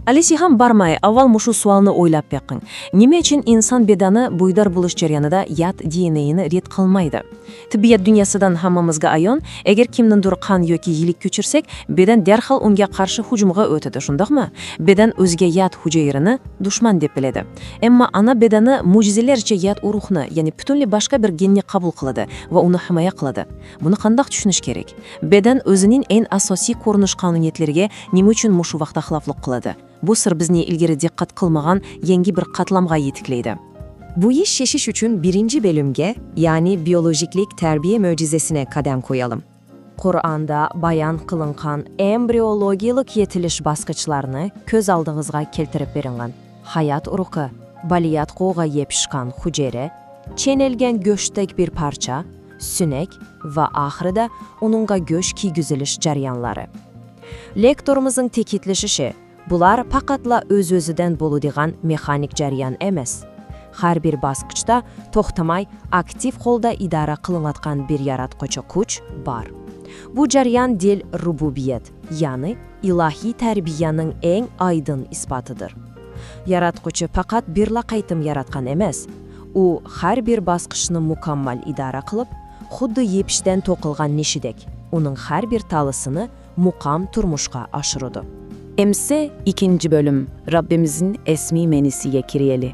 ئالىسىغا بارماي، ئاۋۋال مۇشۇ سوئالنى ئويلاپ بېقىڭ. نېمە ئۈچۈن ئىنسان بەدىنى بويدار بولۇش جەريانىدا يات دى ئېن ئېنى رەت قىلمايدۇ؟ تىببىيات دۇنياسىدىن ھەممىمىزگە ئايان، ئەگەر كىمنىڭدۇر قان ياكى يىلىك كۆچۈرسەك، بەدەن دەرھال ئۇنىڭغا قارشى ھۇجۇمغا ئۆتىدۇ، شۇنداقمۇ؟ بەدەن ئۆزىگە يات ھۈجەيرىنى دۈشمەن دەپ بىلىدۇ. ئەمما ئانا بەدىنى مۆجىزىلەرچە يات ئۇرۇقنى، يەنى پۈتۈنلەي باشقا بىر گېننى قوبۇل قىلىدۇ ۋە ئۇنى ھىمايە قىلىدۇ. بۇنى قانداق چۈشىنىش كېرەك؟ بەدەن ئۆزىنىڭ ئەڭ ئاساسىي كۆرۈنۈش قانۇنىيەتلىرىگە نېمە ئۈچۈن مۇشۇ ۋاقىتتا خىلاپلىق قىلىدۇ؟ بۇ سىر بىزنى ئىلگىرى دىققەت قىلمىغان يېڭى بىر قاتلامغا يېتەكلەيدۇ. بۇ ئىش شېشىش ئۈچۈن بىرىنچى بۆلۈمگە، يەنى بىيولوگىكلىق تەربىيە مۆجىزىسىنى قەدەم قويايلى. قۇرئاندا بايان قىلىنغان ئېمبرىيولوگىيەلىك يېتىلىش باسقۇچلارنى كۆز ئالدىڭىزغا كەلتۈرۈپ بېرىڭ. ھايات ئۇرۇقى، بالىياتقۇغا يېپىشقان ھۈجەيرە، چېنىلگەن گۆشتەك بىر پارچە، سۈنەك ۋە ئاخىرىدا ئۇنىڭغا گۆش كىيگۈزۈلۈش جەريانلىرى. لېكتورىمىزنىڭ تەكىتلىشىچە، بۇلار پەقەتلا ئۆز-ئۆزىدىن بولىدىغان مېخانىك جەريان ئەمەس. ھەر بىر باسقۇچتا توختىماي ئاكتىپ ھالدا ئىدارە قىلىنىۋاتقان بىر ياراتقۇچى كۈچ بار. بۇ جەريان دەل رۇبۇبىيەت، يەنى ئىلاھىي تەربىيەنىڭ ئەڭ ئايدىڭ ئىسپاتىدۇر. ياراتقۇچى پەقەت بىرلا قېتىم ياراتقان ئەمەس. ئۇ ھەر بىر باسقۇچنى مۇكەممەل ئىدارە قىلىپ، خۇددى يەپشىدىن توقۇلغان نىشىدەك، ئۇنىڭ ھەر بىر تالىسىنى مۇقىم تۇرمۇشقا ئاشۇرىدۇ. ئەمسە ئىككىنچى بۆلۈم، رەببىمىزنىڭ ئىسمى مەنىسىگە كىرەيلى.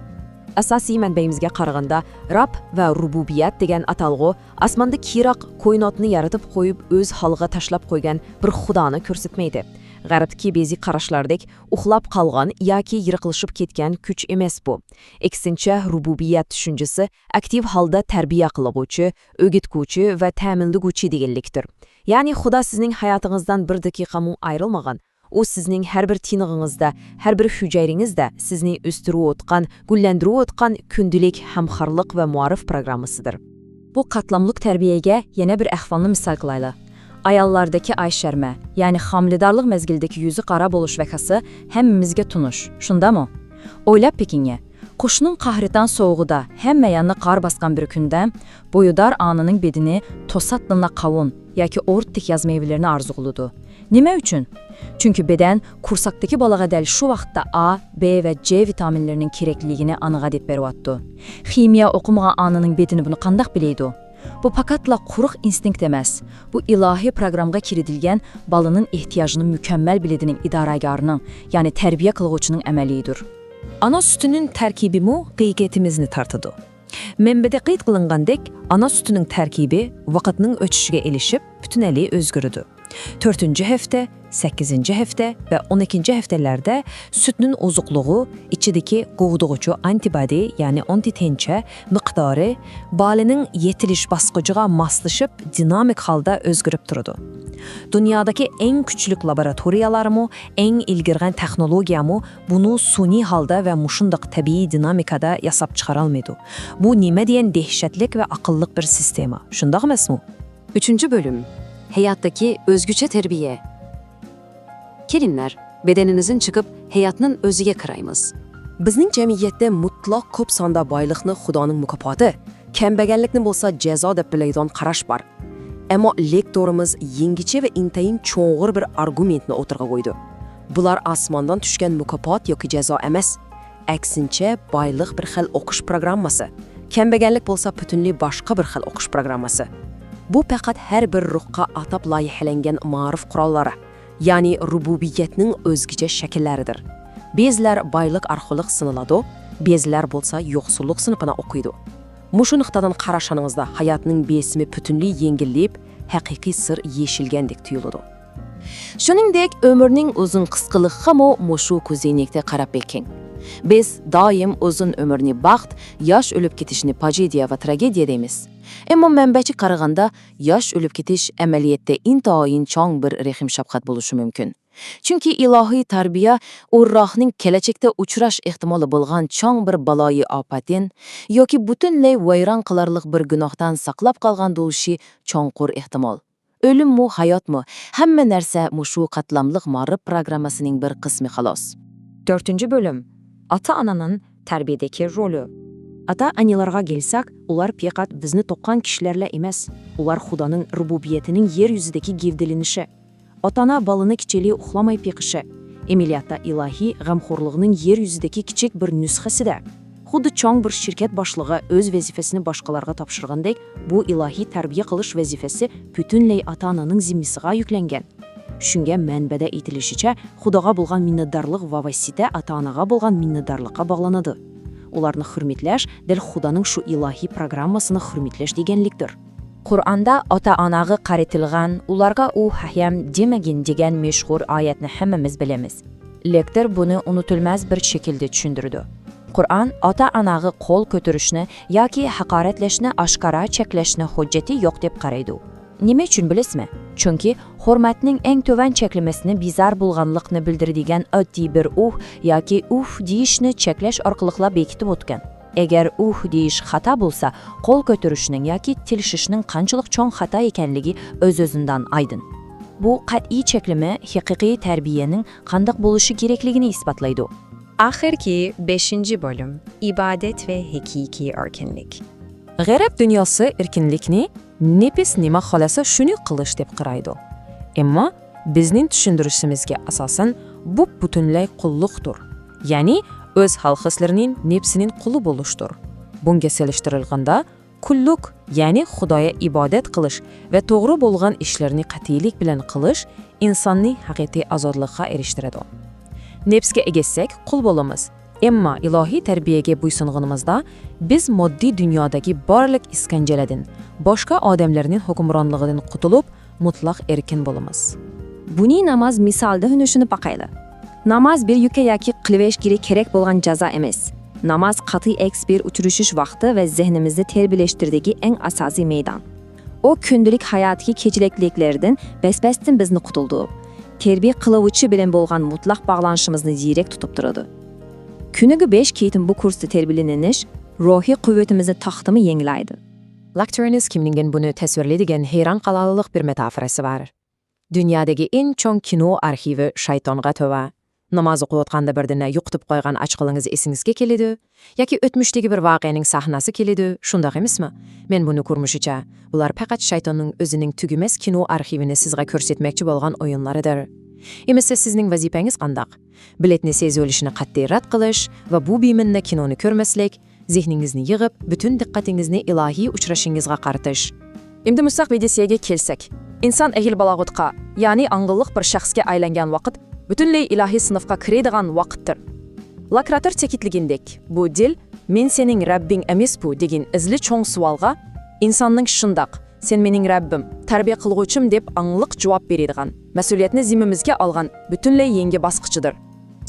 ئاساسىي مەنبەيىمىزگە قارىغاندا، رەب ۋە رۇبۇبىيەت دېگەن ئاتالغۇ ئاسماندىكى يىراق كائىناتنى يارىتىپ قويۇپ، ئۆز ھالىغا تاشلاپ قويغان بىر خۇدانى كۆرسەتمەيدۇ. غەربتىكى بەزى قاراشلاردەك ئۇخلاپ قالغان ياكى يىراقلىشىپ كەتكەن كۈچ ئەمەس بۇ. ئەكسىنچە، رۇبۇبىيەت چۈشەنچىسى ئاكتىپ ھالدا تەربىيە قىلغۇچى، ئۆگەتكۈچى ۋە تەمىنلىگۈچى دېگەنلىكتۇر. يەنى خۇدا سىزنىڭ ھاياتىڭىزدىن بىر دەقىقىمۇ ئايرىلمىغان. ئۇ سىزنىڭ ھەر بىر تىنىقىڭىزدا، ھەر بىر ھۈجەيرىڭىزدە سىزنى ئۆستۈرۈۋاتقان، گۈللەندۈرۈۋاتقان كۈندىلىك ھەمكارلىق ۋە مائارىپ پروگراممىسىدۇر. بۇ قاتلاملىق تەربىيەگە يەنە بىر ئەھۋالنى مىسال قىلايلى. ئاياللاردىكى ئاي شەرمە، يەنى ھامىلىدارلىق مەزگىلىدىكى يۈزى قارا بولۇش ۋەقەسى ھەممىمىزگە تونۇش، شۇنداقمۇ؟ ئويلاپ بېقىڭ، قۇشنىڭ قەھرىتان سوغۇقىدا ھەممە يەرنى قار باسقان بىر كۈندە، بويىدار ئانىنىڭ بەدىنى توساتتىنلا قاۋۇن ياكى ئورتىك ياز مېۋىلىرىنى ئارزۇ قىلىدۇ. نېمە ئۈچۈن؟ چۈنكى بەدەن قورساقتىكى بالىغا دەل شۇ ۋاقىتتا ئا، بې ۋە جې ۋىتامىنلىرىنىڭ كېرەكلىكىنى ئاڭغا دەپ بېرىۋاتىدۇ. خىمىيە ئوقۇمىغان ئانىنىڭ بەدىنى بۇنى قانداق بىلەيدۇ؟ بۇ پەقەتلا قۇرۇق ئىنستىنكت ئەمەس. بۇ ئىلاھىي پروگراممىغا كىرىدىلگەن بالىنىڭ ئېھتىياجىنى مۇكەممەل بىلىدىنىڭ ئىدارىگەرنىڭ، يەنى تەربىيە قىلغۇچىنىڭ ئەمەلىيىدۇر. ئانا سۈتىنىڭ تەركىبىمۇ دىققىتىمىزنى تارتىدۇ. مەنبەدە قەيت قىلىنغاندەك، ئانا سۈتىنىڭ تەركىبى ۋاقىتنىڭ ئۆتۈشىگە ئېلىشىپ، پۈتۈنلەي ئۆزگىرىدۇ. تۆتىنچى ھەپتە، سەككىزىنچى ھەپتە ۋە ئون ئىككىنچى ھەپتىلەردە سۈتنىڭ ئوزۇقلۇقى، ئىچىدىكى قوغدىغۇچى ئانتىبادى، يەنى ئانتىتەنچە مىقدارى بالىنىڭ يېتىلىش باسقۇچىغا ماسلىشىپ، دىنامىك ھالدا ئۆزگىرىپ تۇرىدۇ. دۇنيادىكى ئەڭ كۈچلۈك لابوراتورىيەلەرمۇ، ئەڭ ئىلگىرىلىگەن تېخنولوگىيەمۇ بۇنى سۈنئىي ھالدا ۋە مۇشۇنداق تەبىئىي دىنامىكىدا ياساپ چىقارالمايدۇ. بۇ نېمە دېگەن دەھشەتلىك ۋە ئەقىللىق بىر سىستېما، شۇنداق ئەمەسمۇ؟ ئۈچىنچى بۆلۈم. ھاياتتىكى ئۆزگىچە تەربىيە. كېلىنلەر، بەدىنىڭىزدىن چىقىپ، ھاياتنىڭ ئۆزىگە قارايمىز. بىزنىڭ جەمئىيەتتە مۇتلەق كۆپ ساندا بايلىقنى خۇدانىڭ مۇكاپاتى، كەمبەگەنلىكنى بولسا جازا دەپ بىلىدىغان قاراش بار. ئەمما لېكتورىمىز يېڭىچە ۋە ئىنتايىن چوڭقۇر بىر ئارگۇمېنتنى ئوتتۇرىغا قويدى. بۇلار ئاسماندىن چۈشكەن مۇكاپات ياكى جازا ئەمەس. ئەكسىنچە، بايلىق بىر خىل ئوقۇش پروگراممىسى. كەمبەگەنلىك بولسا پۈتۈنلەي باشقا بىر خىل ئوقۇش پروگراممىسى. بۇ پەقەت ھەر بىر روھقا ئاتاپ لايىھەلەنگەن مائارىپ قوراللىرى، يەنى رۇبۇبىيەتنىڭ ئۆزگىچە شەكىللىرىدۇر. بەزىلەر بايلىق ئارقىلىق سىنىلىدۇ، بەزىلەر بولسا يوقسۇللۇق سىنىپىنى ئوقۇيدۇ. مۇشۇ نۇقتىدىن قاراشىڭىزدا ھاياتنىڭ بېسىمى پۈتۈنلەي يېڭىللىپ، ھەقىقىي سىر يېشىلگەندەك تۇيۇلىدۇ. شۇنىڭدەك ئۆمۈرنىڭ ئۇزۇن قىسقىلىقىغىمۇ مۇشۇ كۆزەينەكتە قاراپ بېقىڭ. بىز دائىم ئۇزۇن ئۆمۈرنى بەخت، ياش ئۆلۈپ كېتىشنى پاجىدىيە ۋە تراگېدىيە دەيمىز. ئەمما مەنبەچە قارىغاندا، ياش ئۆلۈپ كېتىش ئەمەلىيەتتە ئىنتايىن چوڭ بىر رەھىم-شەپقەت بولۇشى مۇمكىن. چۈنكى ئىلاھىي تەربىيە ئۇ روھنىڭ كېلەچەكتە ئۇچراش ئېھتىمالى بولغان چوڭ بىر بالايىئاپەتتىن ياكى پۈتۈنلەي ۋەيران قىلارلىق بىر گۇناھتىن ساقلاپ قالغان بولۇشى چوڭقۇر ئېھتىمال. ئۆلۈممۇ، ھاياتمۇ، ھەممە نەرسە مۇشۇ قاتلاملىق مائارىپ پروگراممىسىنىڭ بىر قىسمى خالاس. تۆتىنچى بۆلۈم. ئاتا-ئانىنىڭ تەربىيەدىكى رولى. ئاتا-ئانىلارغا كەلسەك، ئۇلار پەقەت بىزنى تۇغقان كىشىلەرلا ئەمەس، ئۇلار خۇدانىڭ رۇبۇبىيىتىنىڭ يەر يۈزىدىكى گەۋدىلىنىشى. ئاتا-ئانا بالىنى كېچىلىرى ئۇخلىماي بېقىشى، ئەمەلىيەتتە ئىلاھىي غەمخورلۇقنىڭ يەر يۈزىدىكى كىچىك بىر نۇسخىسىدە. خۇددى چوڭ بىر شىركەت باشلىقى ئۆز ۋەزىپىسىنى باشقىلارغا تاپشۇرغاندەك، بۇ ئىلاھىي تەربىيە قىلىش ۋەزىپىسى پۈتۈنلەي ئاتا-ئانىنىڭ زىممىسىغا يۈكلەنگەن. چۈشۈنگەن مەنبەدە ئېيتىلىشىچە، خۇداغا بولغان مىننەتدارلىق ۋاسىتە ئاتا-ئانىغا بولغان مىننەتدارلىققا باغلىنىدۇ. ئۇلارنى ھۆرمەتلەش دەل خۇدانىڭ شۇ ئىلاھىي پروگراممىسىنى ھۆرمەتلەش دېگەنلىكتۇر. قۇرئاندا ئاتا-ئاناغا قارىتىلغان، ئۇلارغا ئۇھ ھەم دېمىگىن دېگەن مەشھۇر ئايەتنى ھەممىمىز بىلىمىز. لېكتور بۇنى ئۇنتۇلماس بىر شەكىلدە چۈشەندۈرىدۇ. قۇرئان ئاتا-ئاناغا قول كۆتۈرۈشنى ياكى ھاقارەتلەشنى ئاشكارا چەكلەشنى ھۆججىتى يوق دەپ قارايدۇ. نېمە ئۈچۈن بىلىسىزمۇ؟ چۈنكى ھۆرمەتنىڭ ئەڭ تۆۋەن چەكلىمىسىنى بىزار بولغانلىقنى بىلدۈرىدىگەن ئاددىي بىر ئۇھ ياكى ئۇھ دېيىشنى چەكلەش ئارقىلىقلا بېكىتىپ ئۆتكەن. ئەگەر ئۇھ دېيىش خاتا بولسا، قول كۆتۈرۈشنىڭ ياكى تىلىشىشنىڭ قانچىلىك چوڭ خاتا ئىكەنلىكى ئۆز-ئۆزىدىن ئايدىڭ. بۇ قەتئىي چەكلىمە ھەقىقىي تەربىيەنىڭ قانداق بولۇشى كېرەكلىكىنى ئىسپاتلايدۇ. ئاخىرقى بەشىنچى بۆلۈم، ئىبادەت ۋە ھەقىقىي ئەركىنلىك. غەرب دۇنياسى ئەركىنلىكنى نەپس نېمە خالىسا شۇنى قىلىش دەپ قارايدۇ. ئەمما بىزنىڭ چۈشەندۈرۈشىمىزگە ئاساسەن، بۇ پۈتۈنلەي قۇللۇقتۇر. يەنى ئۆز ھال-خىسلىرىنىڭ نەپسىنىڭ قۇلى بولۇشتۇر. بۇنىڭغا سېلىشتۇرۇلغاندا، قۇللۇق، يەنى خۇدايا ئىبادەت قىلىش ۋە توغرا بولغان ئىشلارنى قەتئىيلىك بىلەن قىلىش ئىنساننى ھەقىقىي ئازادلىققا ئېرىشتۈرىدۇ. نەپسكە ئەگەشسەك، قۇل بولىمىز. ئەمما ئىلاھىي تەربىيەگە بويسۇنغىنىمىزدا، بىز ماددىي دۇنيادىكى بارلىق ئىسكەنجىلەردىن، باشقا ئادەملەرنىڭ ھۆكۈمرانلىقىدىن قۇتۇلۇپ، مۇتلەق ئەركىن بولىمىز. بۇنى ناماز مىسالىدا ھۆنۈشۈنۈپ باقايلى. ناماز بىر يۈككە ياكى قىلىۋېرىشكە كېرەك بولغان جازا ئەمەس. ناماز قەتئىي ئەكس بىر ئۇچرىشىش ۋاقتى ۋە زېھنىمىزنى تەربىيەلەشتۈرىدىكى ئەڭ ئاساسىي مەيدان. ئۇ كۈندىلىك ھاياتتىكى كېچىلىكلىكلەردىن بەس-بەستىن بىزنى قۇتۇلدۇرۇپ، تەربىيە قىلغۇچى بىلەن بولغان مۇتلەق باغلىنىشىمىزنى زېرەك تۇتۇپ تۇرىدۇ. كۈنىگە بەش قېتىم بۇ كۇرستا تەربىيەلىنىش روھىي قۇۋۋىتىمىزنى تاختىمۇ يېڭىلەيدۇ. لەكتورىمىز كىمنىڭدىن بۇنى تەسۋىرلىدىگەن ھەيران قالارلىق بىر مېتافوراسى بار. دۇنيادىكى ئەڭ چوڭ كىنو ئارخىۋى شايتانغا تۆۋە. ناماز ئوقۇۋاتقاندا بىردىنە يوقىتىپ قويغان ئاچقىلىڭىز ئېسىڭىزگە كېلىدۇ ياكى ئۆتمۈشتىكى بىر ۋەقەنىڭ ساھنىسى كېلىدۇ، شۇنداق ئەمەسمۇ؟ مەن بۇنى كۆرمۈشۈچە، بۇلار پەقەت شايتاننىڭ ئۆزىنىڭ تۈگىمەس كىنو ئارخىۋىنى سىزغا كۆرسەتمەكچى بولغان ئويۇنلىرىدۇر. ئەمىسە سىزنىڭ ۋەزىپەڭىز قانداق؟ بېلەتنى سېزىۋېلىشنى قەتئىي رەت قىلىش ۋە بۇ بىمەنە كىنونى كۆرمەسلىك، زېھنىڭىزنى يىغىپ، پۈتۈن دىققىتىڭىزنى ئىلاھىي ئۇچرىشىڭىزغا قارىتىش. ئەمدى مۇشۇنداق ۋىدېيوسىگە كەلسەك، ئىنسان ئەگىل بالاغۇتقا، يەنى ئاڭغىنلىق بىر شەخسكە ئايلانغان ۋاقىت پۈتۈنلەي ئىلاھىي سىنىپقا كىرىدىغان ۋاقىتتۇر. لوكاتور تەكىتلىگىنىدەك، بۇ دىل، «مەن سېنىڭ رەببىڭ ئەمەسمۇ؟» دېگەن ئىزلى چوڭ سوئالغا، ئىنساننىڭ «شۇنداق، سەن مېنىڭ رەببىم، تەربىيە قىلغۇچىم» دەپ ئاڭلىق جاۋاب بېرىدىغان، مەسئۇلىيەتنى زىممىمىزگە ئالغان پۈتۈنلەي يېڭى باسقۇچىدۇر.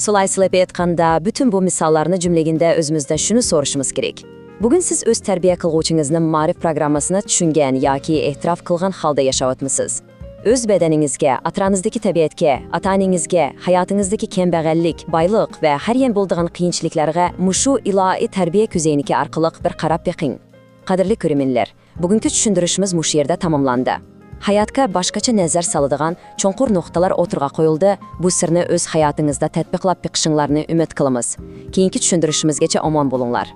خۇلايسىلەپ ئېيتقاندا، پۈتۈن بۇ مىساللارنى جۈملىگىندە ئۆزىمىزدىن شۇنى سورىشىمىز كېرەك. بۈگۈن سىز ئۆز تەربىيە قىلغۇچىڭىزنىڭ مائارىپ پروگراممىسىنى چۈشەنگەن ياكى ئېتىراپ قىلغان ھالدا ياشاۋاتمىسىز؟ ئۆز بەدىنىڭىزگە، ئەتراپىڭىزدىكى تەبىئەتكە، ئاتا-ئانىڭىزغا، ھاياتىڭىزدىكى كەمبەغەللىك، بايلىق ۋە ھەر يەنە بولىدىغان قىيىنچىلىقلارغا مۇشۇ ئىلاھىي تەربىيە كۆزەينىكى ئارقىلىق بىر قاراپ بېقىڭ. قەدىرلىك كۆرۈرمەنلەر، بۈگۈنكى چۈشەندۈرۈشىمىز مۇشۇ يەردە تاماملاندى. ھاياتقا باشقىچە نەزەر سالىدىغان چوڭقۇر نۇقتىلار ئوتتۇرىغا قويۇلدى، بۇ سىرنى ئۆز ھاياتىڭىزدا تەتبىقلاپ بېقىشىڭلارنى ئۈمىد قىلىمىز. كېيىنكى چۈشەندۈرۈشىمىزگىچە ئامان بولۇڭلار.